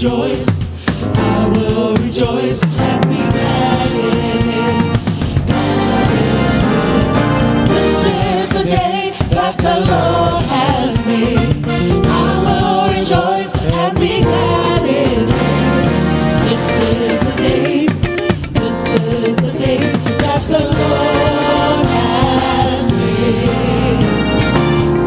Rejoice, I will rejoice and be glad in it. Glad in it. This is the day that the Lord has made. I will rejoice and be glad in it. This is the day, this is the day that the Lord has made.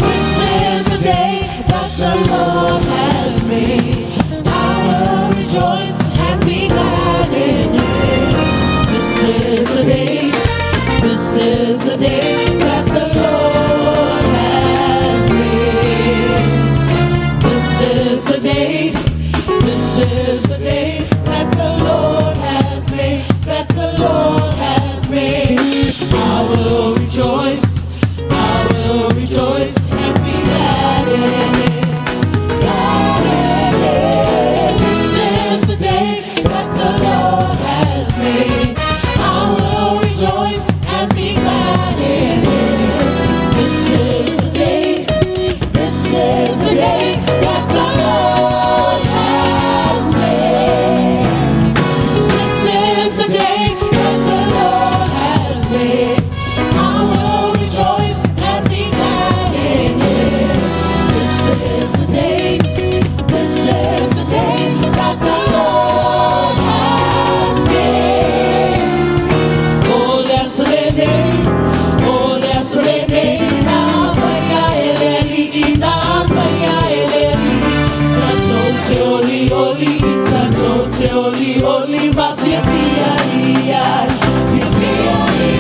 This is the day that the Lord has made. I will rejoice and be glad in it. This is the day, this is the day that the Lord has made. This is the day, this is the day that the Lord has made, that the Lord has made. I will rejoice, I will rejoice and be glad in it. Glad in it. This is the day that the Lord has made. I will rejoice and be glad in it. This is the day, this is the day that the Lord has made. This is the day that the Lord has made. I will rejoice and be glad in it. This is the day, this is the day that the Lord has made. O le aso lenei, o le aso lenei, na faia e le Alii, na faia e le Alii. Tatou te olioli, tatou te olioli, ma fiafia ai, fiafia ai.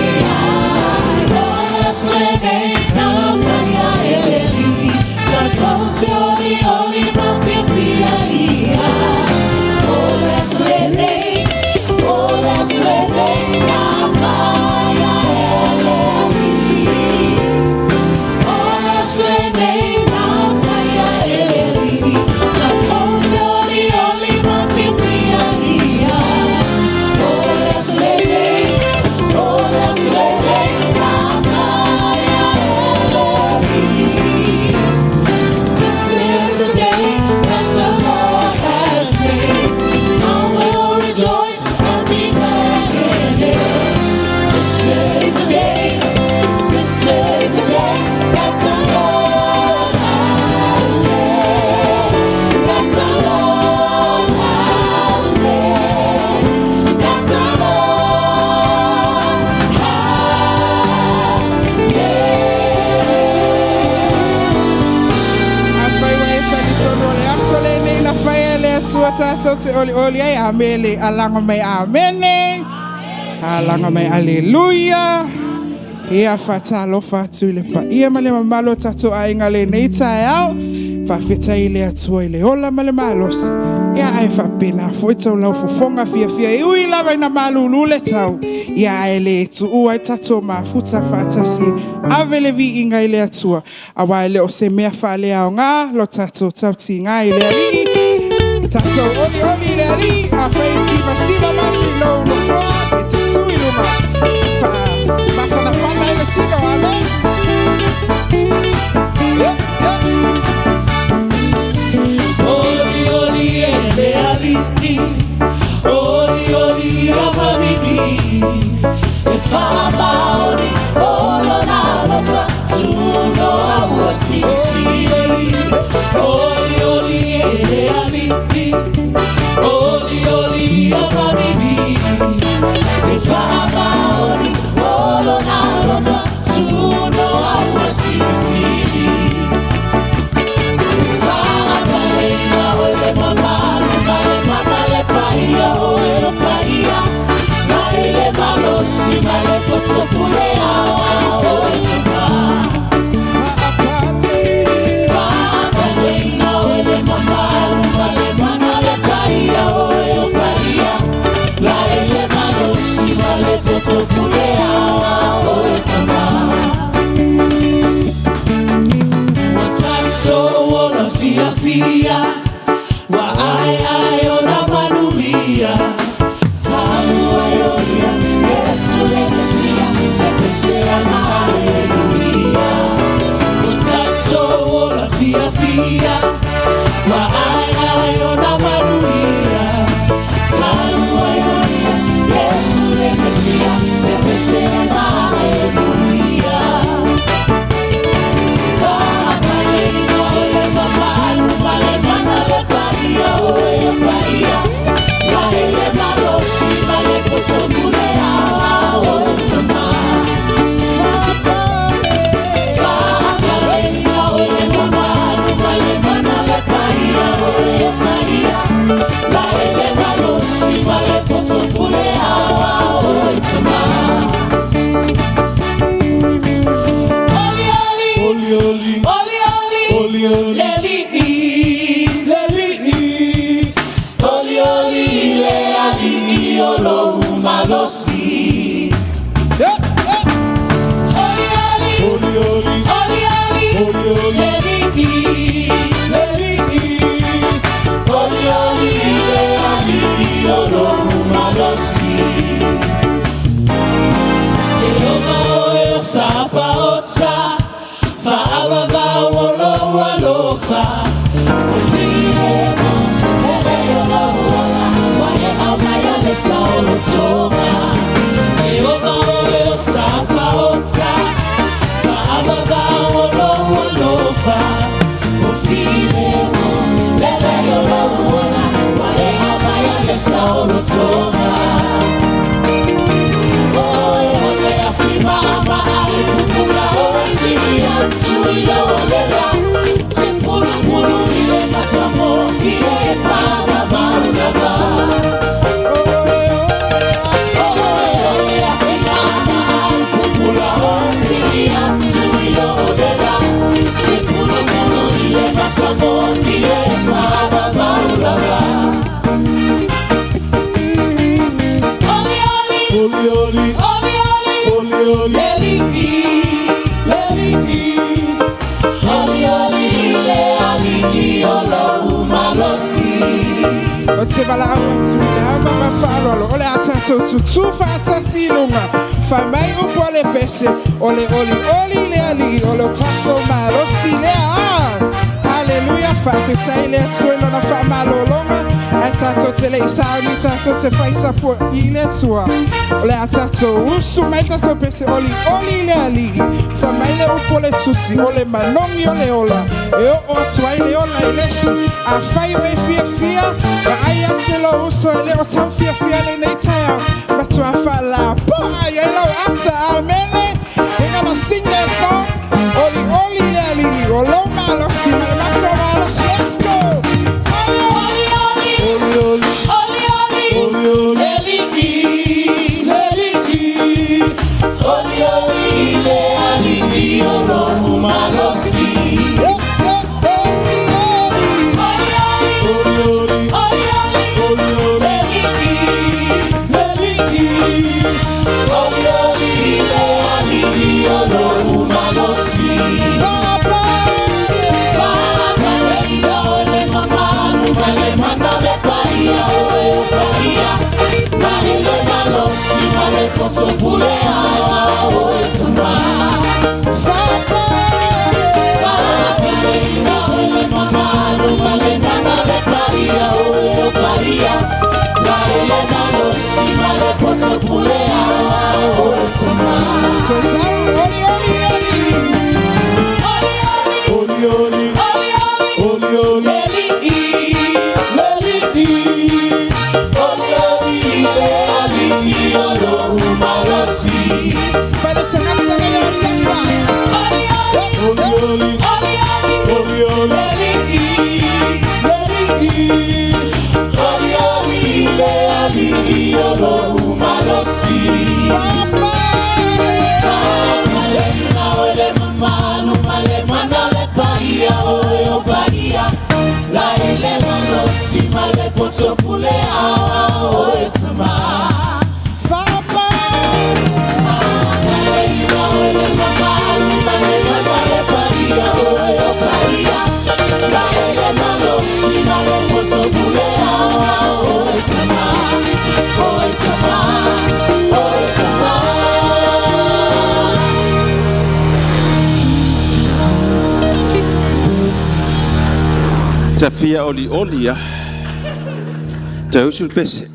O le aso lenei, na faia e le Alii, tatou te olioli, ma fiafia ai. O le aso lenei, o le aso lenei, na faia e le Alii. O le aso lenei, na faia e le Alii, tatou te olioli, ma fiafia ai. O le aso lenei, o le aso lenei, na faia e le Alii. This is the day that the Lord has made. I will rejoice and be glad in it. This is the day, this is the day that the Lord has made. That the Lord has made. That the Lord has made. Afai ua e talitonu o le aso lenei na faia e le Atua tatou te olioli ai amele alaga mai amene alaga mai aleluia. Ia faatalofa atu i le paia ma le mamalu o tatou aiga lenei taeao. Faafetai i le Atua i le ola ma le malosi. Ia ae faapena foi taulau fofoga fiafia e ui lava ina malulu le tau. Ia ae le tuua ai tatou mafuta faatasi ave le viiga i le Atua. Auā e le o se mea faaleaoga lo tatou tautiga i le Alii. Tatou olioli i le Alii, afai sivasiva mai i lou nofoa, pe tatū i luga. Fa mafanafana i le tino, amen. Yeah. Olioli e le Alii, olioli ia mavivi. E faamaoni o lona alofa, tunoa ua silisili. Olioli e le Alii, olioli ia mavivi. E faamaoni o lona alofa, tunoa ua silisili. Faapaleina oe le mamalu ma le mana le paia o e o paia. Mai le malosi ma le poto pule ao ao o e tuma. Faapale. Faapaleina oe le mamalu ma le mana le paia o e o paia. Lai le malosi ma le poto pule ao ao o e tuma. Ua tatou ola fiafia, ua aeae ona manuia. Talu ai o ia, Iesu le Mesia, pepesea ma aleluia. Ua tatou ola fiafia, ua aeae ona manuia. Ou te valaau atu i le ava ma faaaloalo o le a tatou tutū faatasi i luga fai mai upu a le pese o le olioli i le Alii o lo tatou malosi lea. Haleluia! Faafetai i le Atua i Lona faamalologa ae tatou te le i sauni tatou te faitapua i le Atua. O le a tatou usu mai le tatou pese olioli i le Alii. Fai mai le upu o le Tusi o le manogi o le ola e oo atu ai le ola i le isi. Afai ua e fiafia, vaai atu i lou uso e le o tau fiafia lenei taeao, matua faalapoa i ai lau ata. Amene. We're gonna sing that song. Olioli i le Alii o lou malosi ma le matou malosi. Let's go. Oli oli. Oli oli, oli oli, le Alii, le Alii, oli oli le Alii o lou malosi. Yeah, yeah, oli oli. Oli oli, oli oli, le Alii, le Alii, oli oli le Alii o lou malosi. Faapale. Faapaleina o le mamalu ma le mana le paia o e o paia. Na ele malosi ma le poto pule awa o e tama. Faapale. Faapaleina o le mamalu ma le mana le paia o e o paia. Na ele malosi ma le poto pule awa o e tama. Toe sau oli oli le Alii. Oli oli, oli oli, le Alii, le Alii, oli oli le Alii o lou malosi. Fa le tagata ia o tafa. Oli oli, oli oli, le Alii, le Alii, oli oli le Alii o lou malosi. Faapale. Faapaleina o le mamalu ma le mana le paia o e o paia. La ele malosi ma le poto pule awa o e tama. Faapale. Faapaleina o le mamalu ma le mana le paia o e o paia. La ele malosi ma le poto pule awa o e tama. O e tama, o e tama. Ta fia olioli a. Te usu le pese.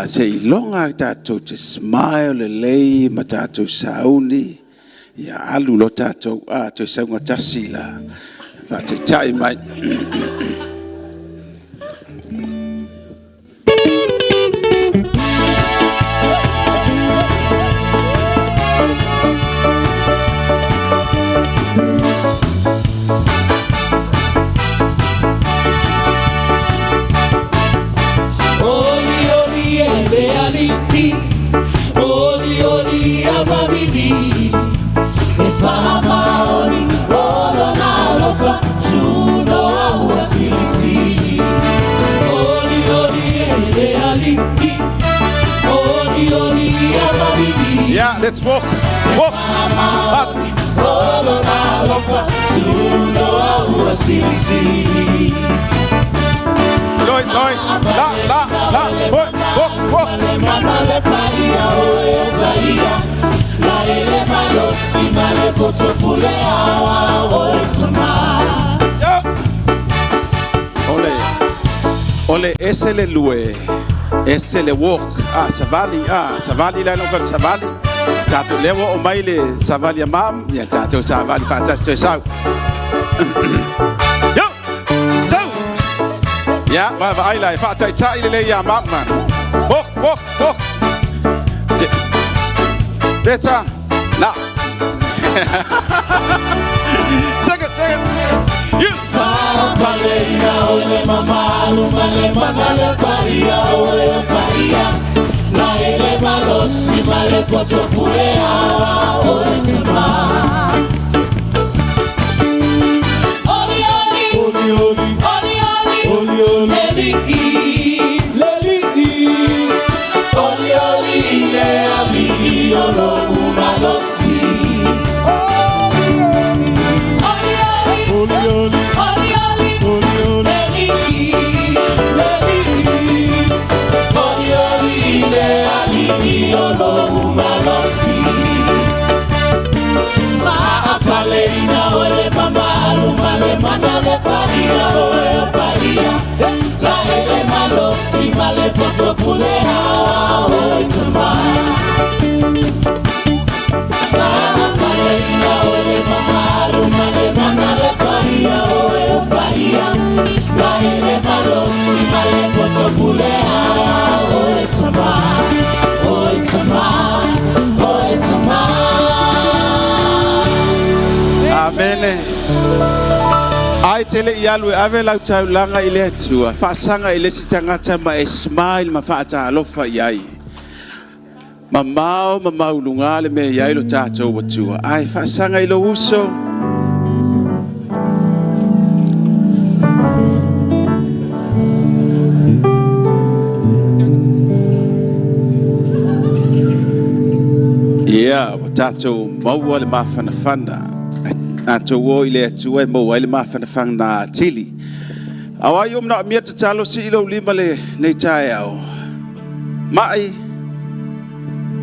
Se iloga tatou te smile lelei ma tatou sauni. Ia alu lo tatou a toe sauga tasi la. Faataitai mai. Oli oli e le Alii, oli oli a mavivi, e faamaoni o lona alofa tunoa ua silisili. Oli oli e le Alii, oli oli a mavivi, Yeah, let's walk. Walk. Up. o lona alofa tunoa ua silisili. Loi, loi. La, la, la. Hoi, walk, walk. Le mana le paia o e o paia. La ele malosi ma le poto pule awa o e tama. Yeah. Ole. Ole ese le lue. Ese le walk. Ah, savali. Ah, savali la no ka savali. Tatou lewa o mai le savali a mam. Ya tatou savali faatasi toe sau. Yo. Sau. Ya, va va ai lai faataitai le le ia mam man. Walk, walk, walk. Better. La. Second, second. You. Faapaleina o le mamalu ma le mana le paia o e o paia. La ele malosi ma le poto pule awa o e tama. Oli oli, Oli oli, oli oli, oli oli, le Alii, le Alii, oli oli le Alii o lou malosi. Oli oli. Oli oli, oli oli, oli oli, oli oli, le Alii, le paia oe o paia La ele malosi ma le poto pule ao oe tama Fa'apaleina o le mamalu ma le mana le paia oe o paia La ele malosi ma le poto pule ao oe tama Oe tama, oe tama. Amene. Ai tele i alu e ave lau taulaga i le Atua, faasaga i le isi tagata ma e smile ma faatalofa i ai. Mamao ma mauluga le mea i ai lo tatou Atua. Ai faasaga i lou uso. Ia, ua tatou maua le mafanafana. Tatou o i le Atua e maua ai le mafanafana atili. A o ai ua manaomia tatalo sii lou lima lenei taeao. Mai.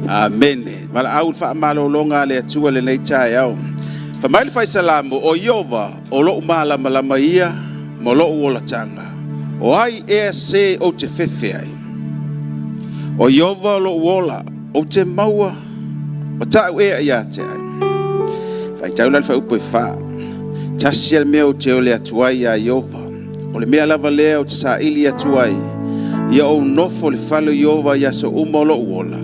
Amene. Valaau le faamalologa a le Atua lenei taeao. Fai mai le Faisalamo, o Iova o lou malamalama ia ma lou olataga. O ai ea se ou te fefe ai? O Iova o lou ola, ou te maua o ta'u ea ia te ai. Faitau la le fuaiupu e 4. Tasi le mea ou te ole atu ai iā Iova. O le mea lava lea ou te saili atu ai, ia ou nofo i le fale o Iova i aso uma o lou ola,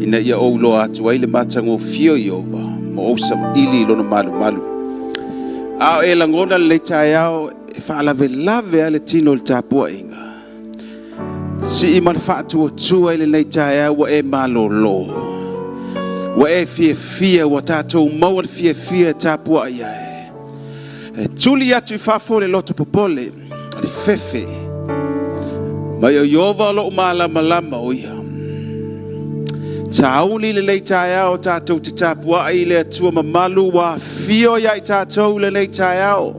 ina ia ou iloa atu ai le matagofie o Iova, ma ou saili i lona malumalu. A o e lagona lenei taeao e faalavelave a le tino i le tapuaiga. Sii ma le faatuatua i lenei taeao ua e malolo. Ua e fiafia, ua tatou maua le fiafia e tapuai ai. E tuli atu i fafo le loto popole, le fefe. Mai o Iova o lou malamalama o ia. Tauli lenei taeao tatou te tapuai i le Atua mamalu ua afio ia i tatou lenei taeao.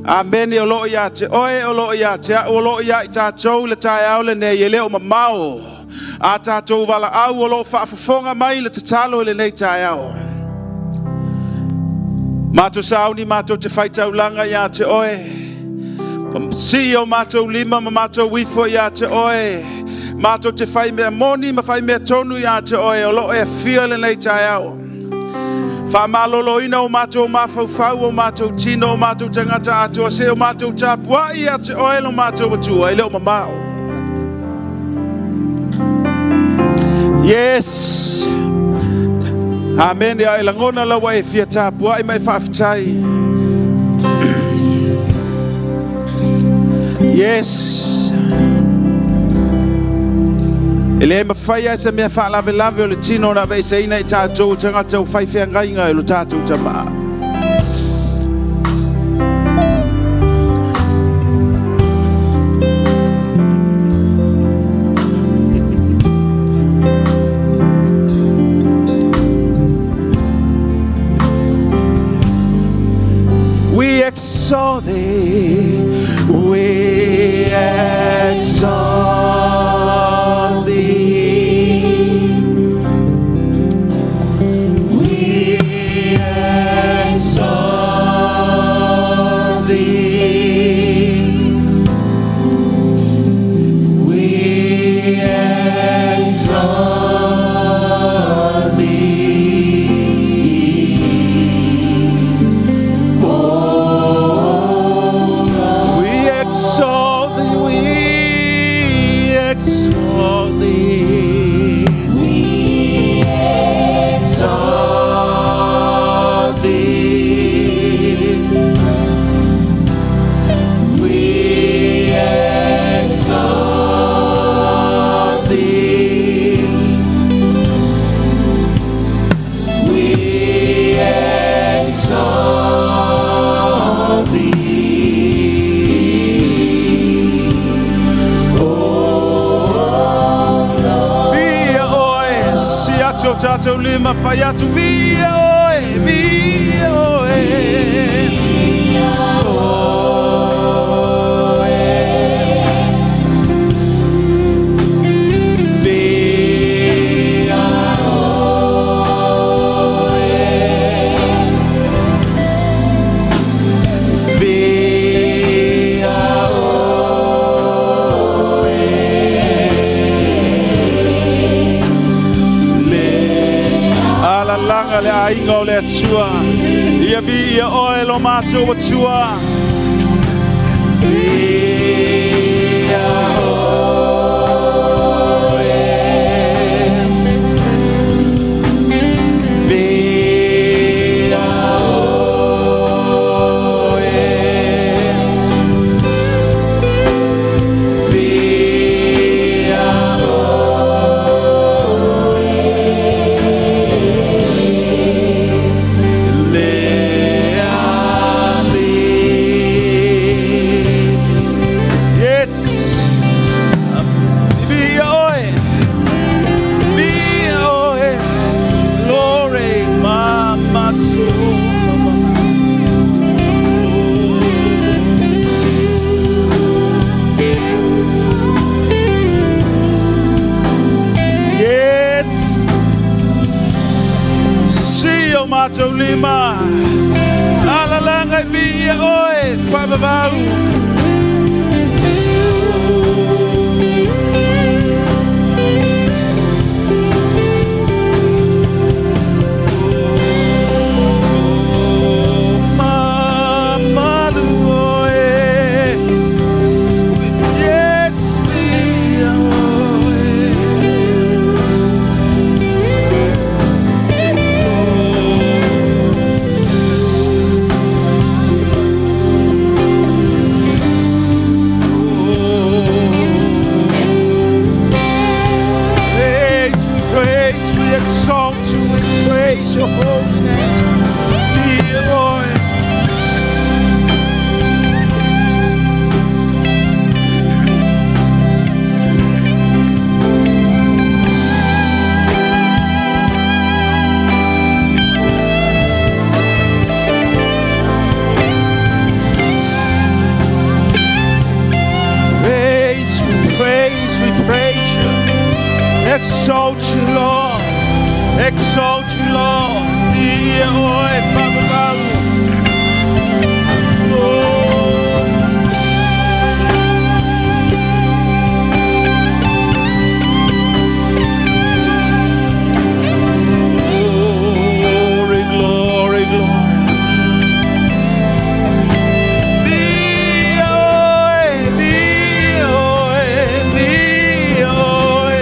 Amene o loo ia te oe, o loo ia te au, o loo ia i tatou le taeao lenei e le o mamao. A tatou valaau o loo faafofoga mai le tatalo i lenei taeao. Matou sauni matou te faitaulaga ia te oe. Si o matou lima ma matou ifo ia te oe. Matou te fai mea moni ma fai mea tonu ia te oe o loo e afio lenei taeao. Faamaloloina o matou mafaufau, o matou tino, o matou tagata atoa, se o matou tapuai ia te oe lo matou Atua e le o mamao. Yes. Amen. Ia e lagona laua e fia tapuai ma e faafetai. Yes. E le mafai ai se mea faalavelave o le tino ona aveeseina i tatou tagata o fai feagaiga e lo tatou Tama. We exalt thee, we exalt thee. We exalt thee. We exalt thee. We exalt thee, we exalt thee. We Exalt thee. We exalt thee. We exalt thee. Viia oe, si atu o tatou lima fai atu, viia oe, viia oe. Oe. Viia oe. tapuaiga o le Atua. Ia viia oe lo matou Atua. Viia oe. Viia oe. Viia oe. Le Alii. Yes. Viia oe. Viia oe. Glory, mama mama. Yes. Si o matou lima. Alalaga e viia oe, faavavau. Mamalu oe. Yes, viia oe. Praise, we praise, we exalt you, we praise your holy name. Be Lord. Praise, we praise, we praise you. Exalt you, Lord. Exalt you, Lord. Ia oe, faavavau. Oh. Glory, glory, glory. Viia oe, viia oe, viia oe.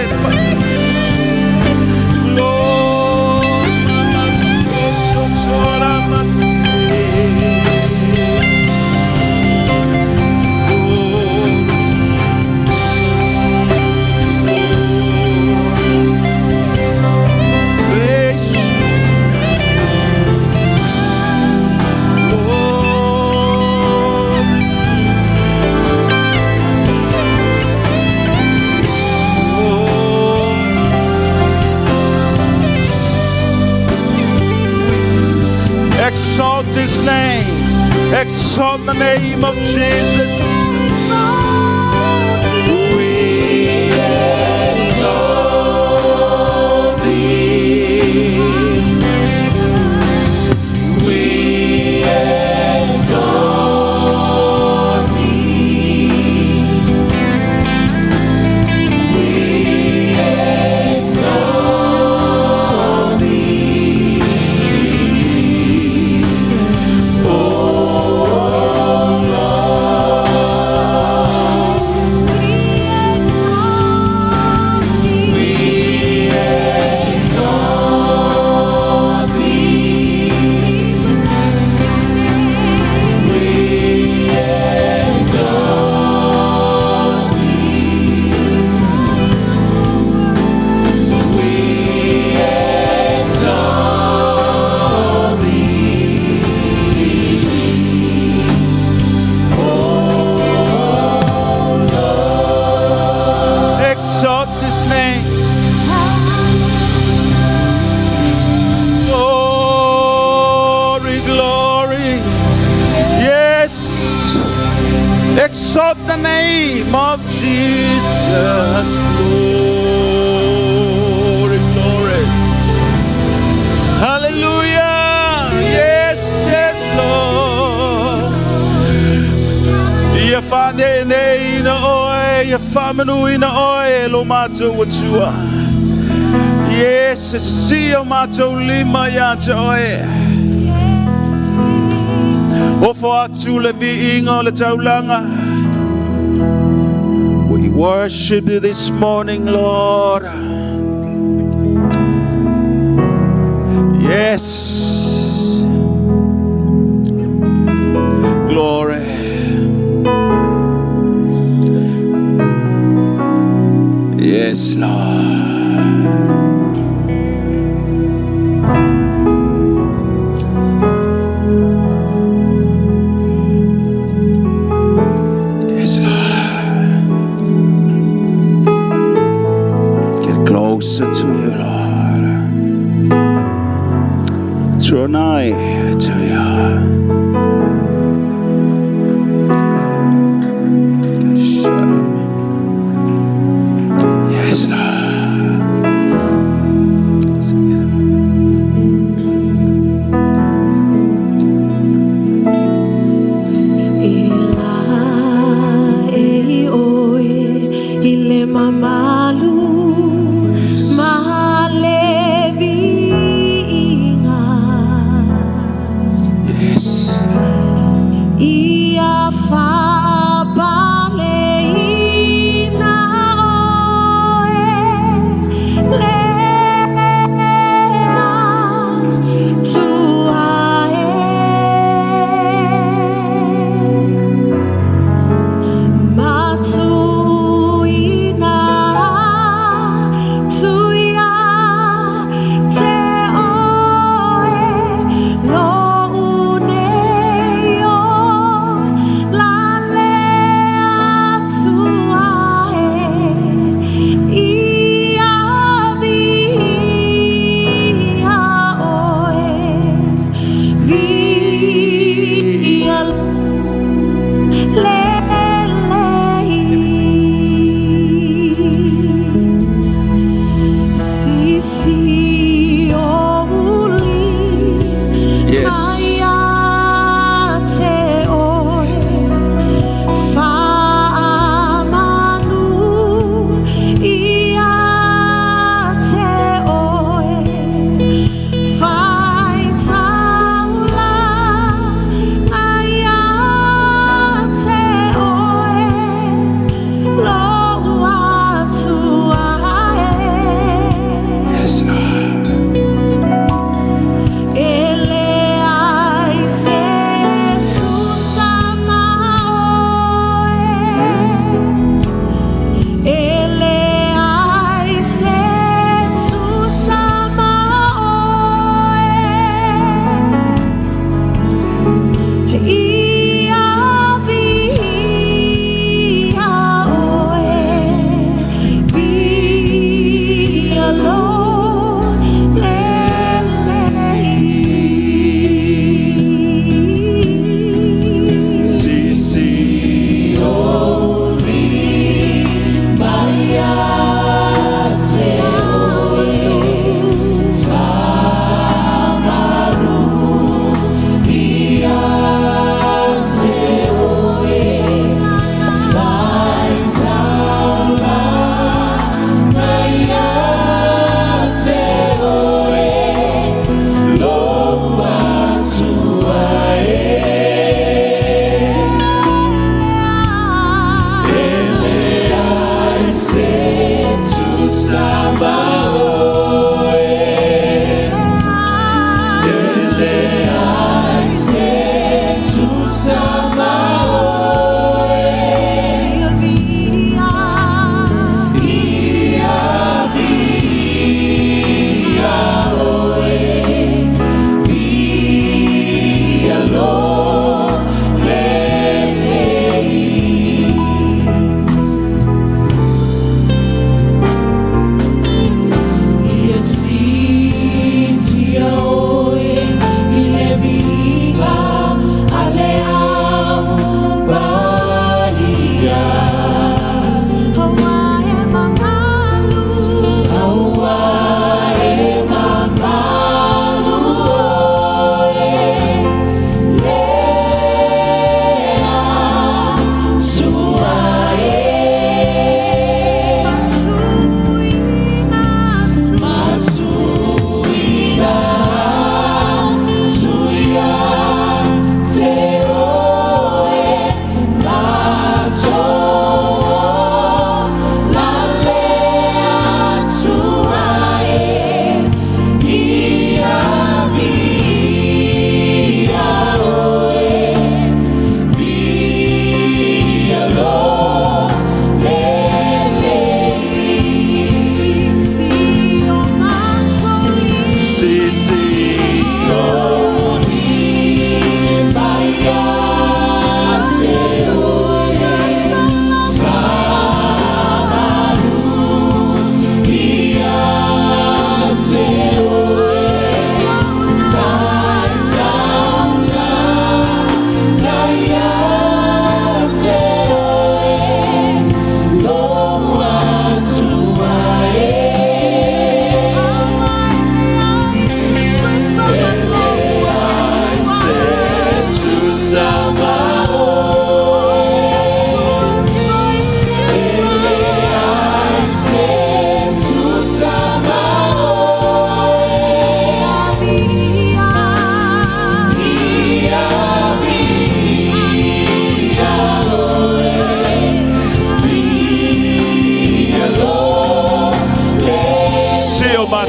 Glory, mama, Praise you, Lord. Oh. Exalt his name. Exalt the name of Jesus. We exalt thee. We exalt thee. We exalt thee. O Lord. We exalt thee. We exalt thee. We exalt thee. O Lord. Exalt his name. Glory, glory. Yes. Exalt the name of Jesus. Glory, glory. Hallelujah. Yes, yes, Lord. Ia faaneeneeina oe, ia faamanuina oe lo matou Atua. Yes, e sisi o matou lima ia te oe. Ofo atu le viiga o le taulaga. We worship you this morning, Lord. Yes. Glory. Yes, Lord. Yes, Lord. Get closer to you, Lord. Draw nigh to you. Shut up. Yes, Lord. Sing it. E la e oe i le mamalu ma le viiga. Yes. Ia faapaleina oe le Atua e. Matuuina atu ia te oe lou nei olaga.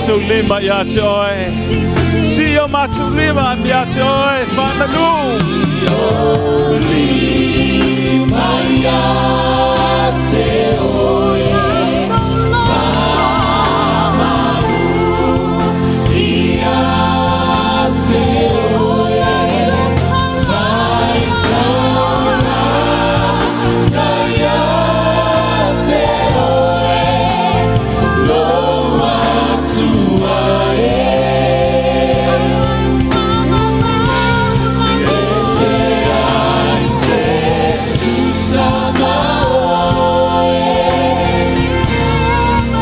matou lima ia te oe. Sii o matou lima ia te oe, faamalu. Lima ia te oe. Faamalu ia te oe. Faitaulaga ia te oe. Lou Atua e. E leai se tusa ma oe.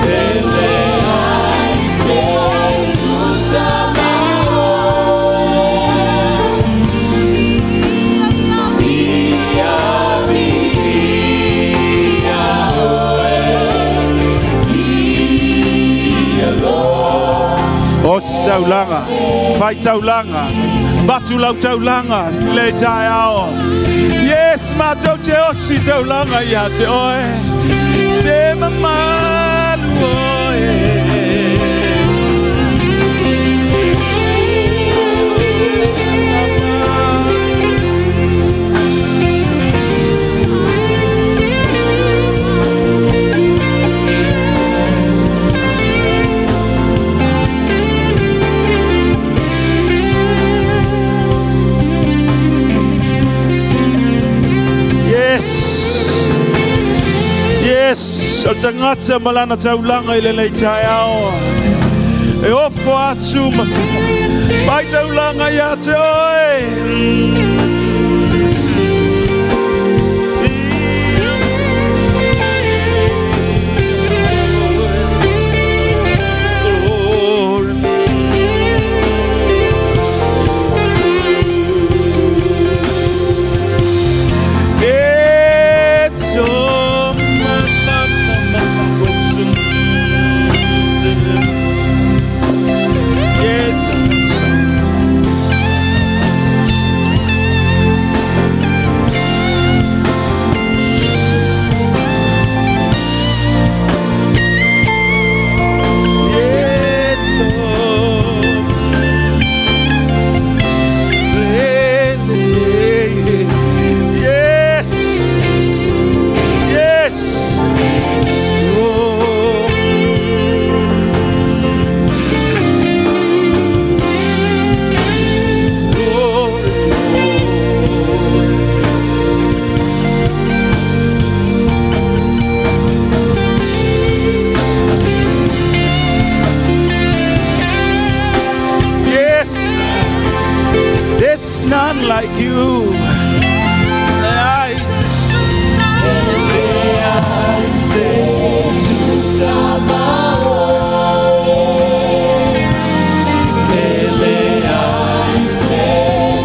E leai se tusa ma oe. Ia viia oe. Viia Lord. O si taulaga, fai taulaga, batu lau taulaga, le taeao. Yes, matou te osi taulaga ia te oe. Le mamalu oe. Yes. Yes, o tagata ma lana taulaga i lenei taeao. E ofo atu ma se fai taulaga ia te oe. Glory. It's oh, ma, ma, ma, ma, ma, what's in Yeah, that's Yes, Lord. Yes. Yes. Oh. Glory, glory. Yes, there's none like you. I Se tusa ma oe. E leai se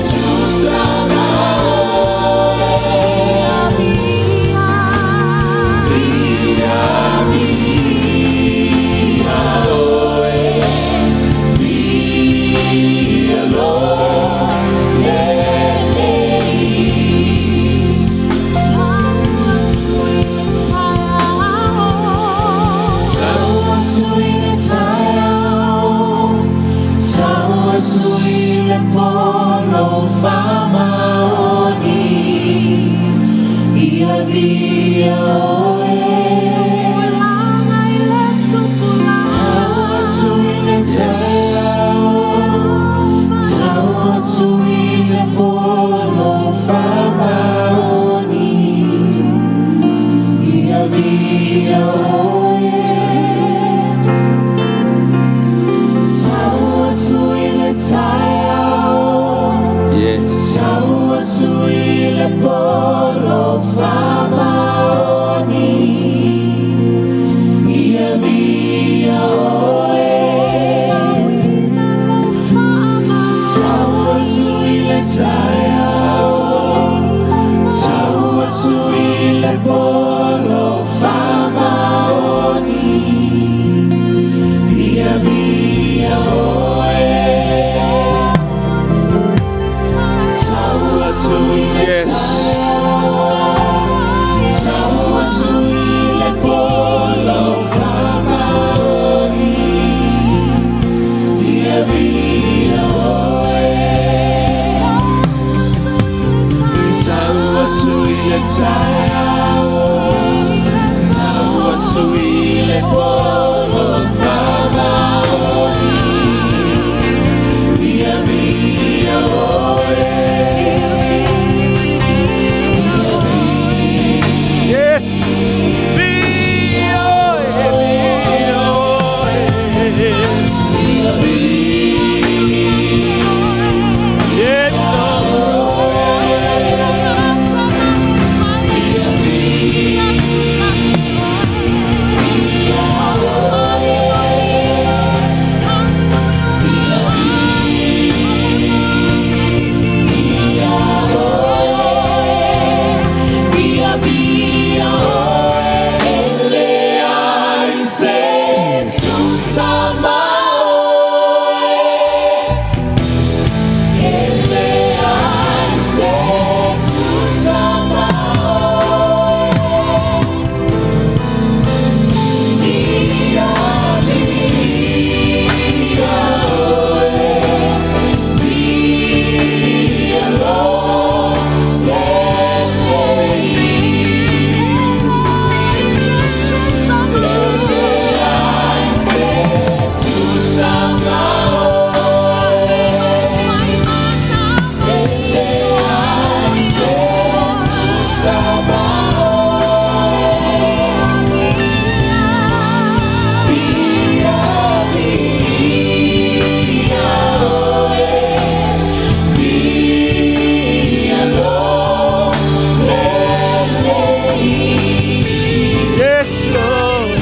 tusa ma oe. Ia viia oe. Viia Lord. Lelei. Tau atu i le taeao, tau atu i le po lou faamaoni. Ia viia oe. Tau atu i le taeao, tau atu i le po lou faamaoni. Ia viia oe. Tau atu i le taeao, Tau atu i le po lou faamaoni. Ia viia oe. Tau atu i le taeao, tau atu i le po lou faamaoni. Ia viia oe. Tau atu i le taeao, tau atu i le po lou faamaoni. Yes. Be Yes, Lord. Yes, Lord.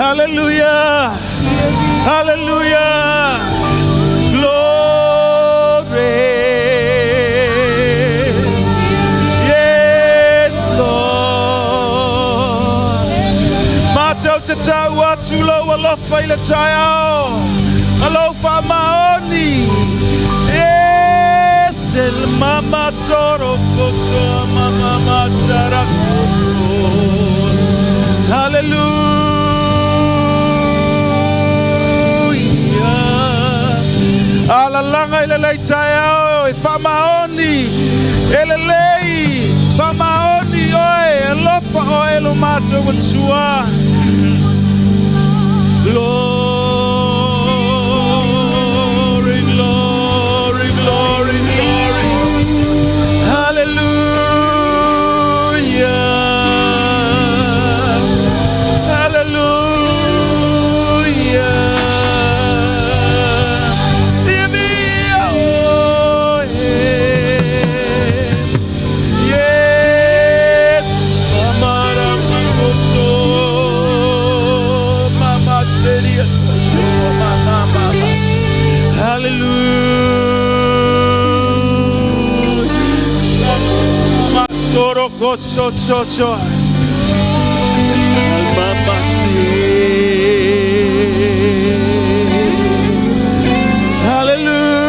Hallelujah. Hallelujah. Glory. Yes, Lord. Mātou te tau atu lau alofa i le taeao. Alofa maoni. Yes, el mama toro koto mama matara koto. Hallelujah. Alalanga i le lei taeao e whamaoni. E le lei. Whamaoni oe. Alofa oe lo mātou atua. Glory, glory, glory, glory. Hallelujah. Hallelujah. Yes. Mama Mama Mama Hallelujah. Toro koso chocho. Mama Hallelujah.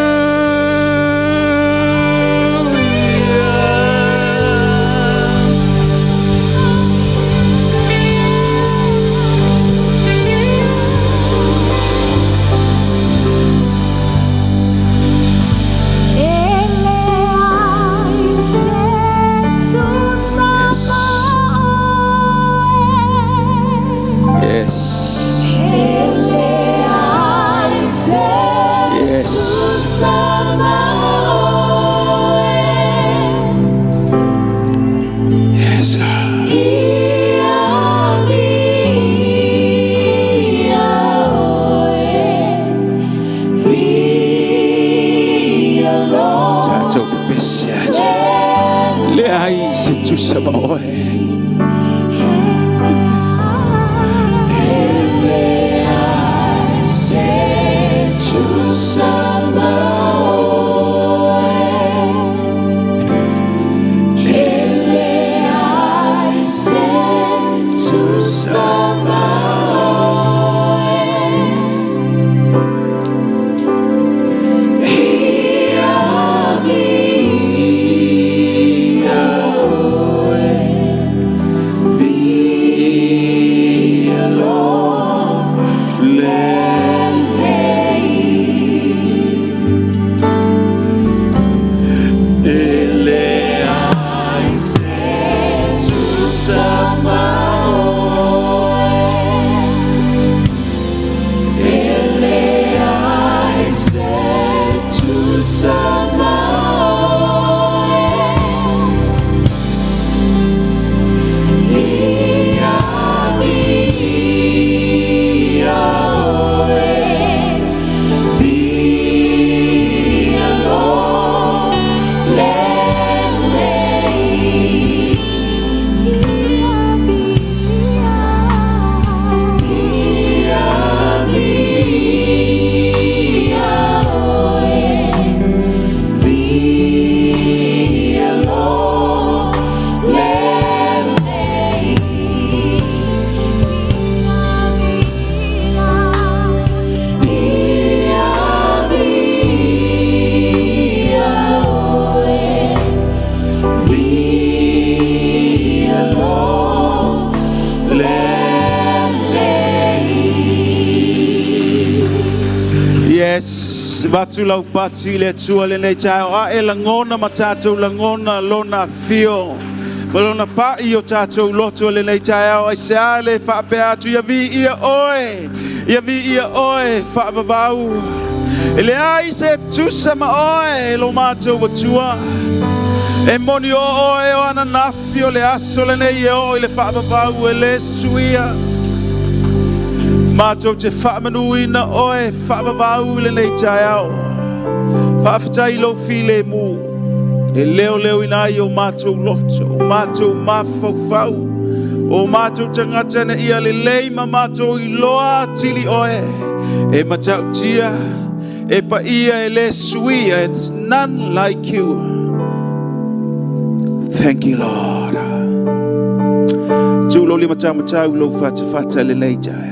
Ele ai se tu Yes. Avatu lau pati i le Atua lenei taeao, a e lagona ma tatou lagona Lona afio ma Lona pa'i i o tatou loto i lenei taeao. Aisea le faapea atu, Ia viia Oe, ia viia Oe faavavau. E leai se tusa ma Oe e lo matou Atua. E moni o Oe o ananafi o le aso lenei e oo i le faavavau e le suia. Matou te faamanuina Oe faavavau i lenei taeao. Faafetai i lou filemu e leoleoina ai o matou loto, o matou mafaufau, o matou tagata ina ia lelei ma matou iloa atili Oe e matautia, e paia e le suia. It's none like you. Thank you, Lord. Tuu lou lima taumatau i lou fatafata i lenei taeao.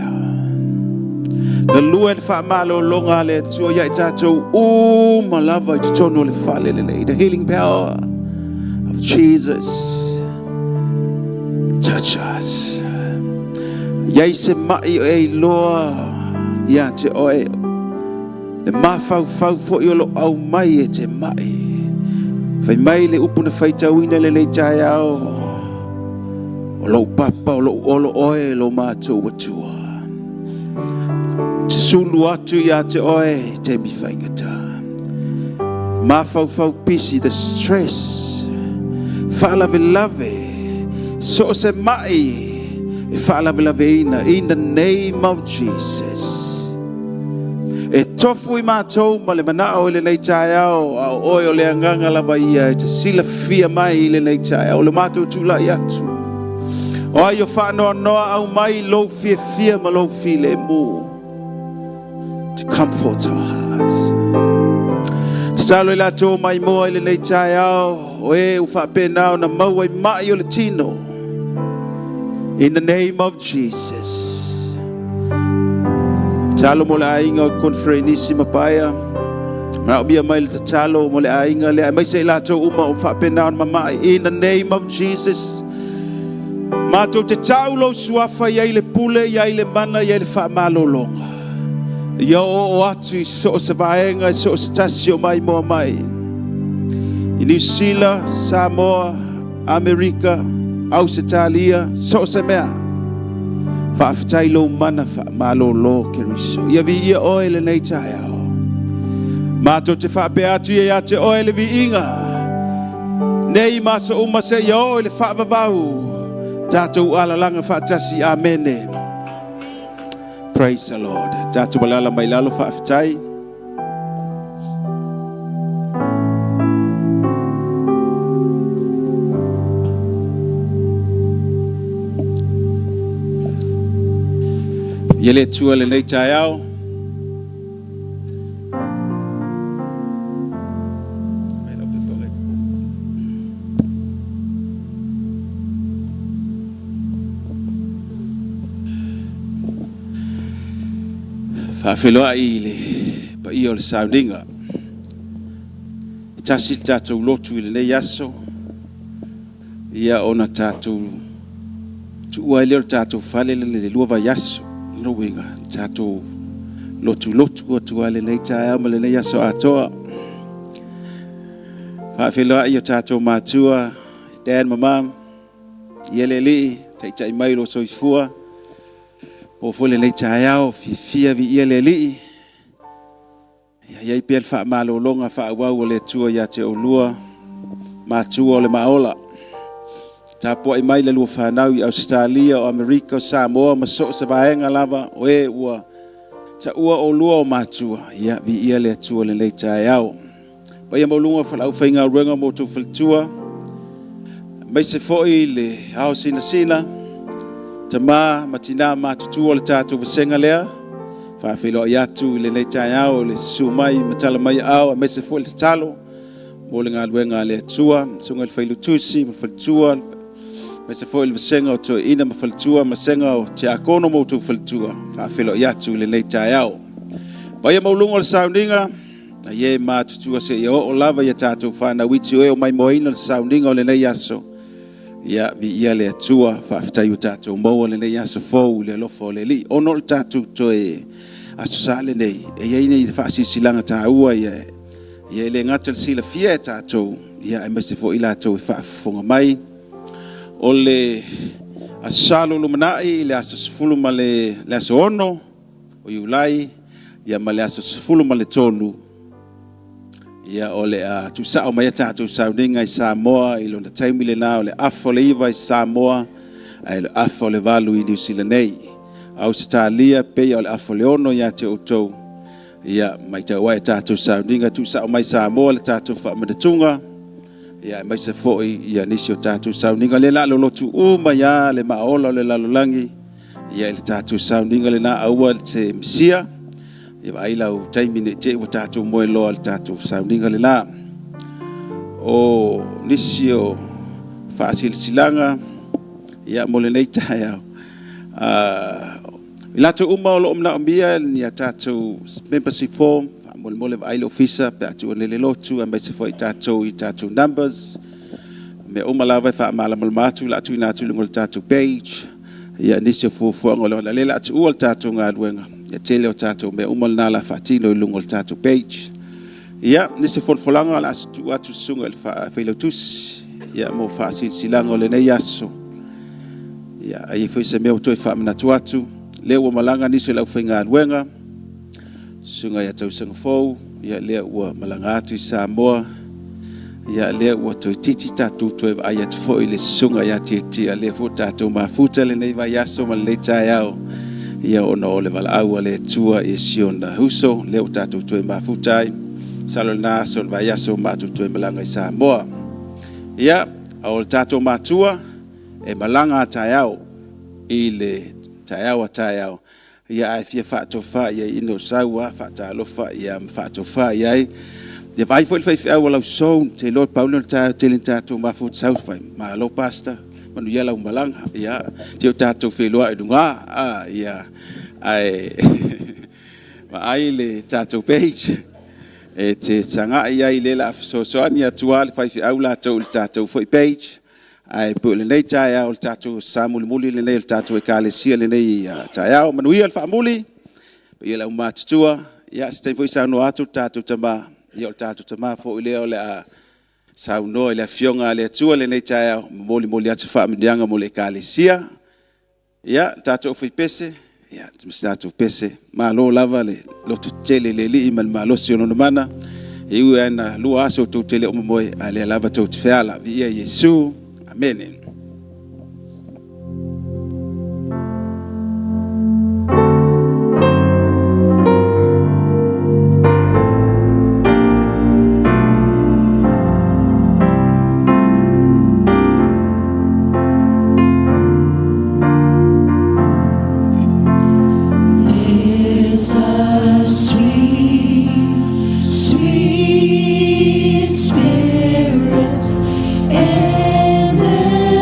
Galue le faamalologa a le Atua ia i tatou uma lava i totonu o le fale lenei. The healing power of Jesus. Touch us. Iai se mai o e iloa ia te oe. Le mafaufau foi o lo aumai e te mai. Fai mai le upu na faitauina i lenei taeao. O lou papa, o lou olo oe, lo matou Atua. Sulu atu ia te oe i taimi faigata. Mafaufau pisi, the stress, faalavelave, so o se mai e faalavelaveina, in the name of Jesus. E tofu i matou ma le manao i lenei taeao, a o oe o le agaga lava ia e te silafia mai i lenei taeao, o le matou tulai atu. O ai o faanoanoa aumai lou fiafia ma lou filemu to comfort our hearts. Tatalo i latou maimoa i lenei taeao, o e ua faapena ona maua i mai o le tino. In the name of Jesus. Tatalo mo le aiga o Conferenisi ma Paea. Manaomia mai le tatalo mo le aiga lea, aemaise i latou uma o faapena ona mamai. In the name of Jesus. Matou te tau lou suafa i ai le pule, i ai le mana, i ai le faamalologa. Ia oo atu i so o se vaega, i so o se tasi o maimoa mai. I Niu Sila, Samoa, Amerika, Ausetalia, so o se mea. Faafetai lou mana faamalolo, Keriso. Ia viia oe i lenei taeao. Matou te faapea atu ia ia te oe le viiga. Nei ma aso uma seia oo i le faavavau. Tatou alalaga faatasi. Amene. Praise the Lord. Tatou alala mai lalo faafetai. Ia le Atua lenei taeao. Faafeiloai i le paia o le sauniga. E tasi le tatou lotu i lenei aso, ia ona tatou tuua ai lea o le tatou fale le le lua vaiaso. Lona uiga, tatou lotulotu atu ai lenei taeao ma lenei aso atoa. Faafeiloai i o tatou matua, Dad ma Mom, ia le Alii, taitai mai lo soifua. Po foi lenei taeao, fiafia viia le Alii. Ia i ai pea le faamalologa faaauau a le Atua ia te oulua, matua o le maaola. Tapuai mai le lua fanau i Ausetalia, o Amerika, o Samoa ma so o se vaega lava o e ua taua oulua o matua. Ia, viia le Atua lenei taeao. Paia maualuga o le aufaigaluega mo outou faletua, aemaise foi le ao sinasina, tama ma tina matutua o le tatou vasega lea. Faafeiloai atu i lenei taeao le susu mai ma tala mai aao, aemaise foi le tatalo mo le galuega a le Atua, susuga i le Failutusi ma faletua, aemaise foi le vasega o toeaina ma faletua, ma vasega o tiakono ma outou faletua. Faafeiloai atu i lenei taeao. Paia maualuga o le sauniga, ai e matutua seia oo lava ia tatou fanau iti o e o maimoaina le sauniga o lenei aso. Ia, viia le Atua, faafetai ua tatou maua lenei aso fou i le alofa o le Alii, ona o le tatou toe Aso Sa lenei, e i ai nei faasilasilaga taua ia, ia e le gata i le silafia e tatou, ia aemaise foi i latou e faafofoga mai. O le Aso Sa o lo o lumanai i le aso 10 ma le aso 6 o Iulai ia ma le aso 13, ia o le a tuusao mai a tatou sauniga i Samoa i lona taimi lena o le 8:30 i Samoa, ae o le 7:30 i Niu Sila nei. Ausetalia pei o le 5:30 ia te outou, ia matau ai a tatou sauniga tuusao mai Samoa le tatou faamanatuga, ia aemaise foi ia nisi o tatou sauniga. Lea o le a lolotu uma ia le maaola o le lalolagi ia i le tatou sauniga lena, aua te misia, ia vaai lau taimi ne i te i ua tatou moe loa i le tatou sauniga lena. O nisi o faasilasilaga ia mo lenei taeao, i latou uma o lo o manaomia ni a tatou membership form, faamolemole vaai le ofisa pe a tuu ane i le lotu, aemaise foi tatou i tatou numbers. Mea uma lava e faamalamalama atu, o le a tuuina atu i luga o le tatou page. Ia nisi o fuafuaga o lea o le a tuua le tatou galuega, ia tele o tatou mea uma lena o le a faatino i luga o le tatou page. Ia, nisi o folafolaga o le a tuu atu i le susuga i le Failautusi ia mo faasilasilaga o lenei aso. Ia, a i ai foi se mea ua toe faamanatu atu, lea ua malaga nisi o le aufaigaluega, susuga ia Tausaga Fou, ia lea ua malaga atu i Samoa, ia lea ua toeitiiti tatou toe vaai atu foi i le susuga ia Tiatia, lea foi tatou mafuta lenei vaiaso ma lenei taeao, ia ona o le valaau a le Atua i si ona uso, lea ua tatou toe mafuta ai, masalo lena aso o le vaiaso matou toe malaga i Samoa. Ia, o le tatou matua, e malaga a taeao, i le taeao a taeao, ia ae fia faatofa i ai ina ua sau lava faatalofa ia ma faatofa i ai. Ia vaai foi le faifeau a lau sou, ou te iloa pau lea o le taeao e tele ina tatou mafuta sau fai, malo Pastor, manuia lau malaga. Ia, se ua tatou feiloai i luga, ia, ae vaai le tatou page e te sagai ai, lea o le a fesoasoani atu lava le faifeau latou i le tatou foi page. Ae pei o lenei taeao, o le tatou sa mulimuli lenei o le tatou Ekalesia i lenei taeao. Manuia le faamuli, paia i le aumatutua. Ia, se taimi foi saunoa atu le tatou tama, ia o le tatou tama foi lea o le a saunoa i le Afioga a le Atua i lenei taeao, e molimoli atu faamanuiaga mo le Ekalesia. Ia, le tatou aufaipese, ia, ma se tatou pese, malo lava le lototetele i le Alii ma le malosi o Lona mana. E ui lava ina 2 aso tou te le o momoe, a o lea lava tou te feala. Viia Iesu. Amene. There's a sweet, sweet spirit in this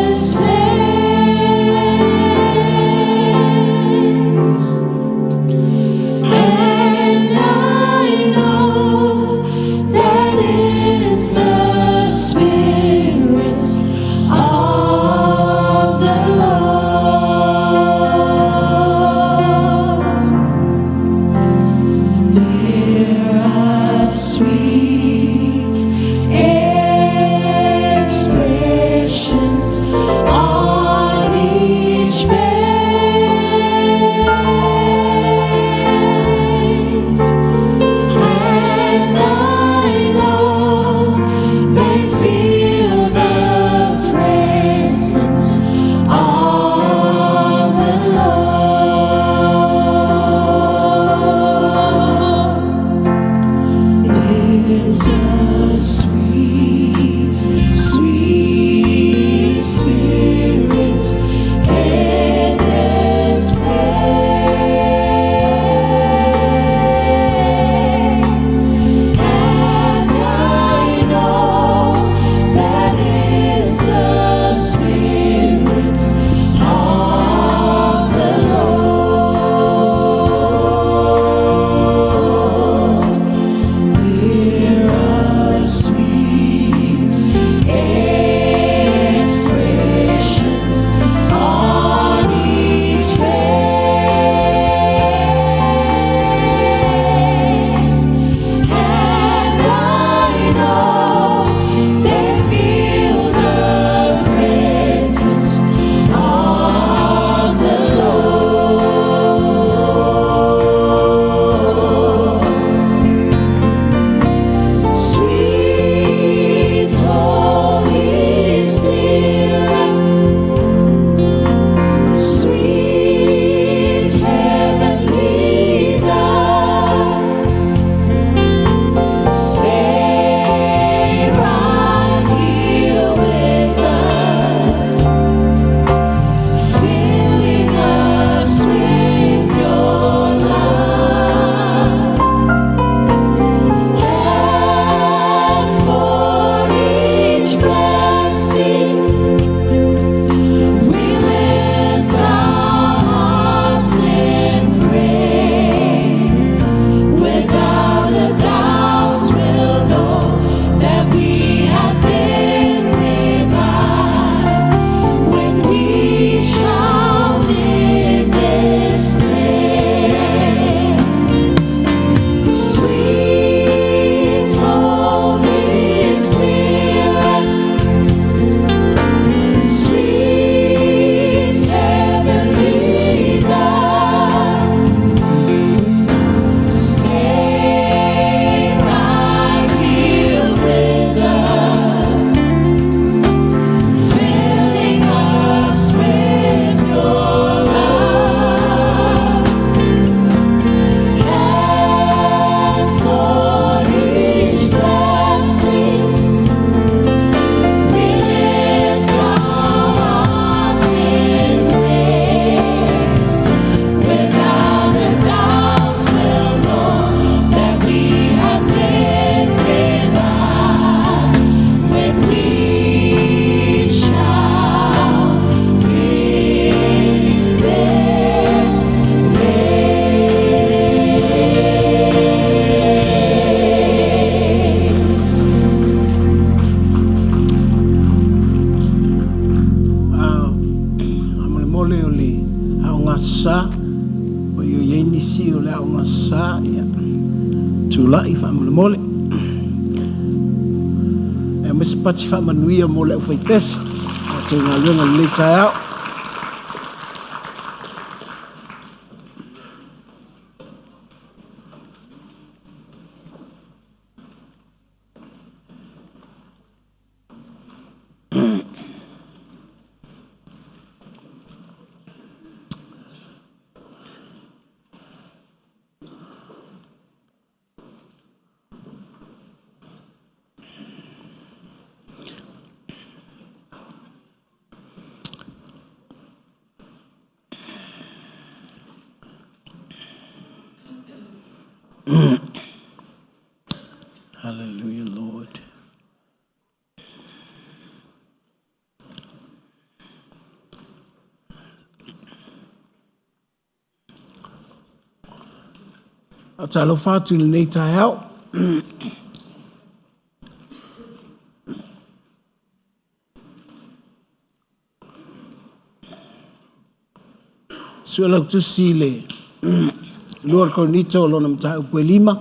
faamolemole o le Aoga Aso Sa, o i ai nisi o le Aoga Aso Sa, ia, tulai faamolemole. E aumai se pati faamanuia mo le aufaipese. Tatou galuega i lenei taeao. Hallelujah, Lord. Faatalofa atu i lenei taeao. Suelautusi i le 2 Korinito lona mataupu e 5.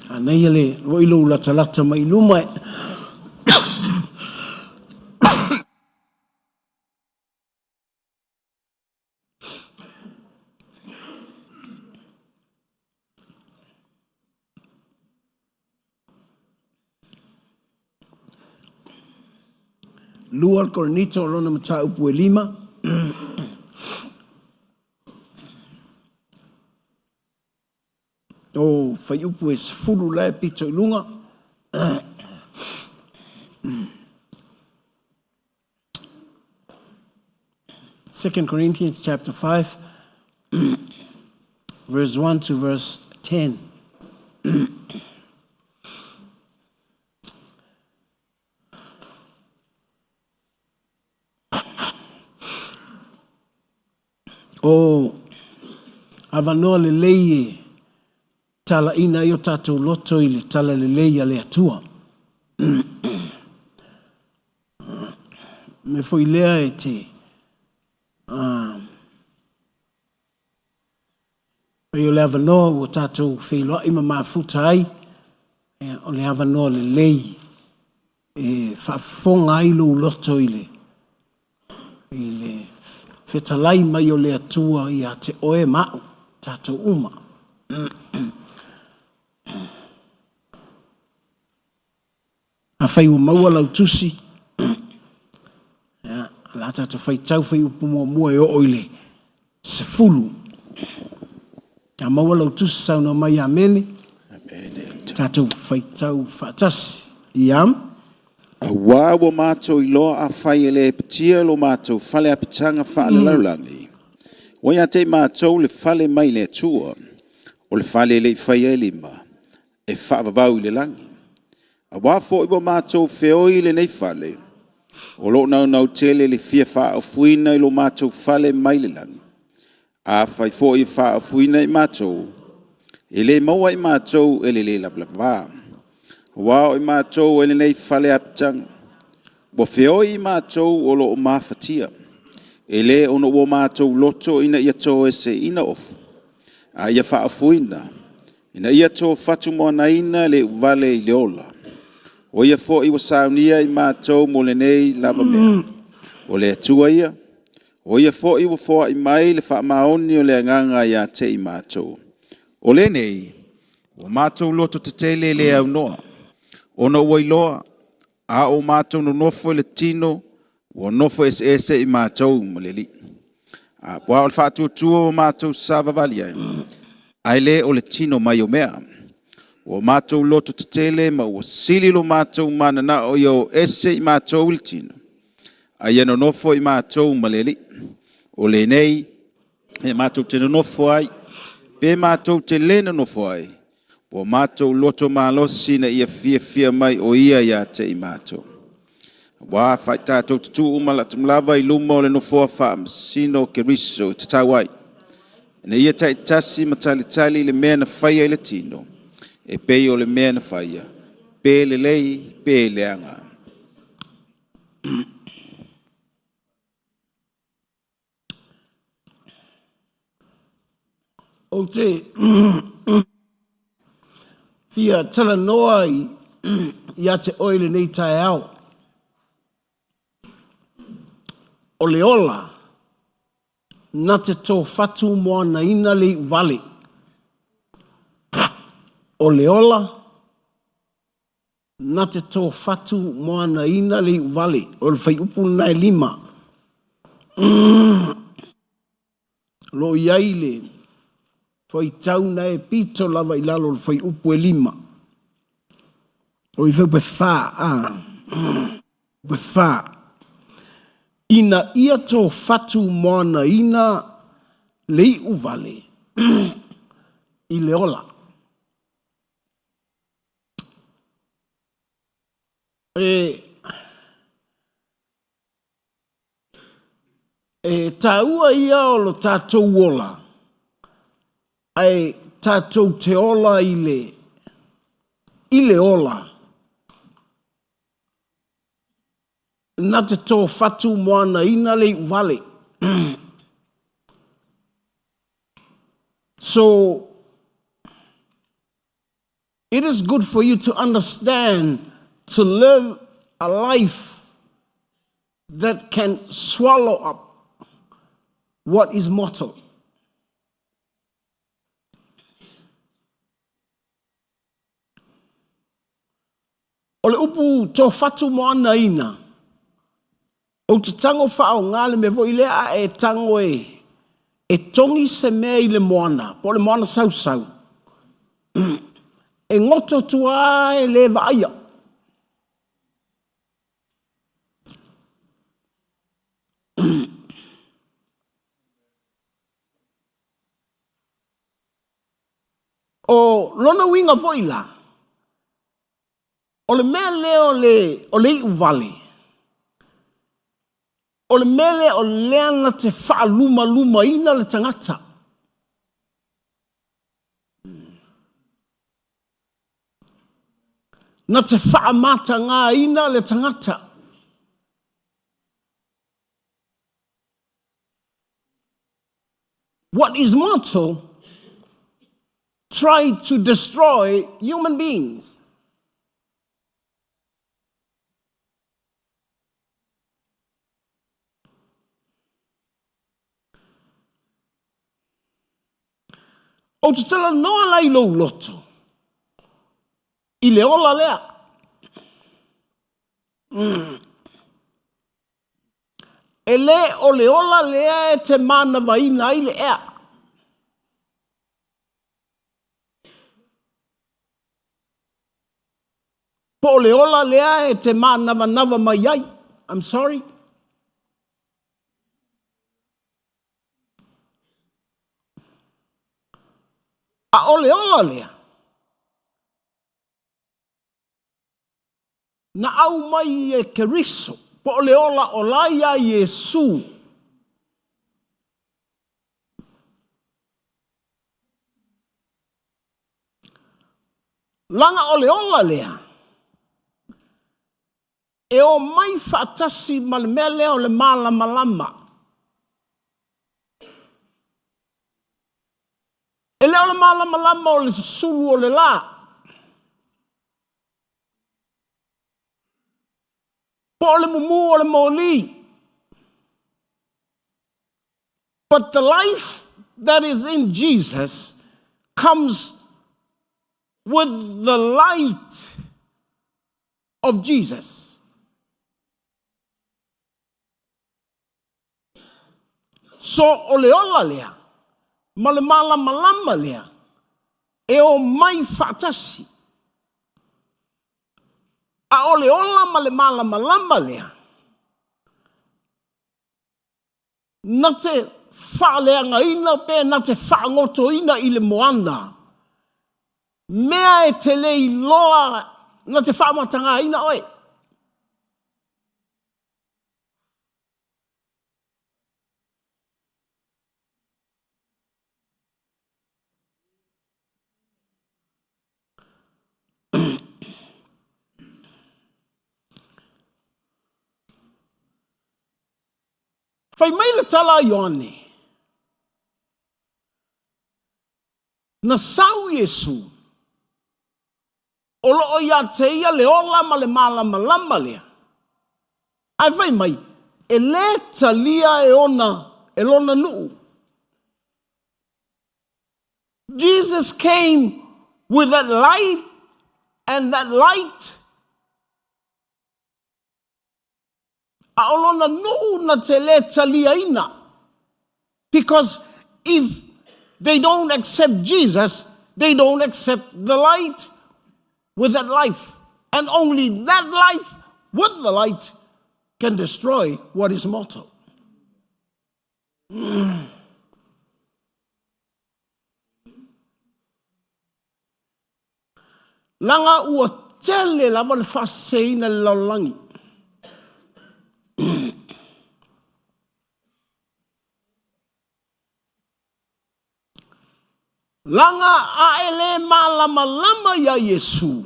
Anaia le loi lou latalata mai luma e 2 Korinito lona mataupu e 5. O fuaiupu e 10 la e pito i luga. 2 Corinthians chapter 5, verse 1 to verse 10. O avanoa lelei e talaina ai o tatou loto i le talalelei a le Atua. Me foi lea e te pei o le avanoa ua tatou feiloai ma mafuta ai, o le avanoa lelei e faafofoga ai lou loto i le fetalai mai o le Atua ia te oe ma au, tatou uma. Afai ua maua lau tusi, ia, o le a tatou faitau fuaiupu muamua e oo i le 10. A maua lau tusi, saunoa mai amene. Tatou faitau faatasi. Ia. Auā ua matou iloa afai e le aipatia lo matou fale apitaga faalelalolagi, ua ia te i matou le fale mai le Atua, o le fale e le i faia e lima, e faavavau i le lagi. Auā foi ua matou feoi i lenei fale, o loo naunau tele le fia faaofoina i lo matou fale mai le lagi. Afai foi e faaofoina i matou, e le maua i matou e le lē lavalava. Auā o i matou e lenei fale apitaga, ua feoi i matou o lo o mafatia, e lē ona ua matou loto ina ia toeseina ofo, a ia faaofoina, ina ia toe whatumoanaina le iuvale i le ola. O ia foi ua saunia i matou mo lenei lava mea. O le Atua ia, o ia foi ua foai mai le faamaoni o le agaga ia te i matou. O lenei, ua matou loto tetele le aunoa, ona ua iloa, a o matou nonofo i le tino, ua nofo eseese i matou ma le Alii. Aua o le faatuatua ua matou savavali ai, ae le o le tino mai o mea. Ua matou loto tetele ma ua sili lo matou mananao ia o ese i matou i le tino, a ia nonofo i matou ma le Alii. O lenei, e matou te nonofo ai, pe matou te le nonofo ai, ua matou loto malosi ina ia fiafia mai o ia ia te i matou. Auā fai tatou te tuu uma lava i luma o le nofoa faamasino o Keriso e tatau ai. Ina ia taitasi ma talitali i le mea na faia i le tino, e pei o le mea na faia, pe lelei pe leaga. Ou te fia talanoa ia te oe i lenei taeao. O le ola na te tofatu moanaina le iuvale. O le ola na te tofatu moanaina le iuvale. O le fuaiupu lena e 5. O lo o i ai le fuaitau na e pito lava i lalo o le fuaiupu e 5. O i fuaiupu e 4. E 4. Ina ia tofatu moanaina le iuvale i le ola. E taua ia o lo tatou ola, ae tatou te ola i le ola, na te tofatu moanaina le iuvale. So, it is good for you to understand to live a life that can swallow up what is mortal. O le upu tofatu moanaina, ou te tago faaaoga le mea foi lea a e tago e togi se mea i le moana, po o le moana sausau, e goto tua e le vaaia. O lona uiga foi la, o le mea lea o le iuvale, o le mea lea o lea na te faalumalumaina le tagata. Na te faamatagaina le tagata. What is mortal try to destroy human beings. Ou te talanoa la i lou loto, i le ola lea. E le o le ola lea e te manavaina ai le ea. Po o le ola lea e te manavanava mai ai. I'm sorry. A o le ola lea, na aumai e Keriso, po o le ola o la iā Iesu. Laga o le ola lea, e o mai faatasi ma le mea lea o le malamalama. E le o le malamalama o le susulu o le la. Po o le mumu o le moli. But the life that is in Jesus comes with the light of Jesus. So o le ola lea, ma le malamalama lea, e o mai faatasi. A o le ola ma le malamalama lea, na te faaleagaina pe na te faagotoina i le moana, mea e te le iloa na te faamatagaina oe. Fai mai le tala a Ioane, Na sau Iesu, o lo o ia te ia le ola ma le malamalama lea. Ae fai mai, e lē talia e ona, e lona nuu. Jesus came with that life and that light. A o lona nuu na te lē taliaina. Because if they don't accept Jesus, they don't accept the light with that life. And only that life with the light can destroy what is mortal. Leaga ua tele lava le faaseseina i le lalolagi. Leaga a e le malamalama iā Iesu,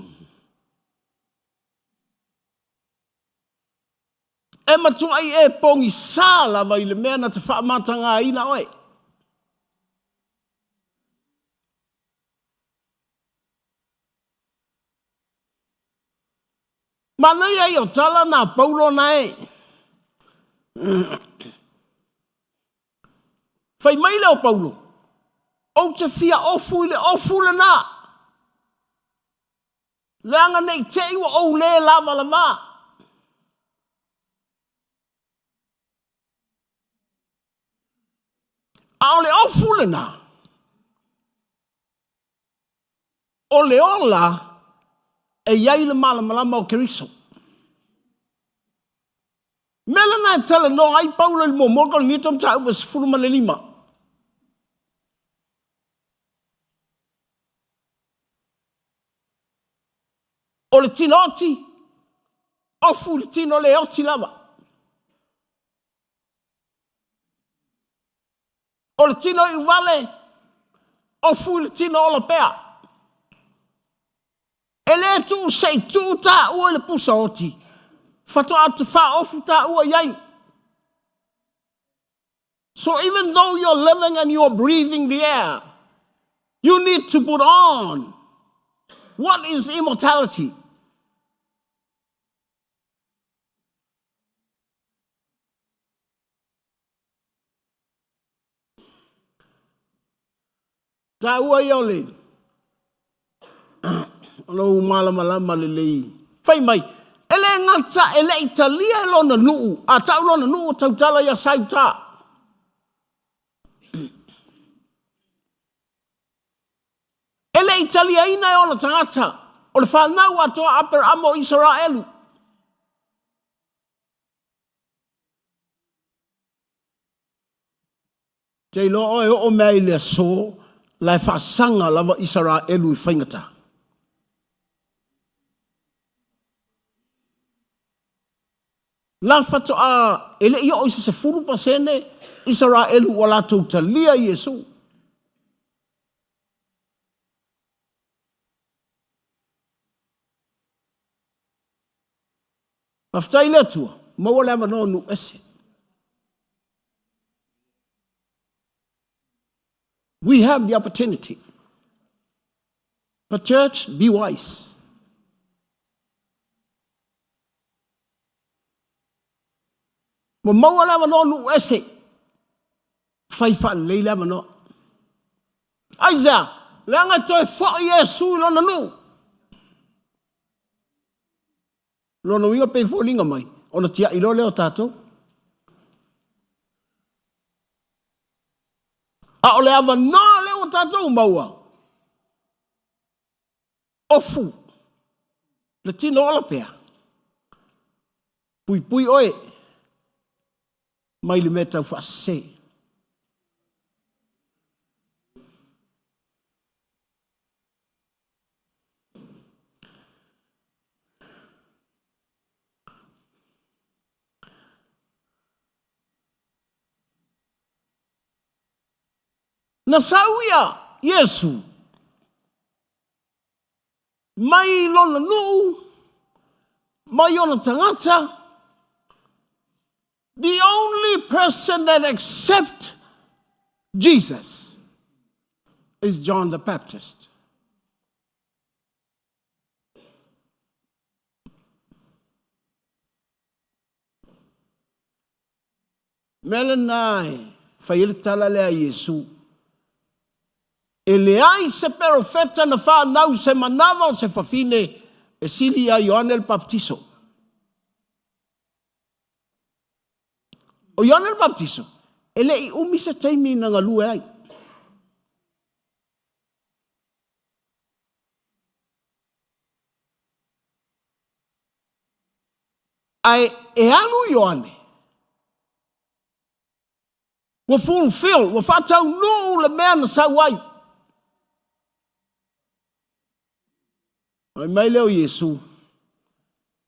e matuai e pogisa lava i le mea na te faamatagaina oe. Manaia ia o tala na Paulo na e. Fai mai lea o Paulo, ou te fia ofu i le ofu lena. Leaga ne i te i ua ou le lavalava. A o le ofu lena, o le ola e i ai le malamalama o Keriso. Mea lena e talanoa ai Paulo i le muamua Korinito mataupu e 15. O le tino oti, ofu i le tino le oti lava. O le tino iu vale, ofu i le tino ola pea. E le tuu se i tuu taua i le pusa oti, faatoa te faaofu taua i ai. So even though you're living and you're breathing the air, you need to put on what is immortality. Taua ia o le o lou malamalama lelei. Fai mai, e le gata e le i talia e lona nuu, a tau lona nuu o tautala ia Saiuta. E le i taliaina e ona tagata, o le fanau atoa a Aperama o Isaraelu. Te iloa oe e oo mea i le aso, la e faasaga lava Isaraelu i faigata. La faatoa e le i oo i se 10% Isaraelu ua latou talia Iesu. Faafetai i le Atua, maua le avanoa o nuu ese. We have the opportunity. But church, be wise. Ua maua le avanoa nuu ese. Fai faalelei le avanoa. Aisea, leaga e toe foi Iesu i lona nuu. Lona uiga pei e foliga mai, ona tiai loa lea o tatou. A o le avanoa lea ua tatou maua, ofu le tino ola pea, puipui oe mai le mea tau faasese. Na sau ia Iesu mai lona nuu, mai ona tagata. The only person that accept Jesus is John the Baptist. Mea lena e fai ai le tala lea a Iesu. E leai se perofeta na fanau i se manava o se fafine e sili ia Ioane le Papatiso. O Ioane le Papatiso, e le i umi se taimi na galue ai. Ae e alu Ioane, ua fulfill, ua faataunuu le mea na sau ai. Fai mai lea o Iesu,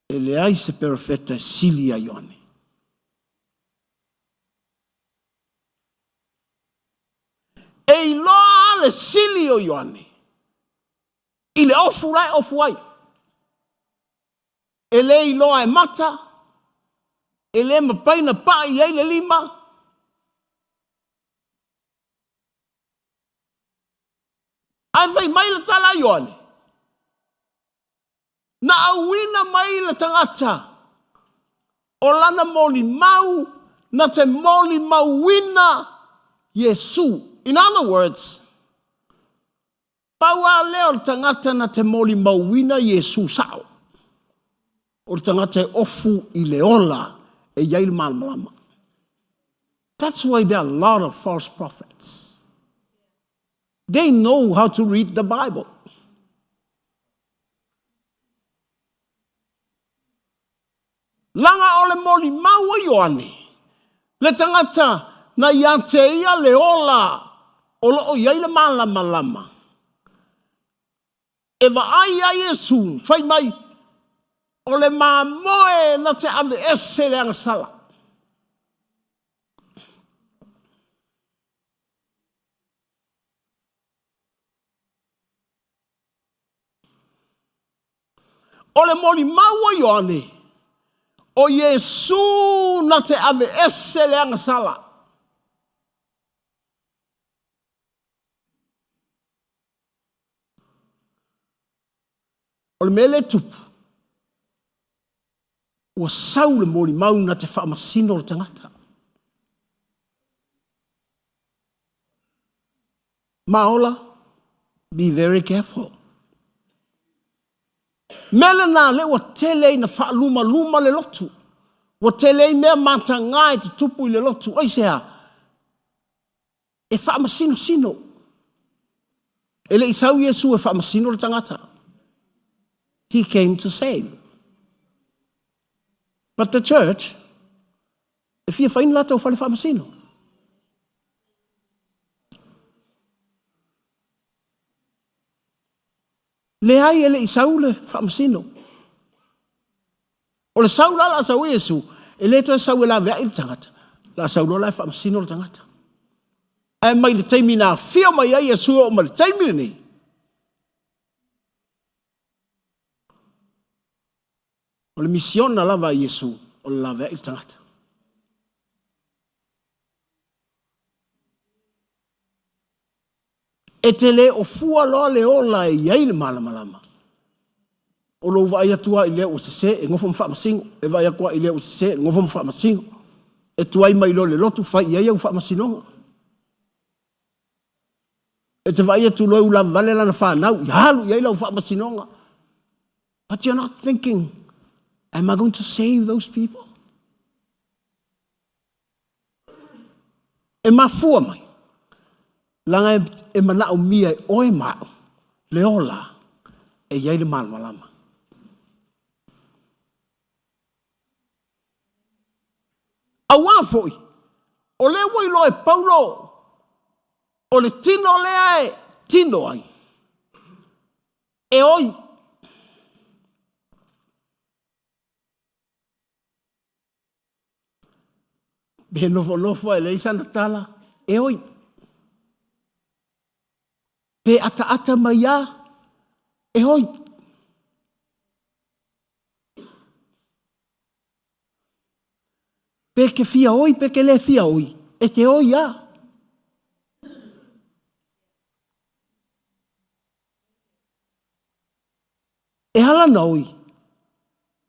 e leai se perofeta e sili ia Ioane. E iloa le sili o Ioane i le ofu la e ofu ai. E le iloa e mata, e le mapai na pai ai le lima. Ae fai mai le tala a Ioane, na auina mai le tagata o lana molimau na te molimauina Iesu. In other words, pau lava lea o le tagata na te molimauina Iesu sao, o le tagata e ofu i le ola e i ai le malamalama. That's why there are a lot of false prophets. They know how to read the Bible. Laga o le molimau o Ioane, le tagata na ia te ia le ola o lo o i ai le malamalama. E vaai ai Iesu, fai mai, o le mamoe na te aveese le agasala. O le molimau o Ioane, o Iesu na te aveese le agasala. O le mea lea e tupu, ua sau le molimau na te faamasino le tagata. Maola, be very careful. Mea lena lea ua tele ai na faalumaluma le lotu. Ua tele ai mea mataga e tutupu i le lotu. Aisea? E faamasinosino. E le i sau Iesu e faamasino le tagata. He came to save. But the church, e fia fai ni latou fale faamasino. Leai e le i sau le faamasino. O le sau la la sau Iesu, e le toe sau e laveai le tagata, la sau loa la e faamasino le tagata. Ae mai le taimi na afio mai ai Iesu e oo mai le taimi lenei, o le misiona lava a Iesu o le laveai le tagata. E te le ofua loa le ola e i ai le malamalama. O lou vaai atu lava i lea ua sese, e nofo ma faamasino. E vaai atu lava i lea ua sese, e nofo ma faamasino. E tuai mai loa i le lotu, fai i ai au faamasinoga. E te vaai atu loa e ulavavale lana fanau, ia alu i ai lau faamasinoga. But you're not thinking, am I going to save those people? E mafua mai, laga e manaomia e oe ma au le ola e i ai le malamalama. Auā foi, o lea ua iloa e Paulo o le tino lea e tino ai, e oi. Pe nofonofo ae leai sana tala, e oi. Pe ataata mai a, e oi. Pe e te fia oi pe e te le fia oi, e te oi lava. E ala ona oi,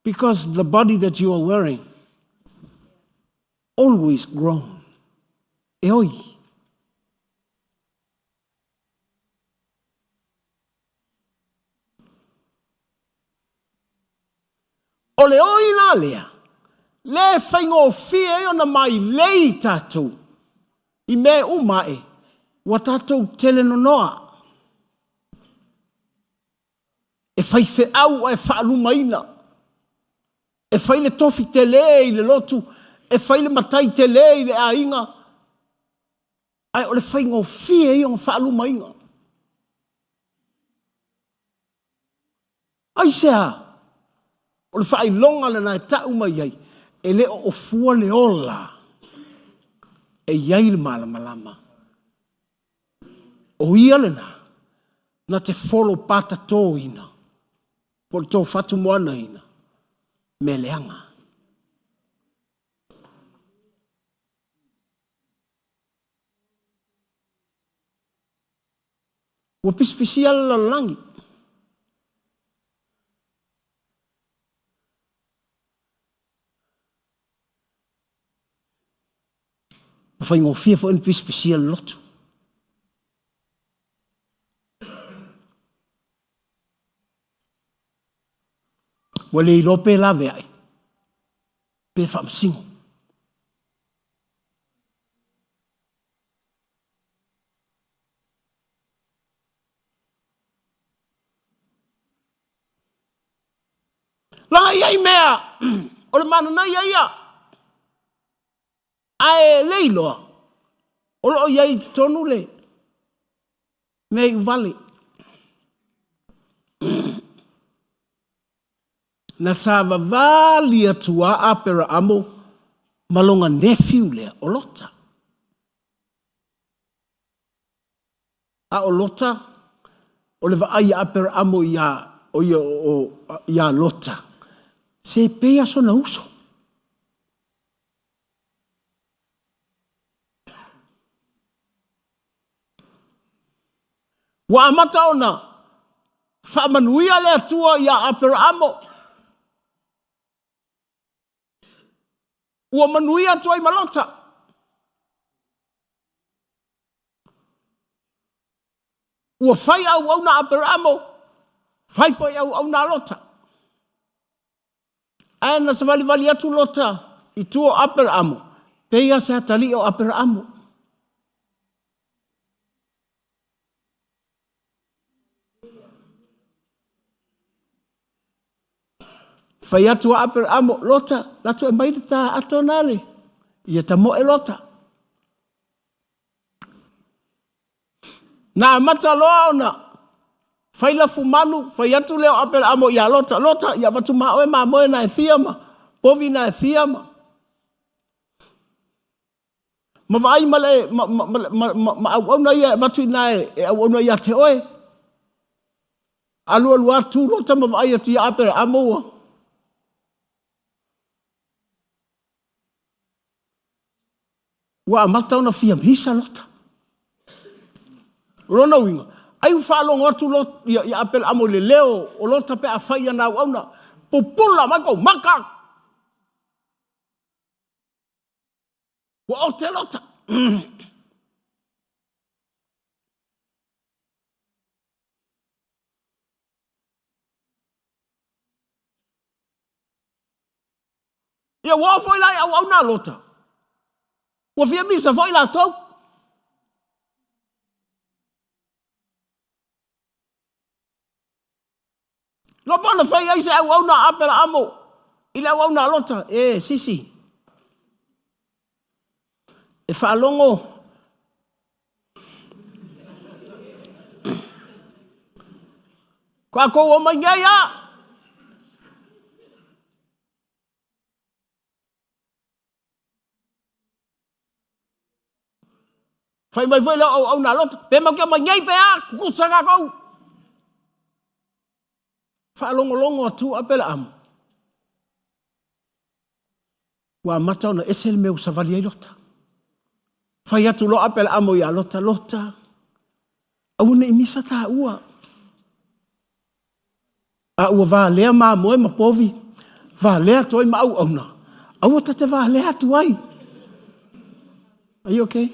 because the body that you are wearing always grown. E oi. O le oi la lea, lea e faigofie ai ona mailei tatou i mea uma ae ua tatou tele nonoa. E faifeau ae faalumaina. E fai le tofi tele i le lotu, e fai le matai tele i le aiga, ae o le faigofie ia ona faalumaina. Aisea? O le faailoga lena e tau mai ai, e le o ofua le ola e i ai le malamalama. O ia lena na te folopatatoina po o le tofatumoanaina mea leaga. Ua pisipisia le lalolagi. Ua faigofie foi ona pisipisia le lotu. Ua le iloa pe laveai pe faamasino. Leaga e i ai mea o le mananaia ia, ae le iloa o lo o i ai i totonu le mea iuvale. Na savavali atu a Aperaamo ma lona nephew lea o Lota. A o Lota, o le vaai a Aperaamo iā, o ia, o, iā Lota, se pei a sona uso. Ua amata ona faamanuia le Atua iā Aperaamo. Ua manuia atu ai ma Lota. Ua fai auauna a Aperaamo, fai foi auauna a Lota. Ae na savalivali atu Lota i tua o Aperaamo, pei lava se atalii o Aperaamo. Fai atu a Aperaamo, Lota, latu e mai le ta ato na le, ia tamoe Lota. Na amata loa ona fai lafumanu, fai atu lea o Aperaamo iā Lota, Lota, ia avatu ma oe mamoe na e fia ma povi na e fia ma ma vaai ma le ma, ma, ma, ma, ma, ma auauna ia e avatu i ina e, e auauna ia te oe. Alualu atu Lota ma vaai atu iā Aperaamo ua Ua amata ona fia misa Lota. O lona uiga, ai ua faalogo atu Lot, ia, ia Aperaamo i le leo o Lota pe a fai ana auauna, pupula mai kou maka! Ua ote Lota. Ia ua oo foi la i auauna a Lota. Ua fia misa foi latou. Loa po na fai ai se auauna a Aperaamo i le auauna a Lota, e sisi. E faalogo Tatou omai nei a. Fai mai foi le auauna a Lota, pe matou te omai nei pe a, tutusa tatou. Faalogologo atu Aperaamo. Ua amata ona ese le mea ua savali ai Lota. Fai atu loa Aperaamo ia Lota, Lota, aua ne i misa taua. A ua valea mamoe ma povi, valea atu ai ma auauna, aua ta te valea atu ai. Are you okay?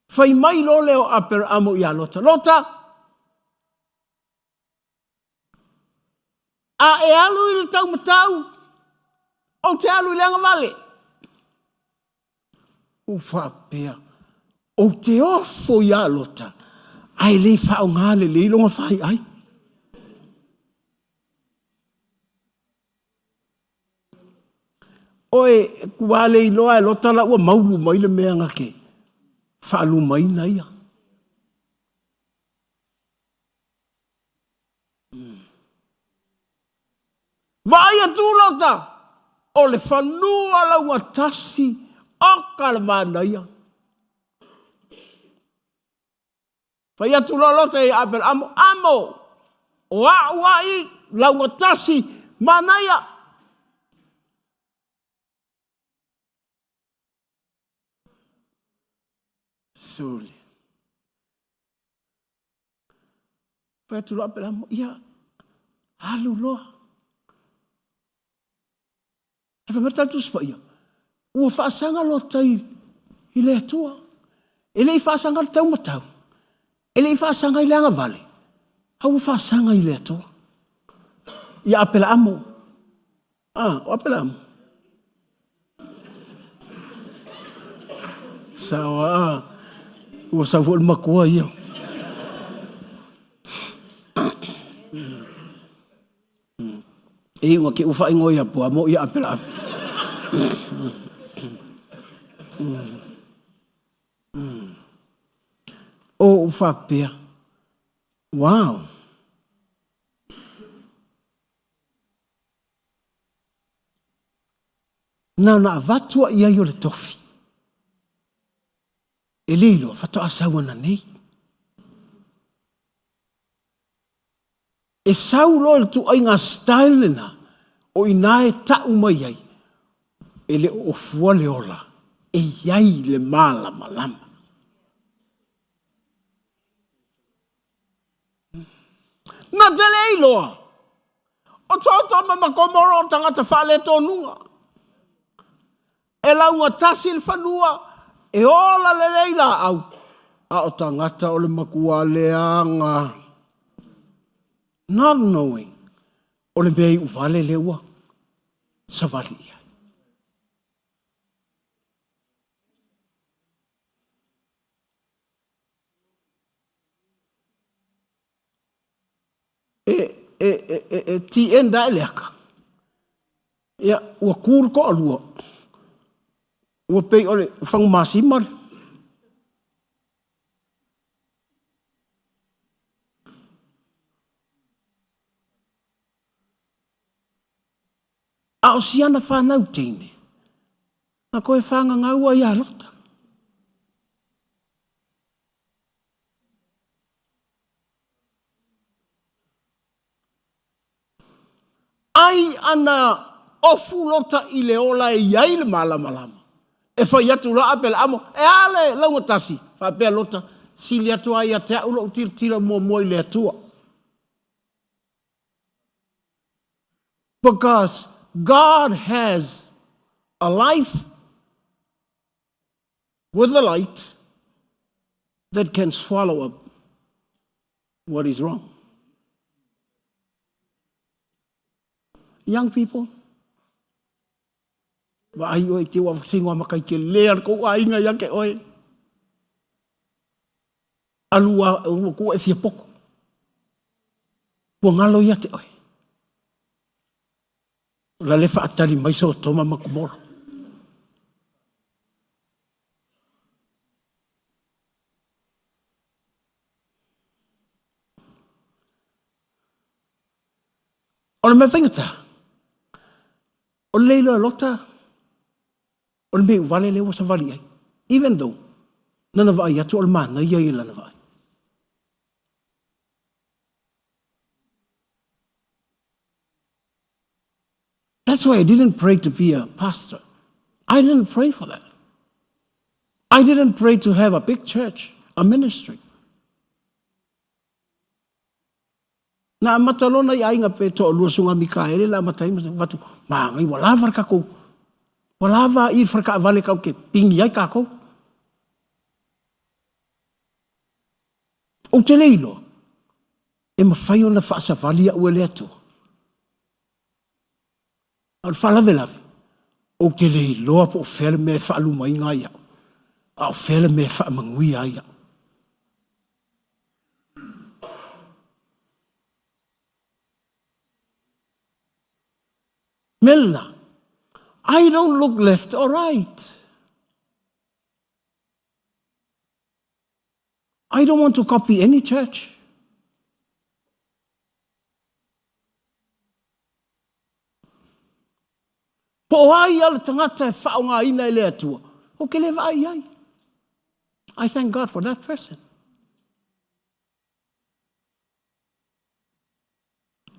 Fai mai loa lea o Aperaamo ia Lota, Lota, a e alu i le taumatau, ou te alu i le agavale. Ua faapea, ou te ofo ia Lota, ae le faaaoga lelei lona faiai. Oe, ua le iloa e Lota la ua maulu mai le mea na te faalumaina ia. Vaai atu Lota, o le fanua laugatasi, oka le manaia. Fai atu loa Lota ia Aperaamo, Amo, o a'u ai laugatasi manaia. Suli. Fai atu loa Aperaamo, ia, alu loa. Ae fai mai le Tala Tusi Paia, ua faasaga Lota i le Atua. E le i faasaga i le taumatau, e le i faasaga i le agavale, a ua faasaga i le Atua. Ia Apelaamo. Ah, o Apelaamo. Sao ah, ua sau foi le matua ia. E iuga ke ua faaigoa ia pua mo ia Apelaamo. O ou faapea, wow. Na ona avatu a i ai o le tofi. E le iloa faatoa sau ananei. E sau loa le tuaiga style lena, o i ina e tau mai ai, e le o ofua le ola, e i ai le malamalama. Na te le iloa, o Sotoma ma Komoro o tagata faaletonuga. E laugatasi le fanua, e ola lelei laau, a o tagata o le matua leaga. Not knowing, o le mea iuvale lea ua savali i ai. E, e, e, e, e TN da e le aka. Ia, ua ku le toalua. Ua pei o le fagumasima le. A o siana fanau teine, na koe whangangau ai a Lota. Ai ana ofu Lota i le ola e i ai le malamalama. E fai atu loa Apelaamo, e a le laugatasi? Faapea Lota, sili atu lava ia te au lou tilotilo muamua i le Atua. Because God has a life with the light that can swallow up what is wrong. Young people, vaai oe te ua singoa makai ke le al kou aiga ia ke oe. Alu a ua ku e fia poko. Ua ngalo ia te oe. La le faatali mai Sotoma ma Komoro. O le mea faigata, o le iloa e Lota, o le mea iuvale lea ua savali ai. Even though, nana vaai atu o le manaia ia i lana vaai. That's why I didn't pray to be a pastor. I didn't pray for that. I didn't pray to have a big church, a ministry. Na amata loa nai aiga pe toalua susuga Mikaele na amata ai ma avatu magai ua lava le kakou ua lava i le faletaavale tatou te pigi ai tatou. Ou te le iloa e mafai ona faasavali au e le Atua. A o le faalavelave, ou te le iloa po o fea le mea e faalumaina ai au, a o fea le mea e faamanuia ai au. Mea lena, I don't look left or right. I don't want to copy any church. Po o ai a le tagata e faaaogaina e le Atua, ou te le vaai i ai. I thank God for that person.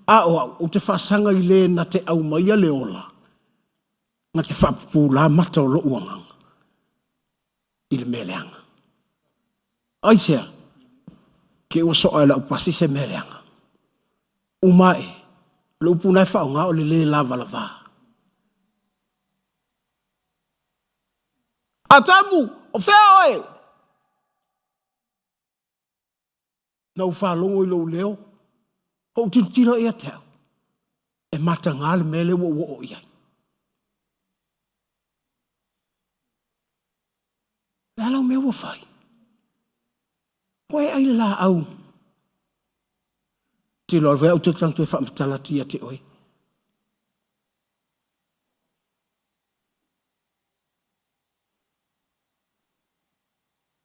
A o au, ou te faasaga i le na te aumaia le ola, na te faapupula mata o lou agaga i le mea leaga. Aisea? Ke ua soa e lau pasi se mea leaga. Uma ae, o le upu na e faaaoga o le le lavalava. Atamu, o fea oe? Na ou faalogo i lou leo, ou tilotilo ia te au, e mataga le mea lea ua ou oo i ai. Le a lau mea ua fai? Ua e ai le laau. Tilo alofa au te toe faamatala atu ia te oe.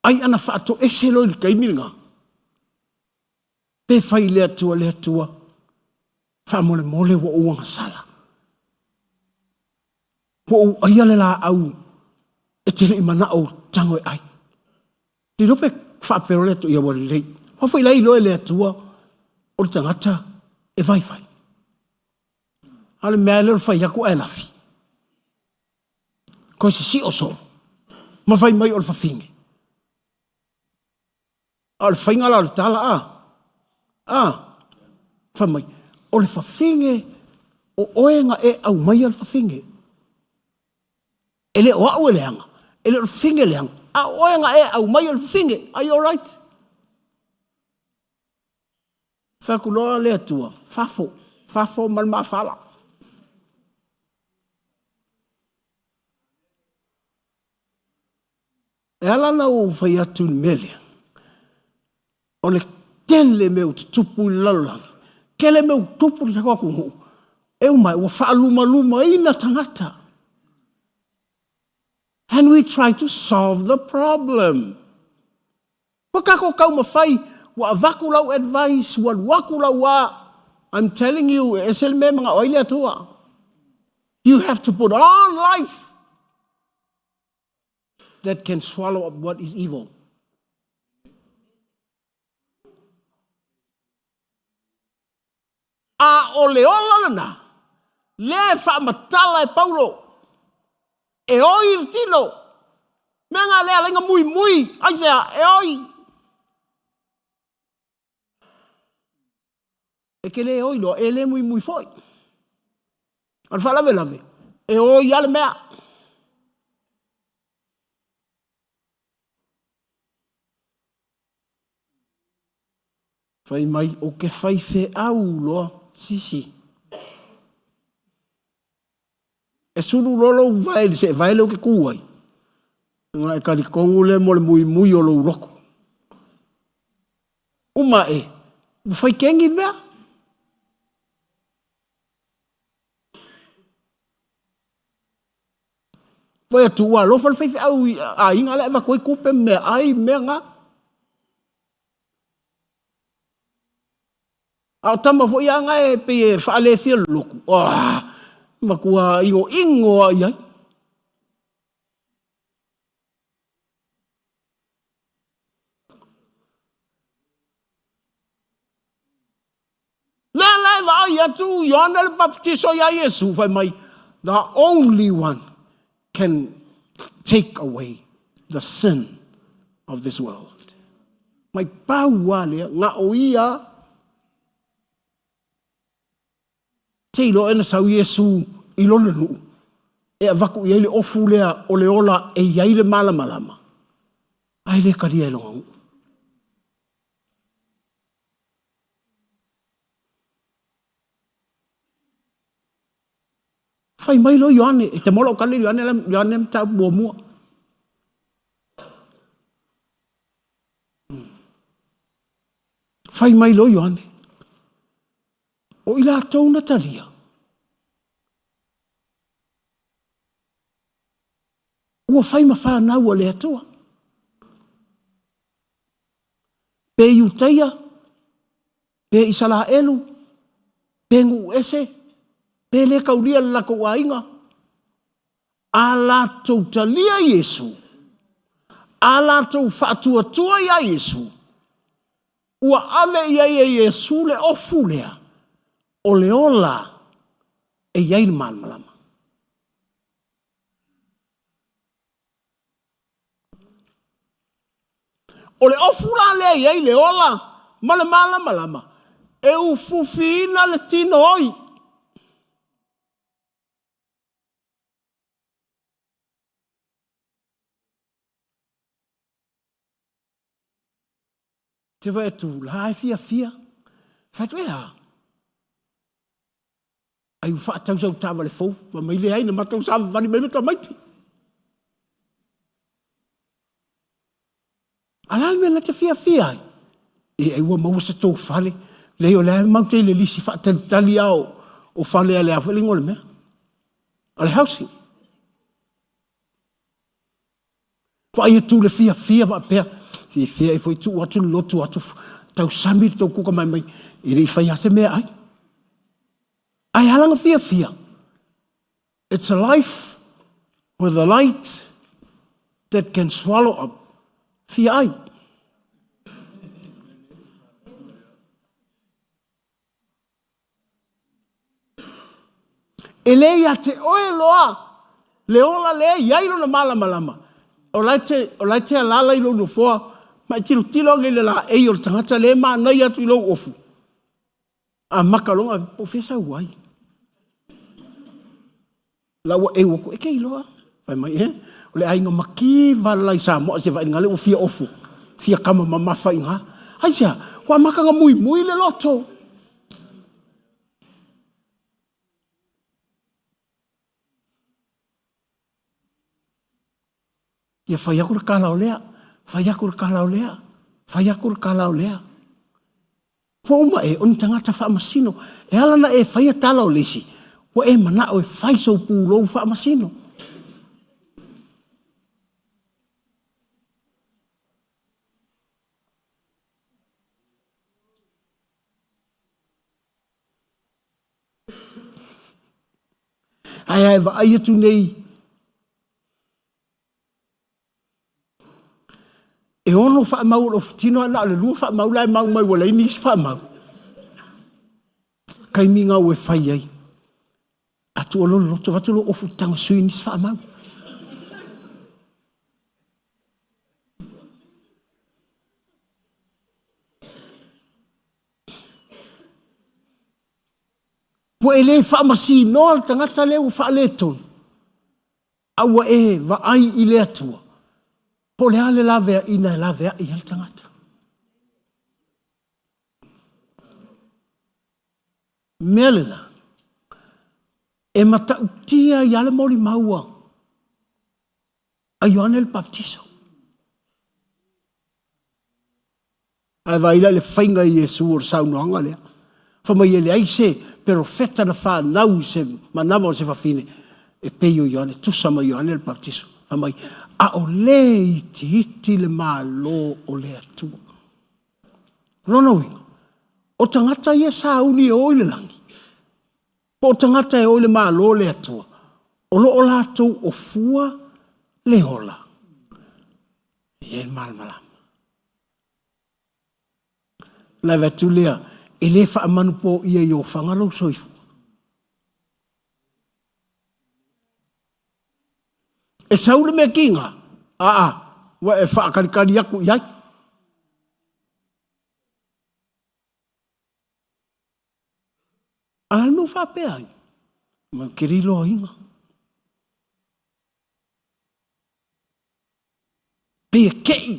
Ai ana faatoese loa i le taimi lena, pe fai i le Atua, le Atua, faamolemole ua ou agasala. Ua ou aia le laau e te le i manao tago e ai. Le iloa pe faapea loa le Atua, ia ua lelei. Aua foi la e iloa e le Atua o le tagata e vaivai. A o le mea lea o le fai atu ae lafi. Toe sisio solo ma fai mai o le fafine. A o le faiga la o le tala a, a, fai mai, o le fafine, o oe na e aumaia le fafine. E le o au e leaga, e le o le fafine e leaga, a o oe na e aumaia le fafine. Are you alright? Fai atu loa le Atua, fafo, fafo ma le mafala. E ala ona ou fai atu i le mea lea, o le tele mea ua tutupu i le lalolagi, tele mea ua tutupu i le tatou atunuu, e uma ua faalumalumaina tagata. And we try to solve the problem. Ua tatou taumafai, ua avatu lau advice, ua alu atu lau a. I'm telling you, e ese le mea e manao ai le Atua. You have to put on life that can swallow up what is evil. A o le ola lena, lea e faamatala e Paulo, e oi le tino. Mea nga lea alainga muimui, aisea, e oi. E ke le oi loa, e le muimui foi. O le faalavelave, e oi lava le mea. Fai mai, o ke faifeau loa, sisi. E sulu loa lou vae i le seevae lea ou te tu ai, ona e talitonu lea mo le muimui o lou loto. Uma ae, ua fai kegi le mea. Fai atu, ua alofa le faifeau i aiga la e avatu ai tupe ma meaai ma mea na. A o tama foi a na e pei e faalefia lotu, ah, matua inoino lava i ai. atu Ioane le Papatiso iā Iesu, fai mai, The only one can take away the sin of this world. Mai pau lava lea, na o ia te iloa ea na sau Iesu i lona nuu e avatu i ai le ofu lea o le ola e i ai le malamalama, ae le talia e lona nuu. Fai mai loa Ioane, e te maua lau tala Ioane, Ioane mataupu muamua. Fai mai loa Ioane, o i latou na talia, ua fai ma fanau a le Atua. Pe Iutaia, pe Isaraelu, pe nuu ese, pe le taulia le latou aiga, a latou talia Iesu, a latou faatuatua iā Iesu, ua ave i ai e Iesu le ofu lea o le ola e i ai le malamalama. O le ofu la lea e i ai le ola ma le malamalama, e ufufiina le tino oi. Te vaai atu la e fiafia. Fai atu, e a? Ai ua faatau sau taavale fou, fai mai leai na matou savavali mai ma tamaiti. A la le mea na te fiafia ai? E ai ua maua se tou fale. Leai o lea matou te i le lisi faatalitali lava o fale a le a foi le igoa o le mea. O le housing. Vaai atu le fiafia faapea, fiafia e foi tuu atu le lotu atu, tausami le tou kuka mai mai, e le i fai lava se mea ai. Ae a lana fiafia? It's a life with a light that can swallow up fia ai. E le ia te oe loa le ola lea e i ai lona malamalama, o la e te, o la e te alaala i lou nofoa ma e tilotilo ane i le laei o le tagata lea e manaia atu i lou ofu. A maka loa, po o fea sau ai? La ua eu atu, e te iloa. Fai mai, e, o le aiga mativa la i Samoa se vaaiga lea ua fia ofu, fia kama mamafa i ina. Aisea? Ua amata ona muimui le loto. Ia fai atu le tala o lea, fai atu le tala o lea, fai atu le tala o lea. Ua uma e, o ni tagata faamasino. E ala ona e faia tala o le isi, ua e manao e fai sou pulou faamasino. Ae a e vaai atu nei E ono faamau o le ofutino ae na o le lua faamau la e mau mai ua leai nisi faamau. Taimi na ua e fai ai. A tua lo loto avatu lo ofu tanga sui nisi faamau. Ua e le faamasinoa le tagata lea ua faaletonu. A ua e vaai i le Atua, po o le a le laveaiina e laveai ai le tagata. Mea lena, e matautia ai lava le molimau a Ioane le Papatiso. Ae vaai la i le faiga i Iesu o le saunoaga lea. Fai mai e leai se perofeta na fanau i se manava o se fafine e pei o Ioane, tusa ma Ioane le Papatiso. Fai mai, a o le itiiti le Malo o le Atua. O lona uiga, o tagata ia sauni e o i le lagi, po o tagata e o i le Malo o le Atua, o lo o latou ofua le ola. E i ai le malamalama. Ona avatu lea E le faamanupoia i ofaga lou soifua. E sau le mea kiga, aa, ua e faakalikali aku i ai. A le mea ua faapea ai, ma ou te le iloaina. Pei e tei.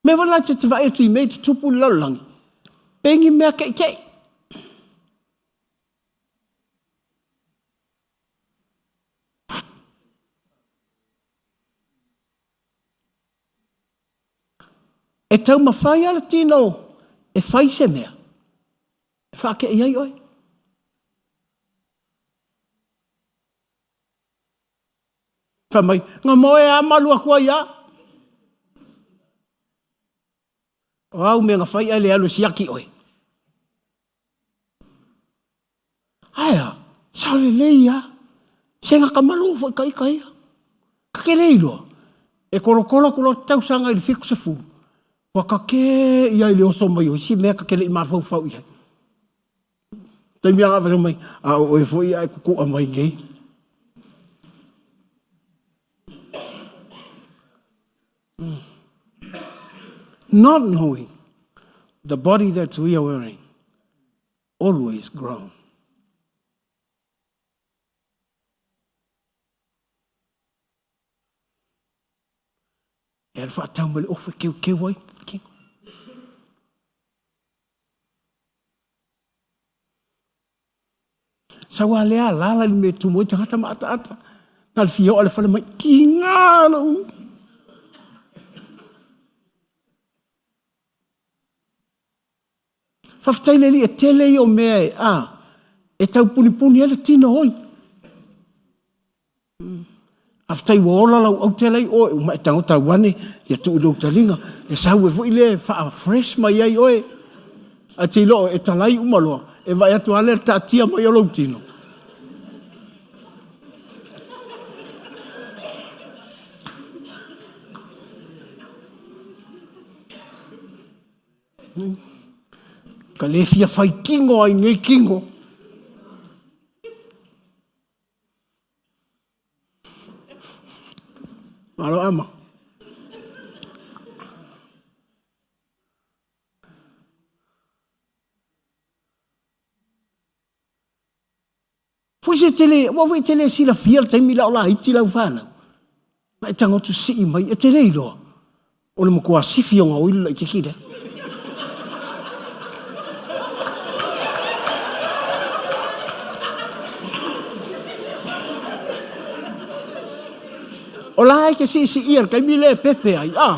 Mea foi la te te vaai atu i mea i tutupu i le lalolagi, pei ni mea keikei. E taumafai lava le tino e fai se mea e faakei ai oe. Fai mai, na moe lava ma alu atu ai lava. O au mea na fai ae le alu e siaki oe. Ae a, sao lelei lava. Se na ka malo foi ka ita ia. Ka te le iloa, e tolotolo atu loa le tausaga i le 70, ua kake ia i le oso mai o isi mea ka te le i mafaufau i ai. Taimi a na mai, a o oe foi ae kukua mai nei. Not knowing the body that we are wearing always grown. E alu faatau mai le ofu e keukeu ai. Sau a lea alala i le mea e tumu ai tagata ma ataata. Na le fia oo i le fale mai, kiga lou. Faafetai le Alii e tele ia o mea e, a, e tau punipuni ai le tino oi. Faafetai ua ola lau aute la i o e uma e tago tau ane ia tuu i lou taliga e sau ai foi lea e faa-fresh mai ai oe. Ae te iloa e talai uma loa, e vaai atu lava lea i le taatia mai o lou tino. Ka le fia fai kino ai nei kino. Malo ama. Foi se tele, ua foi tele silafia le taimi la o laiti lau fanau. Ma e tagoto sii mai, e te le iloa. O le matua sifi o ngā oili laititi lea. O la e te siisiia le taimi lea e pepe ai, a,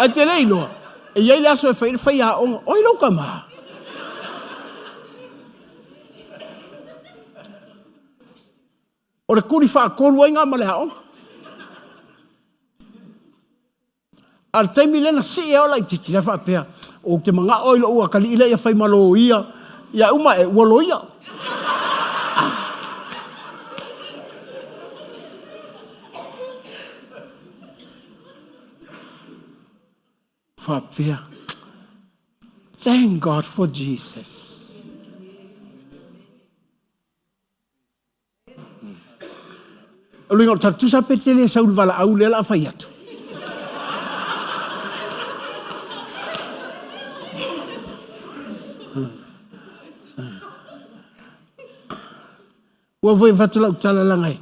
ae te le iloa, e i ai le aso e fai ai le faiaoga, o ai lou tama? O le kuli faatolu ai gā ma le aoga. A o le taimi lea na sii ai o laitiiti, la e faapea, ou te manao i lou atalii lea ia fai ma loia, ia uma ae ua loia. Faapea, thank God for Jesus. O luiga o le tala tusa pe te le sau le valaau lea la fai atu. Ua foi fatu lau tala langa e,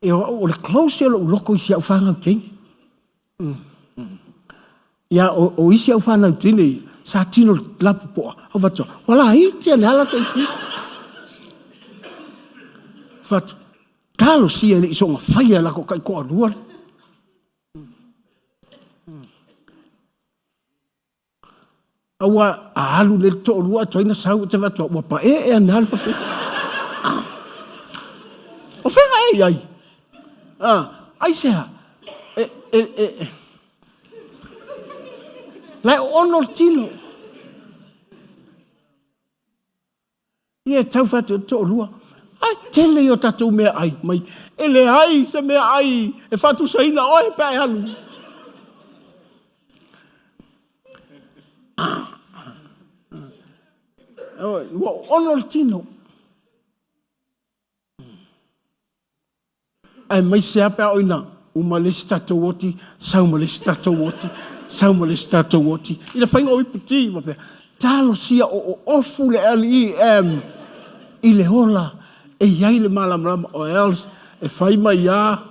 e o le close o lou loko i si au whanau teine. Ia, o, o isi au whanau teine ia, sa tino le lapopoa. Au fatua, wala iti ane ala tau tino. Fatu, talosia e le i soga whaia la ko kai koa lua le. Aua a alu le toalua atu ai na sau te vatua ua pae'e ana le fafine. O fea e i ai? Ah, aisea? E, e, e, e. La e ono le tino. Ia e tau fai atu e toalua, a tele ia o tatou meaai mai, e leai se meaai e faatusaina oe pe a e alu. Ua ono le tino. Aemaise lava pe a oo ina uma le isi tatou oti, sau ma le isi tatou oti, sau ma le isi tatou oti. I le faiga o ipu ti faapea, talosia o oofu le LEM i le ola e i ai le malamalama or else e fai mai lava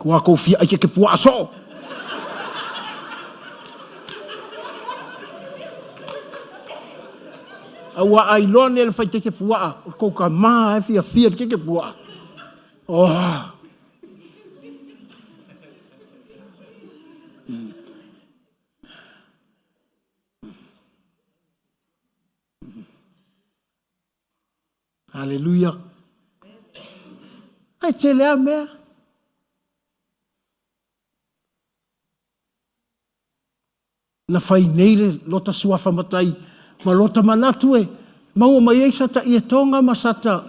Ua kou fia ai ke ke puaa soo. A ua ai loa nei le fai keke puaa, o kou ka mā e fia fia le keke puaa. Oh. Haleluia. Ai tele a mea. Na fai nei le lota suafa matai ma lota manatu e maua mai ai sata ietoga ma sata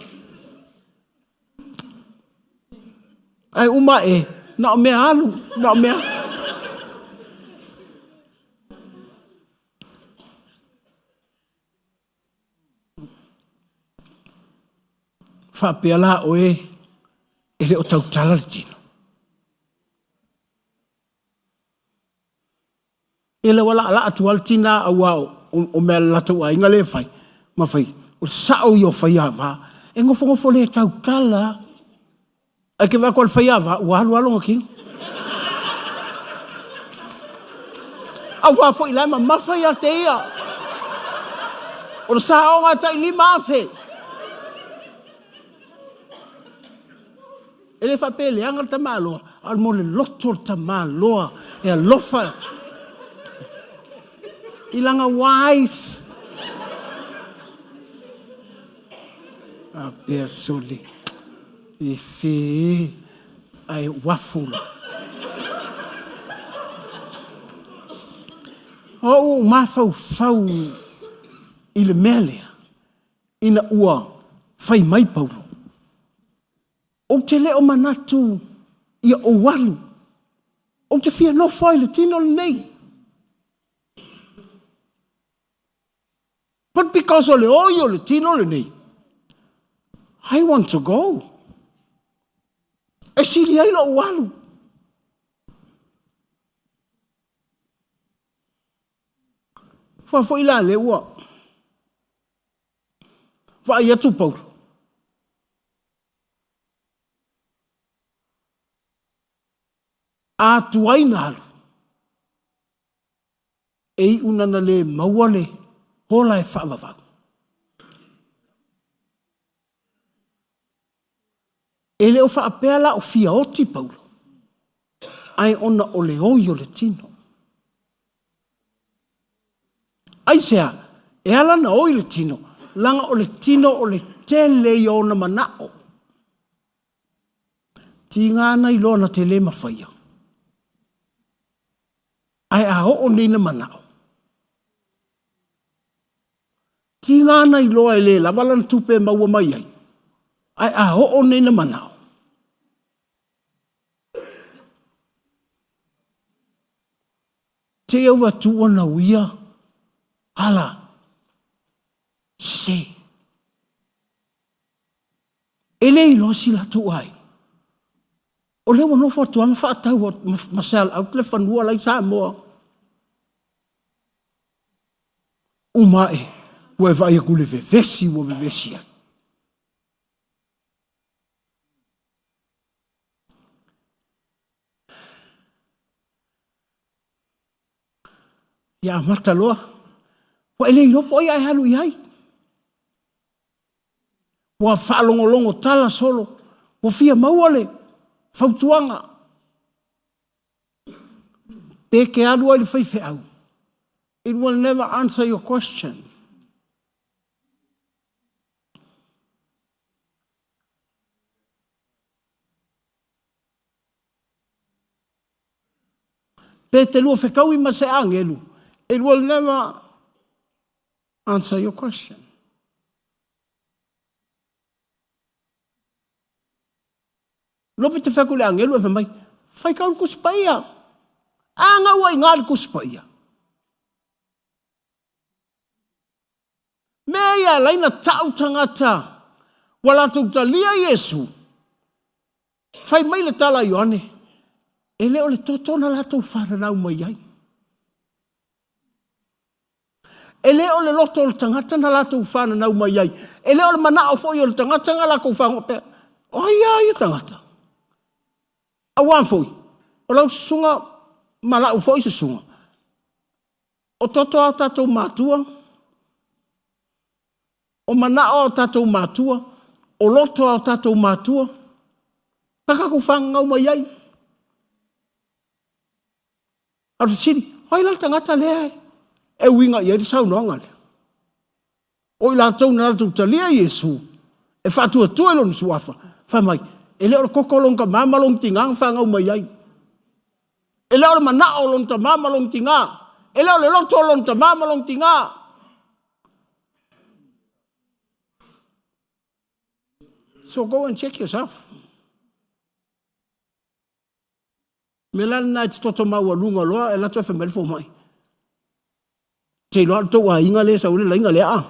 Ae uma e, na o mea alu, na o mea. Faapea la oe e le o tautala le tino. E le ua laalaa atu lava le tina aua o mea a le latou aiga lea e fai, ma fai, o le sao ia o faiava. E nofonofo le tautala lava. Ae te vaai atu lava i le faiava, ua alu lava lona tino. Aua foi la e mamafa ia te ia. O le saoga e tai 5,000. E le faapea e leaga le tamaloa, a o le mo le loto o le tamaloa e alofa i lana wife. Faapea sole, e fe e, ae uafu la. O au ua mafaufau i le mea lea, ina ua fai mai Paulo, ou te le o manatu ia ou alu, ou te fia nofo ai i le tino lenei. But because o le oi o le tino lenei, I want to go. E sili ai lou alu. Fua foi la le ua vaai atu Paulo. A tuai na alu, e iu nana le maua le ola e faavavau. E le o faapea la o fia oti Paulo, ae ona o le oi o le tino. Aisea? E ala ona oi le tino, leaga o le tino o le tele ia o ona manao. Tiga ana iloa na te le mafaia. Ae a oo nei na manao, tiga ana iloa e le lava lana tupe e maua mai ai, ae a oo nei na manao, te i au atu ua nauia ala sese. E le iloa si latou aiga. O lea ua nofo atu lava ma faatau ma sell out le fanua la i Samoa. Uma ae, ua e vaai atu i le vevesi ua vevesi ai. Ia amata loa. Ua e le iloa po o ai a e alu i ai. Ua faalogologo tala solo, ua fia maua le fautuaga. Pe ke alu ai le faifeau, it will never answer your question. Pe te lua fekaui ma se agelu, it will never answer your question. Lope te wheku le angelu e whamai, whai kau le kusi paia. A ngau ai ngā le kusi paia. ia e ala ai ona tau tagata ua latou talia Iesu, fai mai le tala a Ioane, e le o le toto na latou fananau mai ai. E le o le loto o le tagata na latou fananau mai ai. E le o le manao foi o le tagata na latou fagoa pea. O ai a ia tagata? Aua foi, o lau susuga ma lau foi susuga, o toto a o tatou matua, o manao a o tatou matua, o loto a o tatou matua, na tatou fananau mai ai. A o le fesili, o ai la le tagata lea e uiga i ai le saunoaga lea? O i latou na latou talia Iesu e faatuatua i lona suafa, fai mai, e le o le koko o lona tama ma lona tina na fanau mai ai. E le o le manao o lona tama ma lona tina. E le o le loto o lona tama ma lona tina. So go and check yourself. Mea la lena e te toto maualuga loa e alu atu ae fai mai le fomai, Te iloa le tou aiga lea e sau ai le laina lea a?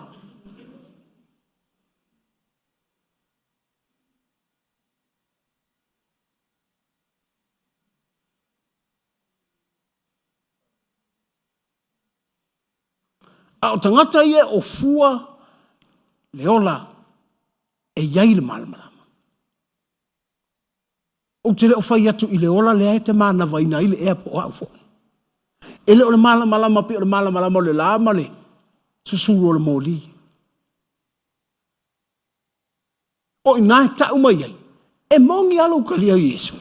A o tagata ia e ofua le ola e i ai le malamalama. Ou te le o fai atu i le ola lea e te manavaina ai le ea po o au foi. E le o le malamalama pei o le malamalama o le la ma le susulu o le moli. O i ina e tau mai ai, e moni lava lou talia o Iesu.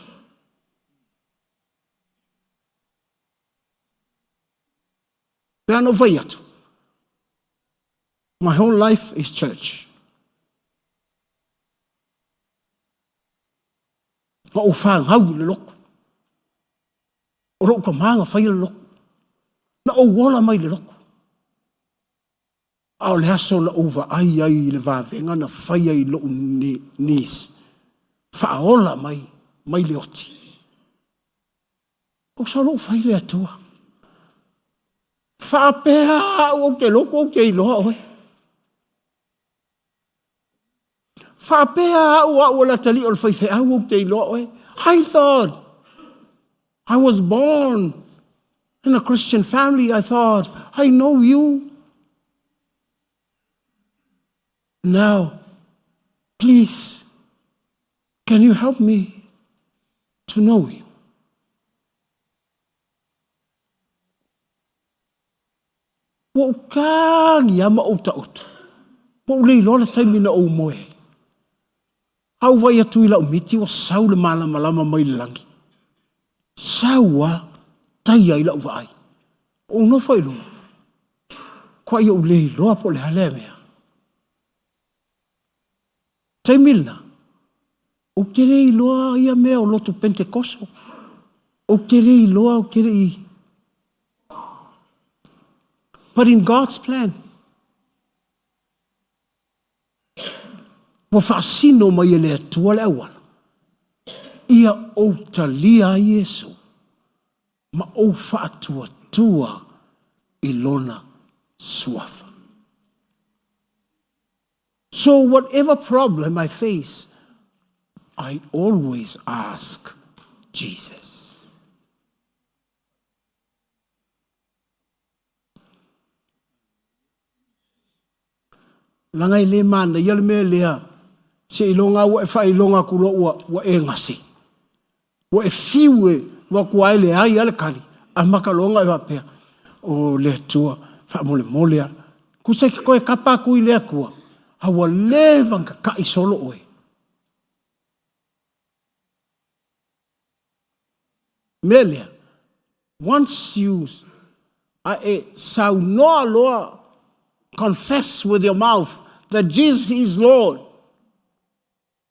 Pe ana ou fai atu, my whole life is church. Na ou fanau i le lotu. O lou tama na faia le lotu. Na ou ola mai i le lotu. A o le aso na ou vaai ai i le vavega na faia i lou knees, faaola mai mai le oti. Ou sau loa ou fai le Atua. Faapea au ou te lotu ou te iloa oe. Faapea au au o le atalii o le faifeau ou te iloa oe. I thought I was born in a Christian family. I thought I know you. Now, please, can you help me to know you? Ua ou tagi lava ma ou taoto. Ua ou le iloa le taimi na ou moe ai. A ou vaai atu i lau miti ua sau le malamalama mai le lagi. Sau lava, taia ai lau vaai. Ou nofo i luga, kuai ou le iloa po o le a lea mea. Taimi lena, ou te le iloa ia mea o lotu Pentekoso. Ou te le iloa, ou te le i... But in God's plan, ua faasino mai e le Atua le auala, ia ou talia ai Iesu ma ou faatuatua i Lona suafa. So whatever problem I face, I always ask Jesus. Leaga e le manaia le mea lea, seiloga ua e faailoga atu loa ua, ua e gase. Ua e fiu e alu atu e leai lava le tali, amata loa ona e faapea, O le Atua, faamolemole lava. Tusa e te toe tapa atu i le Atua, a ua leva ona tata'i solo oe. Mea lea, once you a e saunoa loa, confess with your mouth that Jesus is Lord,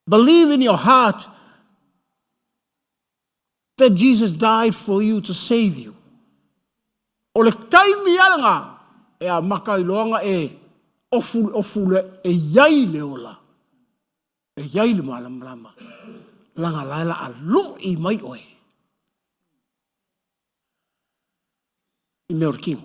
Believe in your heart that Jesus died for you to save you. O le taimi lava lena e amata ai loa ona e ofu le ofu lea e i ai le ola, e i ai le malamalama, leaga la e la a lu'i mai oe i mea o le tino.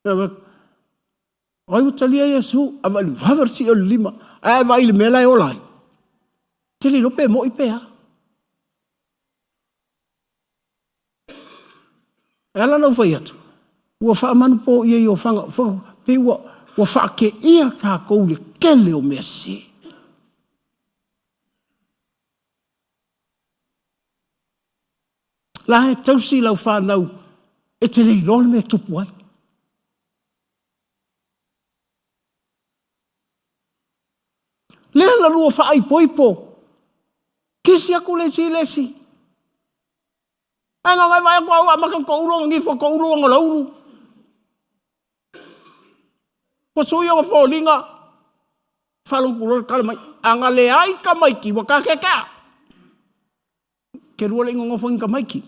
O ai ua talia Iesu, a vaai i le vave o le sii o le lima, ae a vaai i le mea la e ola ai, e te le iloa pe moi pe a. E ala ona ou fai atu, ua faamanupoia i ofaga, pei ua faateia tatou i le tele o mea sese. La e tausi lau fanau e te le iloa le mea e tupu ai. Lea na lua faaipoipo, kisi atu le isi i le isi. Ae na ona e vaai atu lava ua amata ona toulu ona nifo, toulu ona laulu. Ua sui ona foliga, faalogo loa le tala mai, a na leai tamaiti ua ta tetea. Ke lua le i nonofo i ni tamaiti.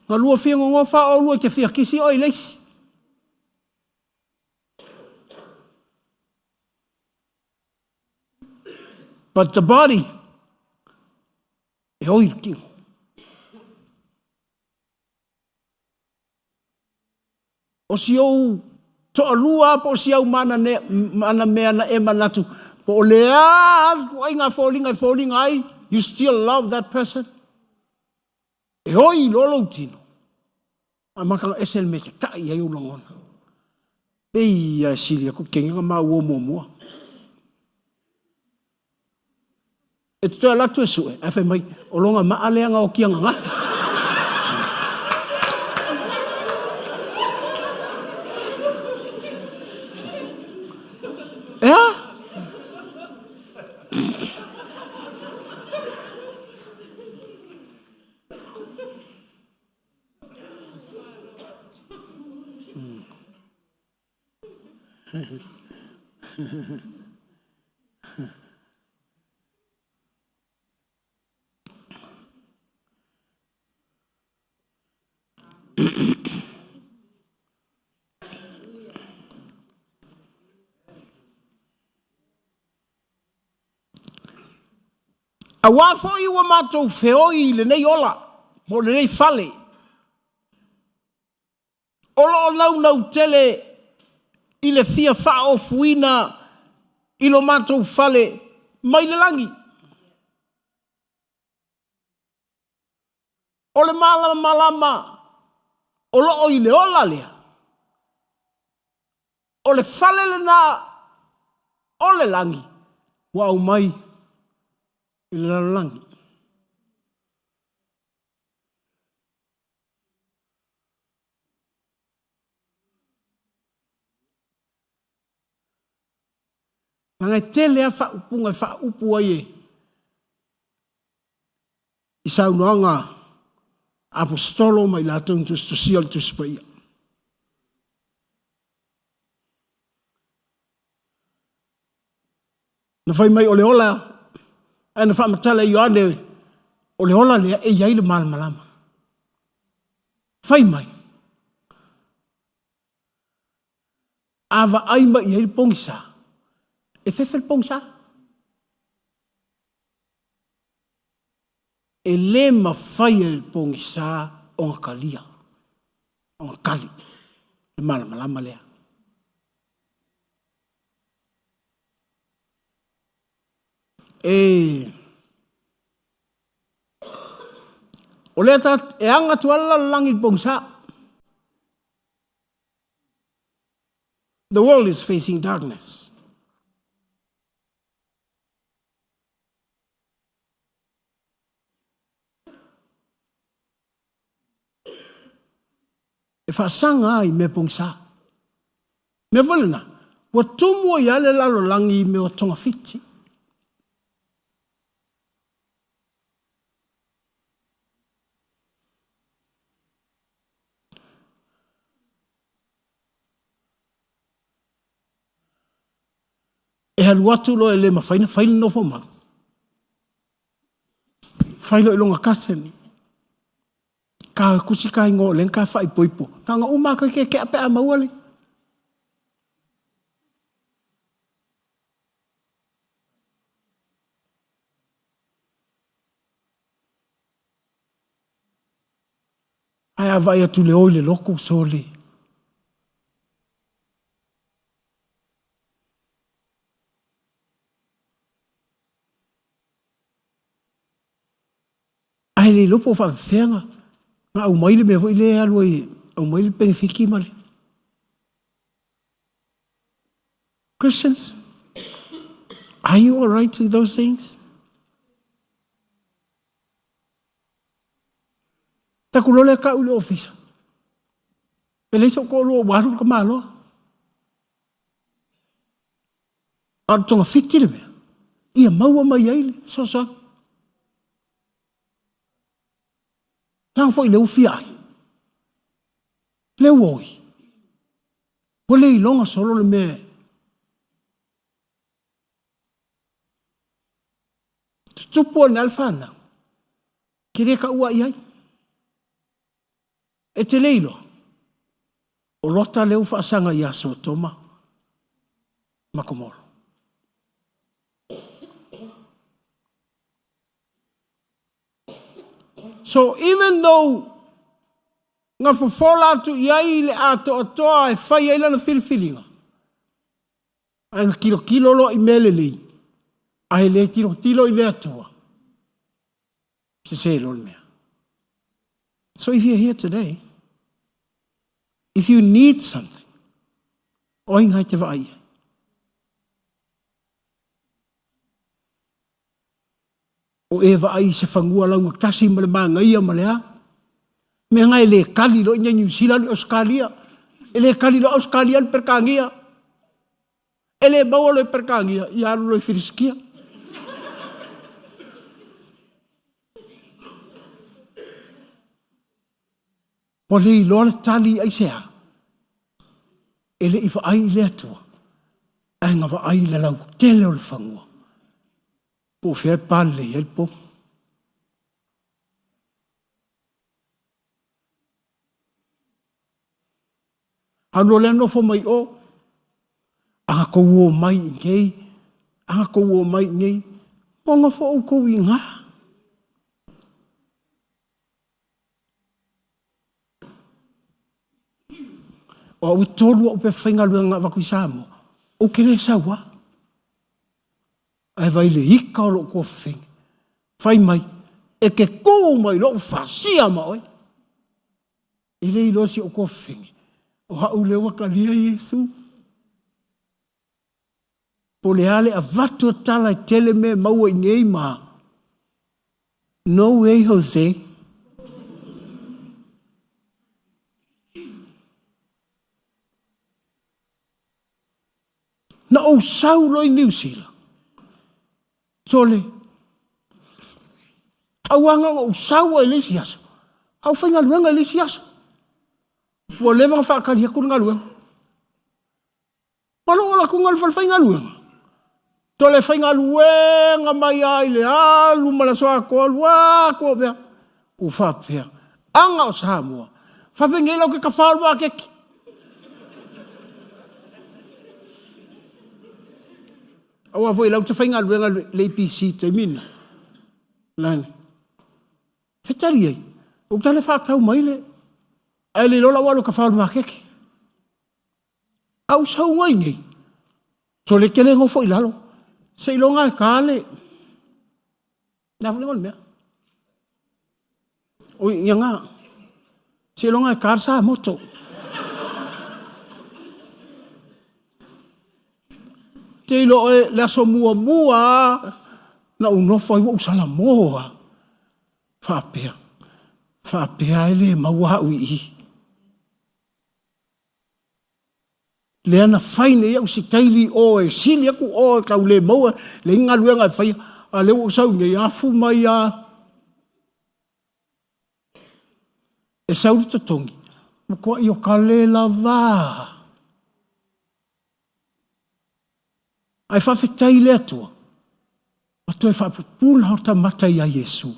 Na lua fia nonofo lava oulua e te fia kisi oe i le isi. But the body, e oi le tino. O si ou toalua po o si au mana mea na e manatu, po o le a le ituaiga foliga e foliga ai, you still love that person? E oi loa lou tino, amata ona ese le mea e tatai i ai ou lagona. Pei lava e sili atu le kegi na maua muamua. E te toe alu atu e sue, ae fai mai, o lona maa lea na oti ananafi. E a? Auā foi ua matou feoi i lenei ola po o lenei fale, o lo o naunau tele i le fia faaofuina i lo matou fale mai le lagi. O le malamalama o lo o i le ola lea, o le fale lena o le lagi ua aumai i le lalolagi. Leaga e tele lava faaupuga e faaupu ai e i saunoaga a Aposetolo ma i latou na tusitusia o le Tusi Paia. Na fai mai o le ola, ae na faamatala e Ioane o le ola lea e i ai le malamalama. Fai mai, a vaai mai i ai le pogisa, e fefe le pogisa. E le mafai e le pogisa ona talia, ona tali le malamalama lea. E O lea ta, e aga atu lava le lalolagi i le pogisa. The world is facing darkness. E faasaga lava i mea pogisa. Mea foi lena, ua tumu ai lava le lalolagi i mea o togafiti. E alu atu loa e le mafai ona fai le nofomau, fai loa i lona cousin, Ka tusi ka ingoa o lea na ta faaipoipo. Na ona uma atu e keakea pe a maua le. Ae a vaai atu i le o i le lotu, sole. Ae le iloa po o faafefea na aumai le mea foi lea e alu ai, aumai le penefiti ma le... Christians, are you all right with those things? Taku loa lea tau i le ofisa. E leai sou toalua ua alu le tamaloa. A o le togafiti le mea, ia maua mai ai le fesoasoani. Leaga foi lea ua fia ai. Lea ua oi. Ua le iloga solo le mea tutupu ane lava le fanau, e te le taua i ai. E te le iloa, o Lota lea ua faasaga ia Sotoma ma Komoro. So even though na fofola atu i ai le atoatoa e fai ai lana filifiliga, ae na tilotilo loa i mea lelei, ae le tilotilo i le Atua, sese loa le mea. So if you're here today, if you need something, o ai ngai te vaai ai? O e vaai i se fanua laugatasi ma le manaia ma le a? Mea na e le kali loa i inei Niu Sila alu i Ausetalia. E le kali loa Ausetalia alu i Peretania. E le maua loa i Peretania, ia alu loa i Filisitia. Ua le iloa le tali aisea? E le i vaai i le Atua, ae na vaai i le lautele o le fanua. Po o fea e palelei ai le pomu. Alu loa lea nofo mai o, a tou omai i inei, a tou omai i inei, ua nofo outou i ina. O au e tolu au pepa faigaluega na avatu i Samoa, ou te le sau lava. Ae vaai le ika o lou tuafafine, fai mai, e te tu mai loa ua fasia ma oe. E le iloa si ou tuafafine, o au lea ua talia Iesu. Po o le a le avatu o tala e tele mea e maua i inei ma No way Jose. Na ou sau loa i Niu Sila, sole, aua na ona ou sau lava i le isi aso, a ou faigaluega i le isi aso. Ua leva ona faatali atu le galuega. Ma lou alu atu i le falefaigaluega, tole faigaluega mai lava i le alu ma le aso atoa, alu atu o mea. Ua faapea, aga o Samoa, faapenei la ou te tafao i le maketi. Aua foi o la ou te faigaluega i le EPC i le taimi lena. Lani. Fetali ai, ou tale faatau mai le, ae le iloa la ua alu e tafao i le maketi. A ou sau ai nei, sole e te le nofo i lalo, seiloga e ta le, le a foi le igoa o le mea? Oi, ia na. Seiloga e ta le samoto. Te iloa oe le aso muamua lava na ou nofo ai ua ou salamo lava. Faapea, faapea e le maua au i i. Lea na fai nei au sitaili i o e sili atu o e tau le maua, leai ni galuega e faia, a lea ua ou sau nei, afu mai lava. E sau le totogi, matuai o ka le lava. Ae faafetai i le Atua, ua toe faapupula ota mata iā Iesu.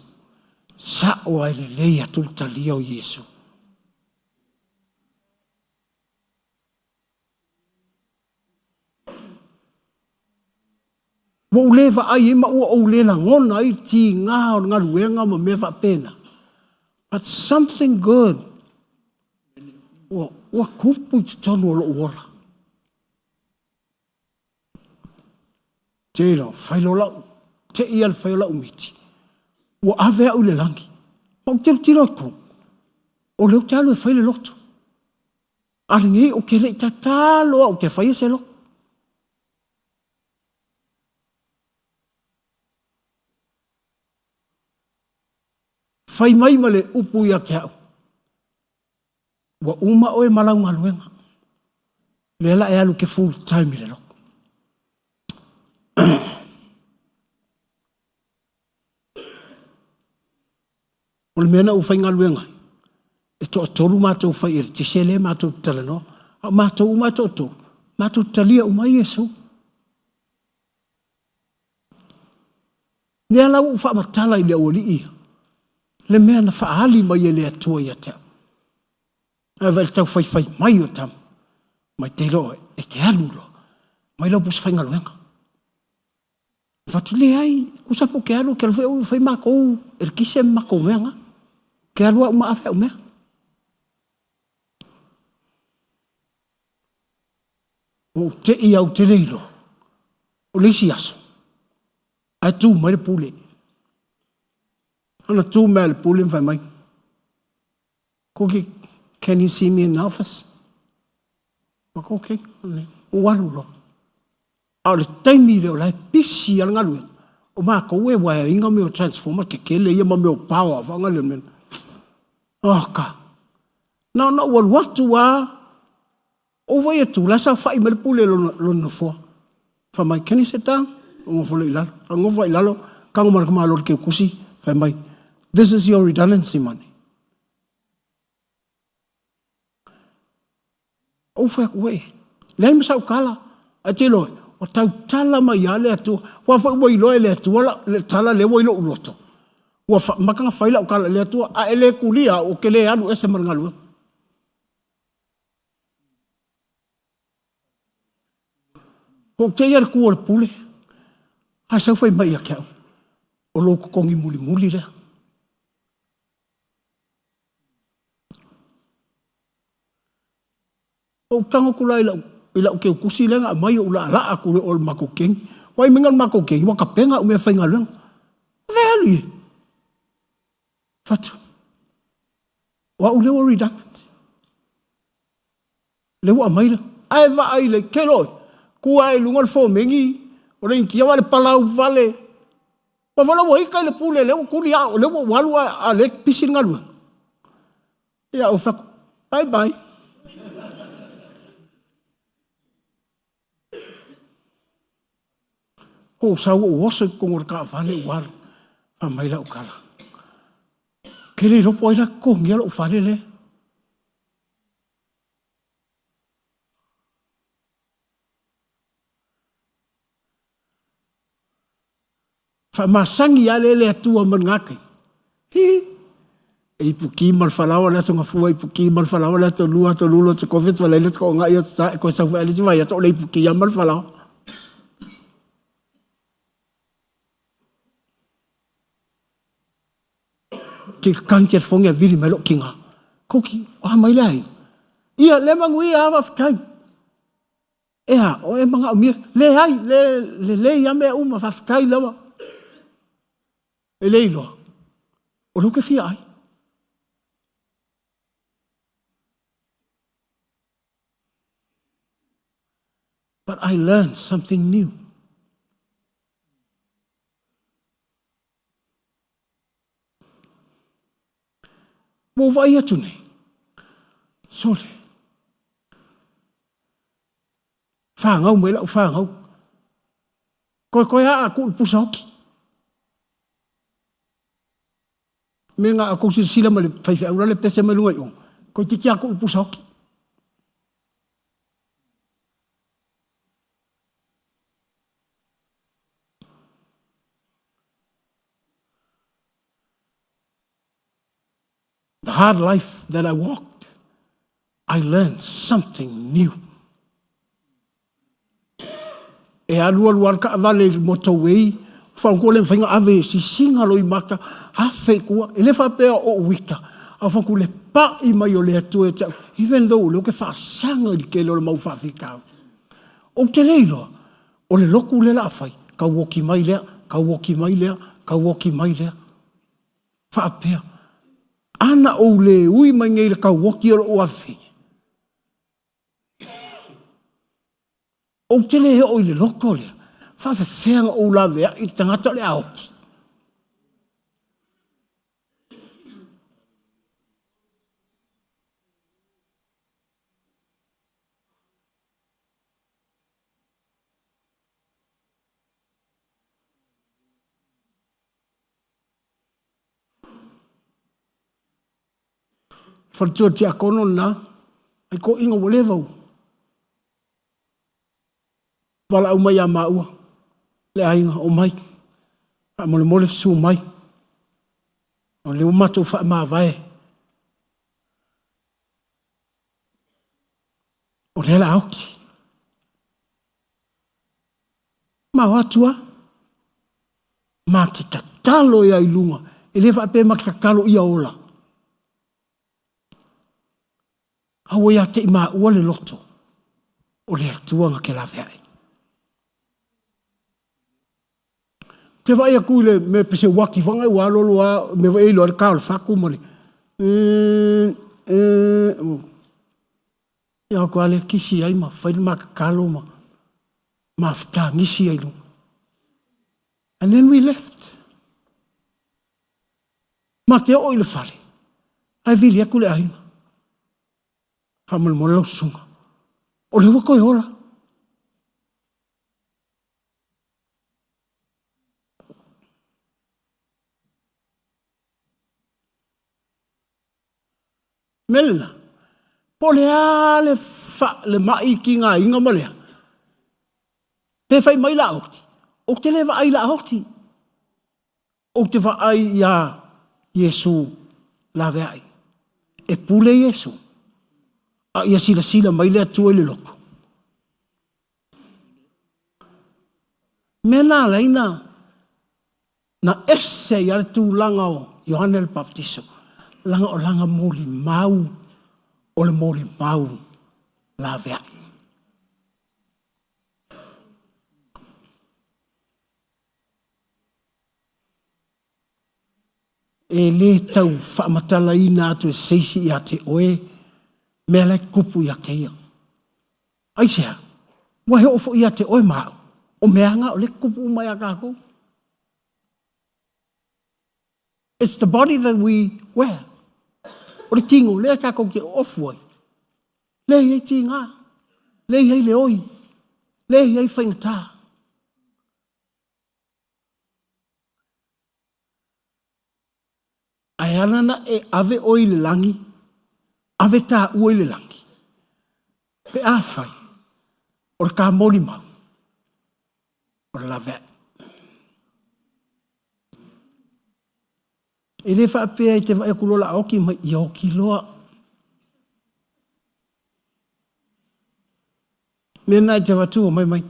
Sa'o lava e lelei atu le talia o Iesu. Ua ou le vaai ai ma ua ou le lagona ai le tiga o le galuega ma mea faapena. But something good. Ua, ua tupu i totonu o lou ola. Te lo, fai lo lau, te ia le fai o lau miti. Ua ave au i le lagi. Ma ou tilotilo atu, o lea ou te alu e fai le lotu. A lenei ou te le i tatalo au ou te faia se lotu. Fai mai ma le upu ia te au, ua uma oe ma lau galuega, lea la e alu ke full time i le lotu. O le mea na ou faigaluega ai, e toatolu matou fai eletise lea matou te talanoa, a o matou uma e toatolu, matou te talia uma ai Iesu. Lea la ua ou faamatala i le aualii ia, le mea na faaali mai e le Atua ia te au. Ae vaai i le taufaifai mai o tama, mai te iloa oe, e te alu loa, mai lau pusa faigaluega. Ou fai atu, leai, tusa pe ou te alu, ou te alu foi au e fai matou eletise ma matou mea na. Ou te alu au ma ave au mea. Ua ou te i au te le iloa, o le isi aso, ae tu mai le pule. Ona tu mai le pule ma fai mai, Cookie, can you see me in the office? Aku, okay. Ua alu loa. A o le taimi lea o la e pisi lava le galuega, o matou e uaeaina mea o transformer tetele ia ma mea o power faga lea mea. Oh ka. Na ona ou alu atu lava, ou vaai atu, la e saofai mai le pule i lona nofoa. Fai mai, can you sit down? Ou nofo loa i lalo. Ou nofo i lalo, tago ma le tamaloa i le keukusi, fai mai, this is your redundancy money. Ou fai atu, uē, leai ma sau tala. Ae te iloa, ua tautala mai lava le Atua. Aua foi ua iloa e le Atua le tala lea ua i lou loto. Ua amata ona fai lau tala i le Atua, a e le tulia au, ou te le alu ese ma le galuega. Ua ou te'i lava i le tu a le pule, ae sau fai mai ia te au, o lou totogi mulimuli lea. Ou tago atu la i lau teutusi lea na aumai ou laalaa atu i o i le matou kegi. Ua ai mea o le matou kegi, ua tapena au meafaigaluega. O fea e alu i ai? Fai atu, o au lea ua redundant. Lea ua aumai le, ae vaai le, ke loe, tu ae i luga le fomeni, o le Initia o le palau vale. Ua foi la ua ita i le pule, lea ua tuli au, lea ua ou alu a o lea e pisi le galuega. Ia, ou fai atu, bye bye. Ou sau ou oso i totonu o le taavale ou alu, fai mai lau tala, ke le iloa po o ai la totogia lou fale lea. Faamasani lava lea le Atua ma le gakai. Hi! E ipuki ma le falaoa le aso gafua, ipuki ma le falaoa le aso lua, aso lulu, aso kofi, aso valaila, aso toonai, aso sa, e koe sau foi le isi vaiaso o le ipuki lava ma le falaoa. Ke kani telefoni a vili mai lou tina. Koki, o a mai le aiga? Ia, le manuia lava, faafetai. E a, o e manaomia? Leai, le lelei lava mea uma, faafetai lava. E le iloa, o lea ou te fia ai. But I learned something new. Ua ou vaai atu nei, sole, fanau mai lau fanau, toe toe aa atu i le pusa oti. Mea na outou silasila ma le faifeau la le pese mai luga i o, toeitiiti lava tuu i le pusa oti. The hard life that I walked, I learned something new. E alu alu lava le taavale i le motorway, faalogo le mafai ona ave e sisiga loimata, afe i tua. E le faapea o ou ita, Ae ou fai atu, le pai mai o le Atua ia te au, even though o lea ou te faasaga i le tele o le mau faafitauli. Ou te le iloa, o le lotu lea o le a fai, tau oti mai lea, tau oti mai lea, tau oti mai lea. Faapea, a na ou le ui mai nei i le tau oti o lou afafine, Ou te le oo i le loto lea. Faafefea ona ou laveai i le tagata o le a oti? Faletua tiakono lena, ai toeaiina ua leva ua valaau mai ia maua le aiga, omai, faamolemole susu mai. O lea ua matou faamavae, o lea o le a oti. Ma o atu lava, ma te tatalo ia i luga, e le faapea ma te tatalo ia ola. Aua ia te i maua le loto o le Atua na te laveai. Ou te vaai atu i le mea pese uaki foi ua alu alu lava, mea foi e iloa ai le ta o le fatu ma le Ia atu lava lea kisi ai ma fai le ma tatalo ma ma fetagisi ai luga. And then we left. Ma te oo i le fale, ae vili atu le aiga. Faamolemole lau susuga, o lea ua toe ola. Mea lena, po o le a le, fa, le mai tigaina ma lea, pe fai mai la oti, ou te le vaai la oti. Ou te vaai iā Iesu laveai. E pule Iesu, a ia silasila mai le Atua i le loto. Mea na ala ai na na ese ai le tulaga o Ioane le Papatiso, leaga o lana molimau o le molimau laveai. E le tau faamatalaina atu e se isi ia te oe mea la e tupu ia te ia. Aisea? Ua he oo foi ia te oe ma au, o mea na o lea e tutupu uma ia tatou. It's the body that we wear. O le tino lea tatou te ofu ai. Lea e i ai tiga, lea e i ai le oi, lea e i ai faigata. Ae ala na e ave oe i le lagi, ave taua i le lagi, pe afai o le ta molimau, o le laveai. E le faapea e te vaai atu loa o le a oti mai, ia oti loa. Mea na e te avatu mai mai,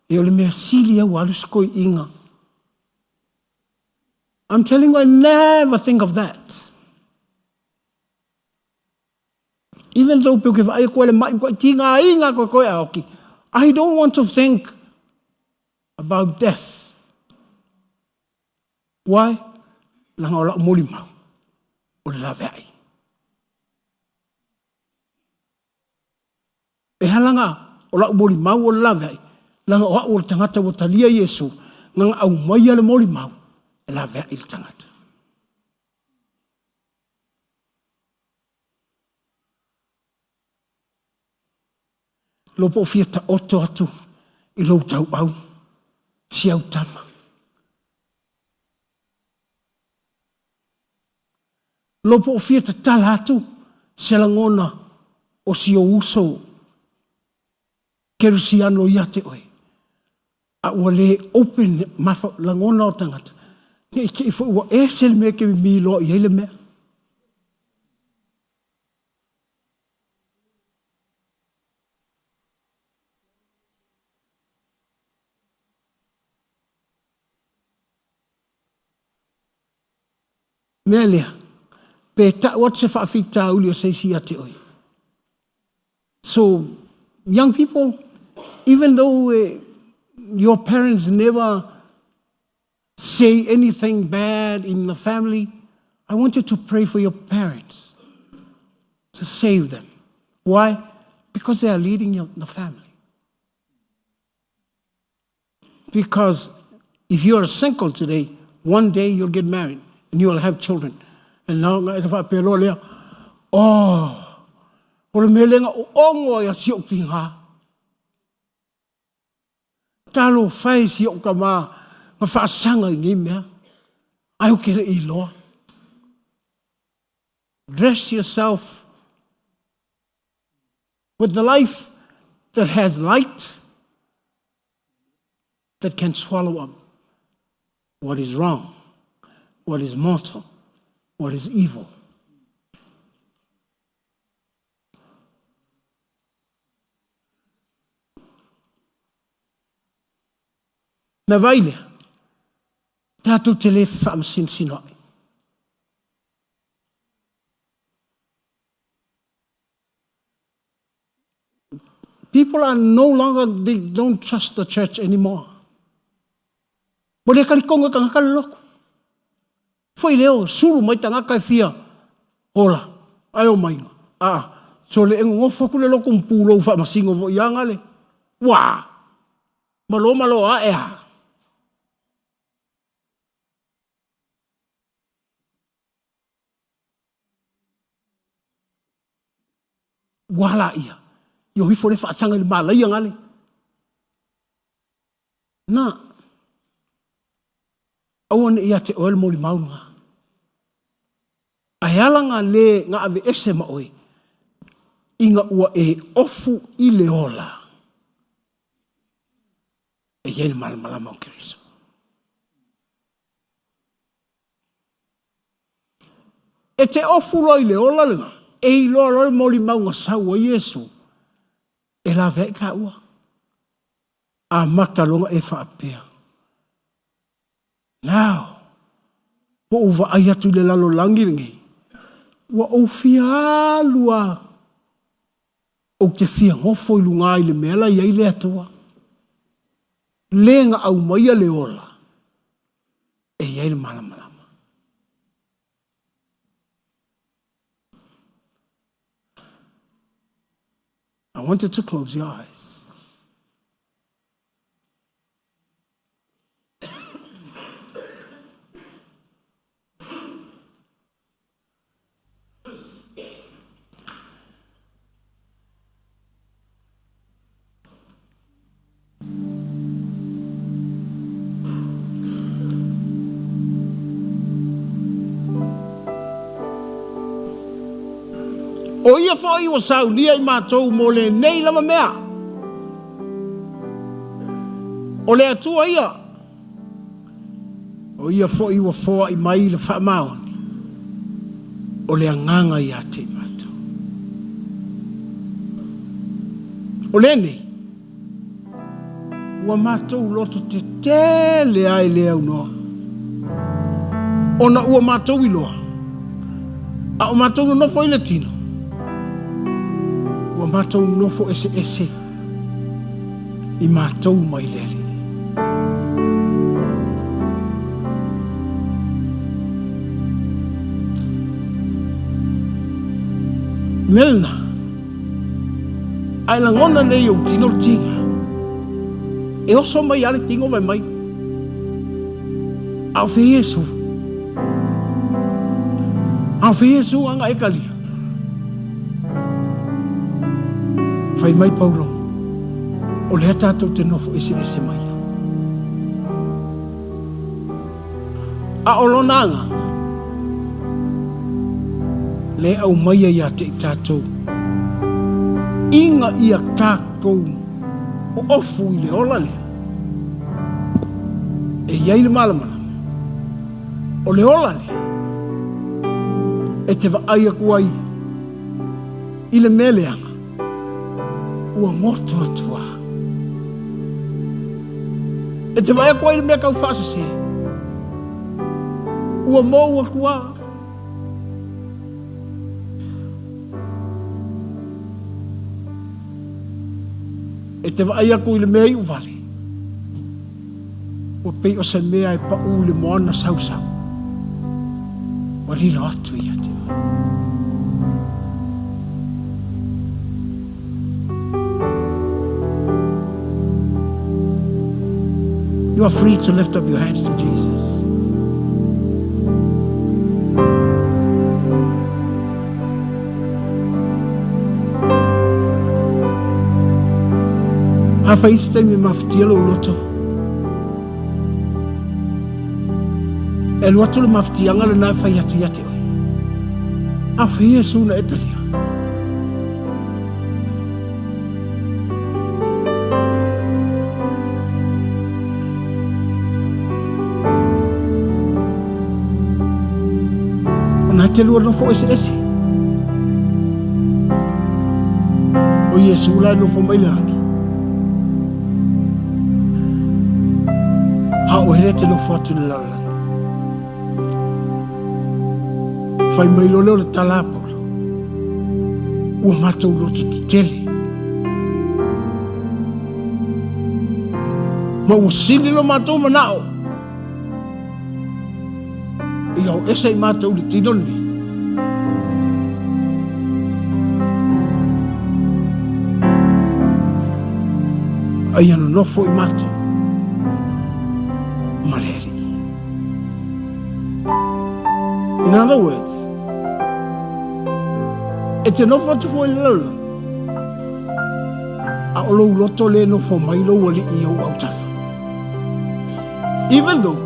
e o le mea sili au alu se toeaina. I'm telling you, I never think of that. Even though pe ke vaai koe le mai koe tinga inga koe koe a oki. I don't want to think about death. Why? Langa o lau molimau o le laveai. E ala o lau molimau o le laveai, leaga o au o le tagata ua talia Iesu, na na aumaia le molimau e laveai le tagata. Lo po o fia taoto atu i lou tauau, si au tama. Lo po o fia tatala atu se lagona o si ou uso kerisiano ia te oe, a ua le open mafa lagona o tagata, ne i te i foi ua ese le mea e te mimi loa i ai le mea. Mea lea, Pe ta'u atu se fa'afitauli o se isi ia te oe. So, young people, even though your parents never say anything bad in the family, I want you to pray for your parents to save them. Why? Because they are leading the family. Because if you are single today, one day you'll get married and you'll have children. And now, oh, o le mea lea na oogo ai a si ou tiga. Talofa e si ou tama na faasaga i nei mea, ae ou te le i iloa. Dress yourself with the life that has light that can swallow up what is wrong, what is mortal, what is evil. Na vai lea, tatou te le fefaamasinosinoai. People are no longer, they don't trust the church anymore. Ua le talitonu e tagata le lotu. Foi lea, sulu mai tagata e fia ola, ae omai, a, sole e nonofo atu le lotu ma pulou faamasino foi ia gale. Ua! Malo malo ae a. Ua la ia. I o ifo le faasaga i le malaia gale. Na. Aua ne i ia te oe le molimau lena. Ae ala nga le nga aveese ma oe, ina ua e ofu i le ola e i ai le malamalama o Keriso. E te ofu loa i le ola lena, e iloa loa le molimau na sau ai Iesu, e laveai taua. Amata loa ona e faapea, Now, ua ou vaai atu i le lalolagi lenei, ua ou fia alu lava, ou te fia nofo i luga i le mea la i ai le Atua. Le na aumaia le ola, e i ai le malamalama. I want you to close your eyes. O ia foi ua saunia i matou mo lenei lava mea. O le Atua ia, o ia foi ua foai mai le faamaoni o le Agaga ia te i matou. O lenei, ua matou loto tetele ai le aunoa, ona ua matou iloa, a o matou nonofo i le tino, ua matou nofo eseese i matou mai le Alii. Mea lena, a e lagona nei i ou tino le tiga, e oso mai lava le tino fai mai, A o fea Iesu? A o fea Iesu aga e kalia? Fai mai Paulo, o lea tatou te nofo eseese mai. A o lona agaga, le aumaia ia te i tatou, ina ia tatou oofu i le ola lea, e i ai le malamalama, o le ola lea e te vaai atu ai i le mea leaga ua goto atu lava. E te vaai atu ai i le mea tau faasese ua mou atu lava. E te vaai aku i le mea iu vale, ua pei o se mea e paʻū i le moana sausau, ua lilo atu ia te oe. You are free to lift up your hands to Jesus. Afai isi taimi e mafatia lou loto, e alu atu le mafatiaga lena e fai atu ia te oe. Afai Iesu na e talia. Ona e te lua nofo eseese. O Iesu la e nofo mai le lagi. A o hele te nofo atu le lalolagi. Fai mai loa lea o le tala a Paulo, ua matou loto tetele. Ma ua sili lo matou manao ia o ese i matou le tino lenei. A ia nonofo i matou ma le Alii. In other words, e te nofo atu foi i le lalolagi, a o lou loto le nofo mai lou alii i ou autafa. Even though,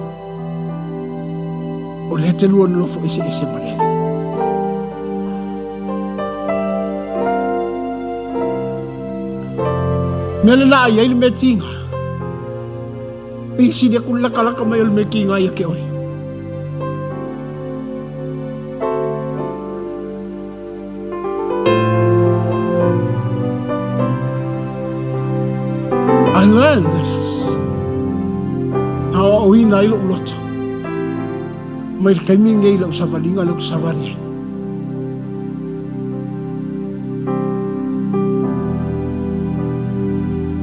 o lea te lua nonofo eseese ma le Alii. Mea lena a i ai le mea tiga. Pei sili aku le lakalaka mai o le mea tiga ia ke oe. I learned this. Na aoaoina ai lou loto. Mai le taimi lenei i lau savaliga lea ou te savali ai.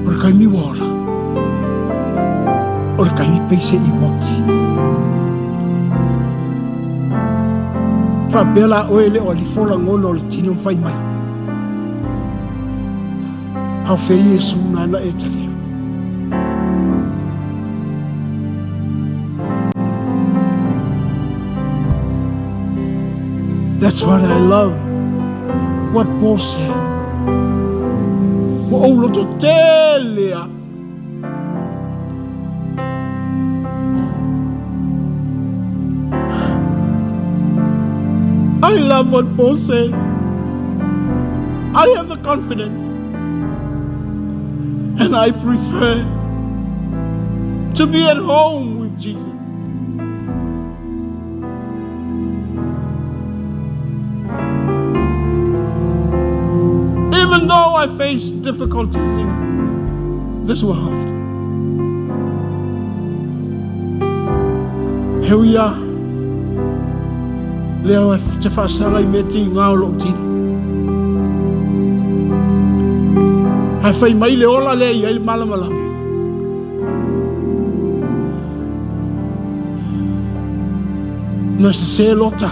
O le taimi ua ola, o le taimi pei se i oti. Faapea la oe e le o alifo lagona o le tino fai mai. A o fea Iesu nāna e talia? That's what I love. What Paul said. Ua ou loto tele a. I love what Paul said. I have the confidence and I prefer to be at home with Jesus. Even though I face difficulties in this world, Here we are. Lea e te faasaga i mea tiga o lou tino. Ae fai mai le ola lea i ai le malamalama. Na sesē Lota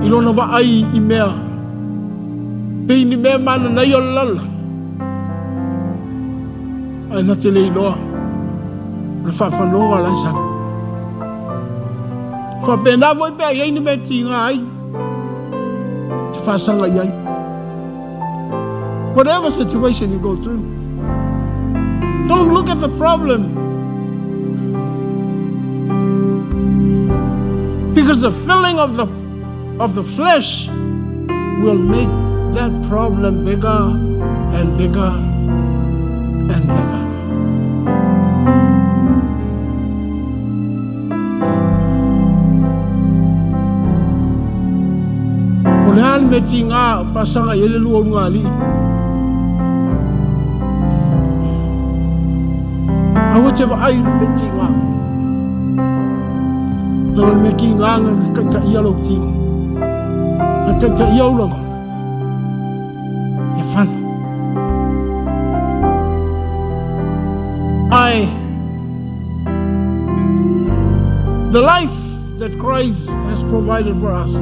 i lona vaai i mea pei ni mea mananaia o le lalolagi, ae na te le iloa o le faafanoga la e sau. Faapena foi pe a i ai ni mea tiga ai te faasaga i ai. Whatever situation you go through, don't look at the problem. Because the filling of the, of the flesh will make that problem bigger and bigger and bigger. O le a le mea tiga faasaga i ai le lua ulugalii? Aua te vaai i le mea tiga. Na o le mea tiga na taitaia lou tino. Na taitaia ou lagona. Ia fana. Ae the life that Christ has provided for us,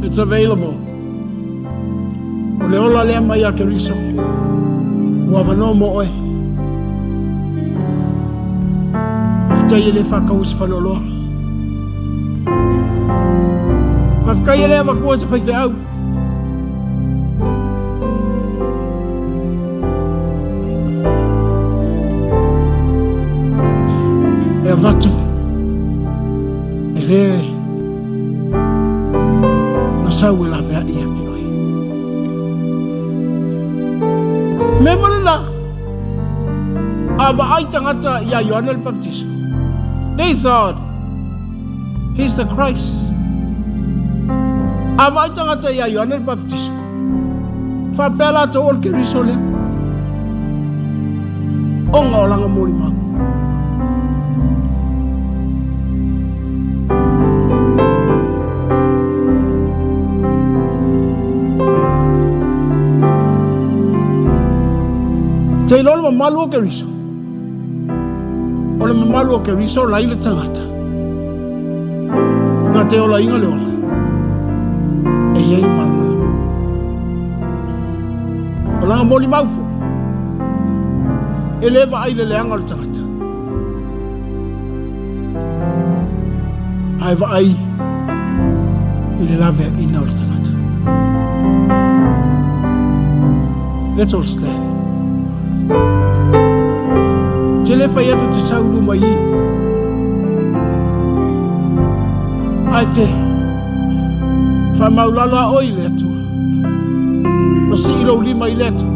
it's available. O le ola lea mai a Keriso, ua avanoa mo oe. Faafetai e le faataua se faleoloa. Faafetai e le avatua se faifeau. E avatu e le na sau e laveai ia te oe. Me vale la, a vaai tagata ia Ioane le Baptist. They thought he's the Christ. A vaai tagata ia Ioane le Baptist. Faapea latou o le Keriso lea. Ona o lana molimau. Te iloa le mamalu o Keriso. O le mamalu o Keriso lai le tagata. Na te ola inga le ola. E iai malamalama. O lana molimau foi. E le vaai le leaga o le tagata. Ae vaai i le laveaiina o le tagata. Let's all stand. Te le fai atu te sau luma i. Ae te whamaulalo a oi le Atua. Ma sii lou lima i le Atua.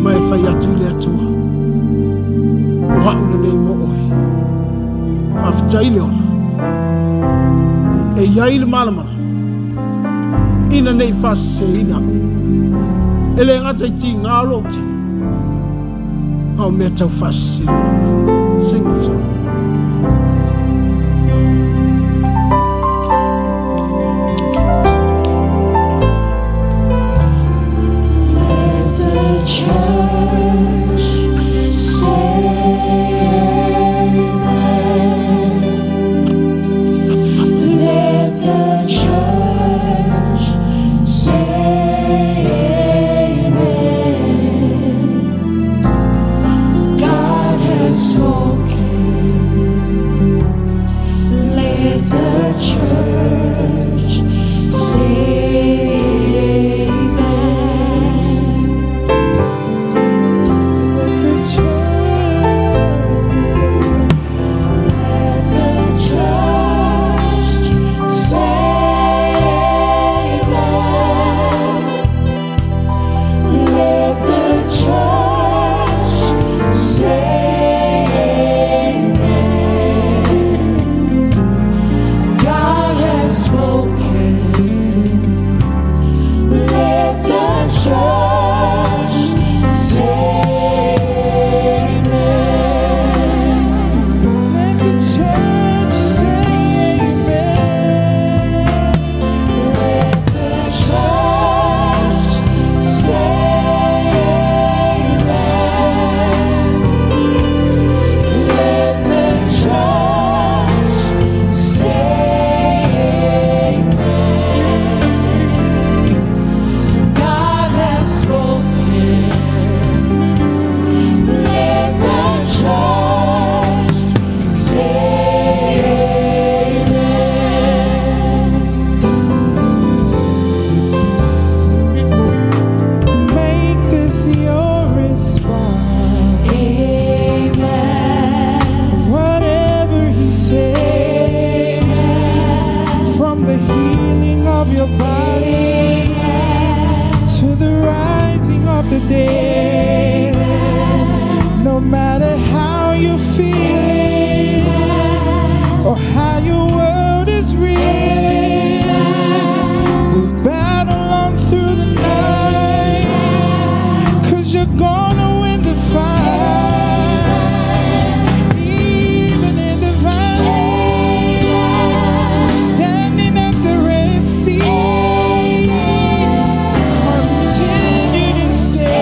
Ma e fai atu i le Atua. O au lenei mo oe. Faafetai le ola. E iai le malamalama. Ina nei faaseseina au. E le gata i tiga o lou tino. A o mea tau faasese o le lalolagi. Sing the song. Let the church say amen. Let the church say amen. God has spoken. Let the church say amen. Let the church Let the church say amen. Let the church say amen. God has spoken. Let the church say amen. Let the church say amen. Let the church say amen. Let the church say amen. God has spoken. Let the church say amen. Make this your response. Amen. Whatever he says, from the healing of your body to the rising of the dead, no matter how you feel or how your world is real, we battle on through the night, 'cause you're gonna win the fight, even in the valley, standing at the Red Sea, continue to say,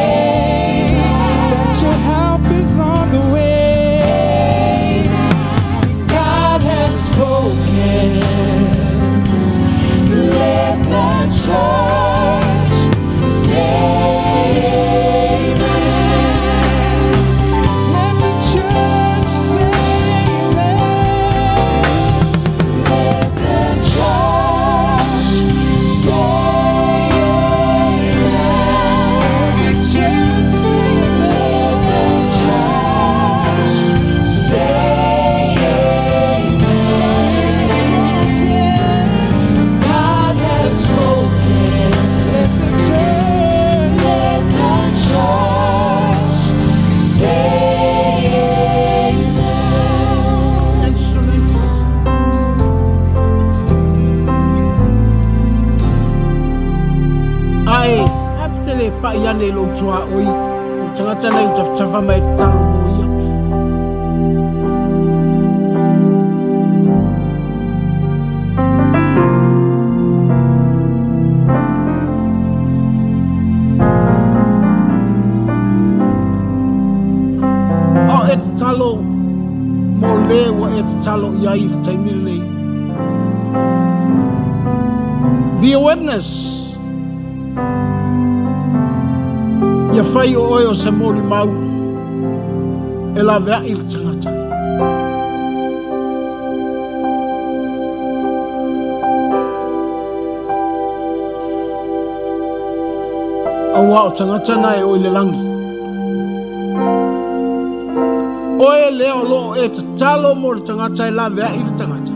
pai ane i lou tuaoi, o le tagata lenei ua tafatafa mai e tatalo mo ia. A o e tatalo mo le ua e tatalo i ai i le taimi lenei. Be a witness. Ia fai o oe o se molimau e laveai le tagata. Aua o tagata na e o i le lagi. Oe lea o lo o e tatalo mo le tagata e laveai le tagata.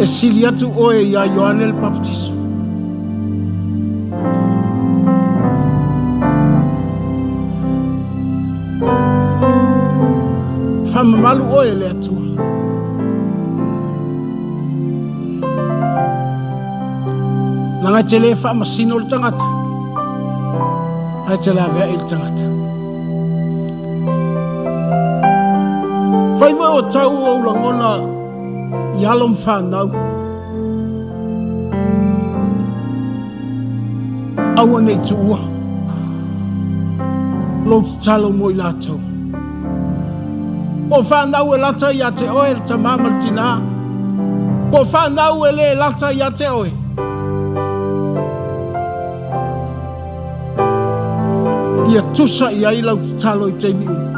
E sili atu oe iā Ioane le Papatiso. Faamamalu oe e le Atua. Leaga e te le faamasino le tagata, ae te laveai le tagata. Fai foi o tau ou lagona i alo ma fanau. Aua ne i tuua lou tatalo mo i latou. Po o fanau e lata ia te oe le tamā ma le tinā, po o fanau e le lata ia te oe. Ia tusa i ai lau tatalo i taimi uma.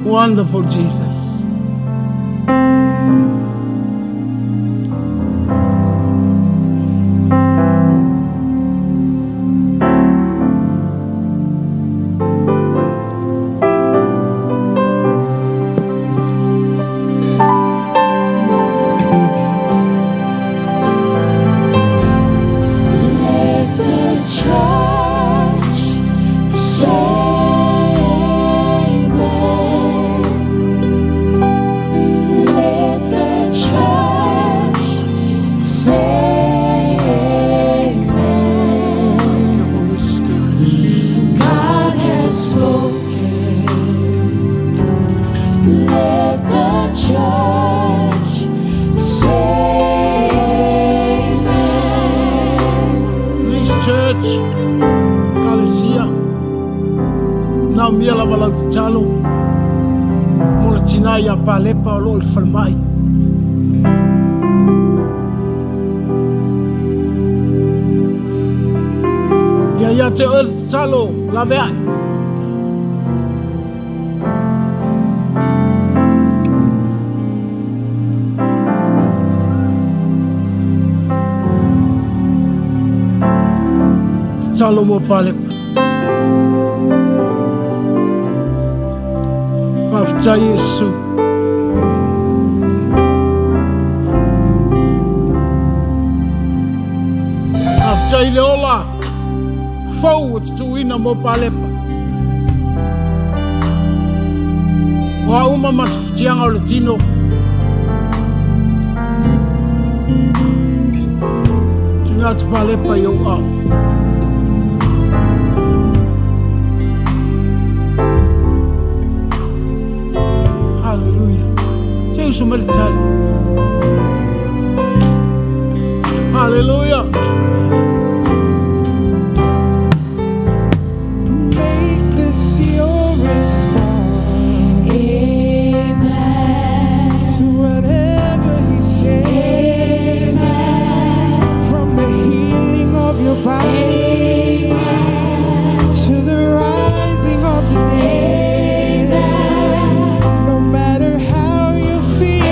Wonderful Jesus. Let the church say amen. Let the church say amen. Thank you, Holy Spirit. God has spoken. Let the church say amen. This church, Kalesia, na mia lava lau tatalo mo le tinā ia Palepa o lo o i le falemai. Ia ia te oe le tatalo, laveai. Tatalo mo Palepa. Faafetai Iesu. Faafetai i le ola fou ua tutuina mo Palepa. O a uma matafutiaga o le tino, tuuina atu Palepa i ou ao. Hallelujah. Se uso mai le tali. Hallelujah. Make this your response Amen. to whatever He says. Amen. From the healing of your body to the rising of the day. No matter how you feel,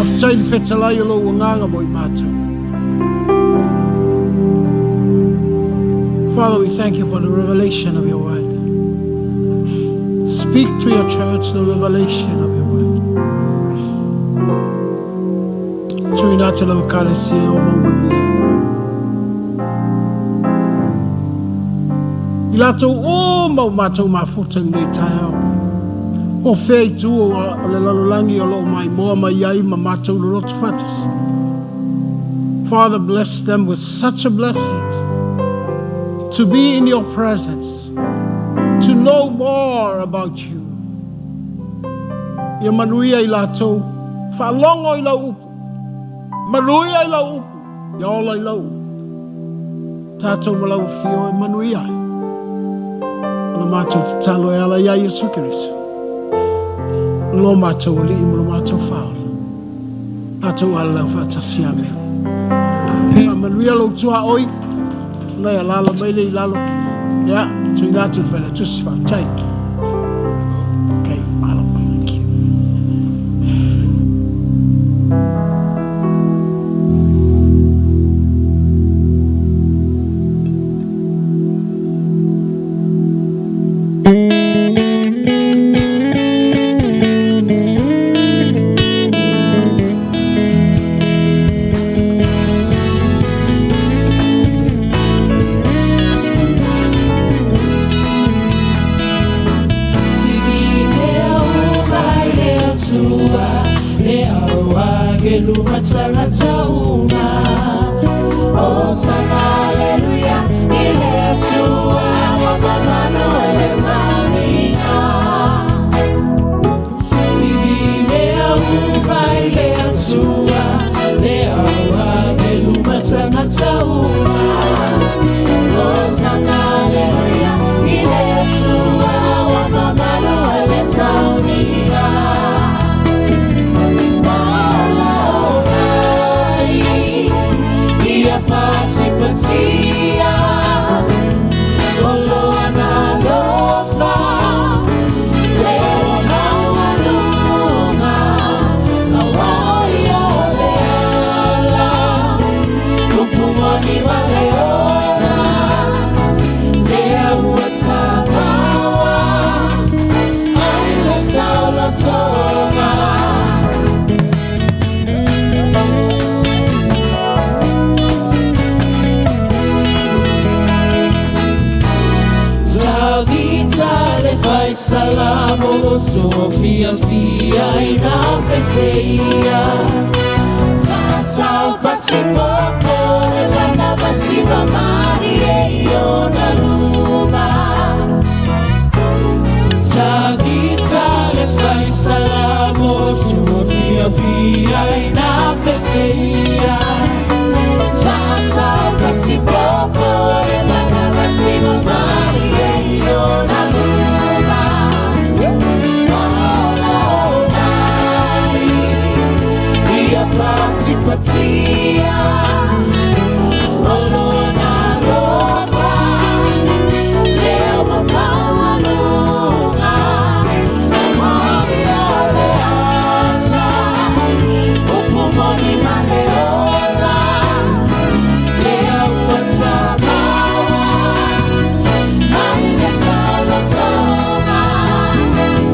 Faafetai i le fetalai o lou agaga mo i matou. Father, we thank you for the revelation of your word. Speak to your church the revelation of your word. Tuuina atu lau ekalesia o mau manuia. I latou uma ua matou mafuta i lenei taeao. O fea itu o le lalolagi o lo o maimoa mai ai ma matou loloto faatasi. Father, bless them with such a blessings to be in your presence, to know more about you. Ia manuia i latou, faalogo i lau upu, manuia i lau upu, ia ola i lau upu. Tatou ma lau afio e manuia ai. O la matou tatalo e ala iā Iesu Keriso, lo matou Alii ma lo matou Faaola. Tatou alalau faatasi. Amene. Faamanuia lou tuaoi, ona e alaala mai lea i lalo. Ia, tuuina atu i le Failautusi. Faafetai. Okay, malo. Thank you.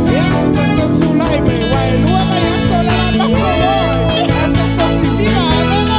Ia, tatou tulai mai, ua e lua vaiaso o le la matou o ai. Ae tatou sisiva, amene.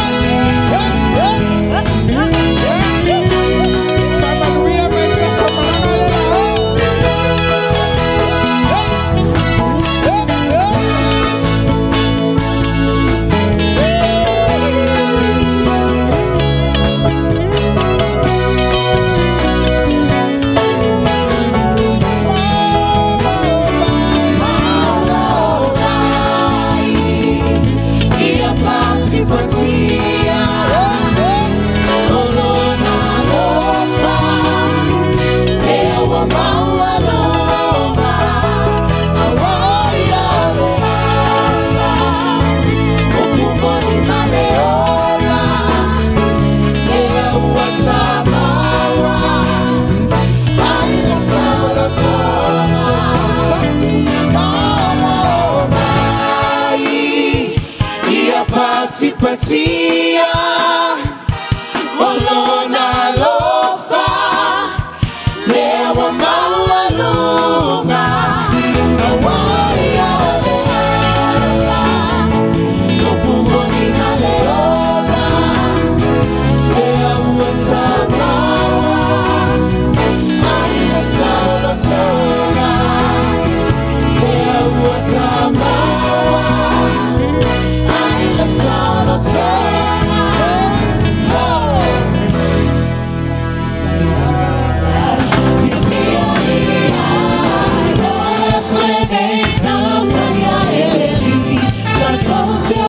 Ti.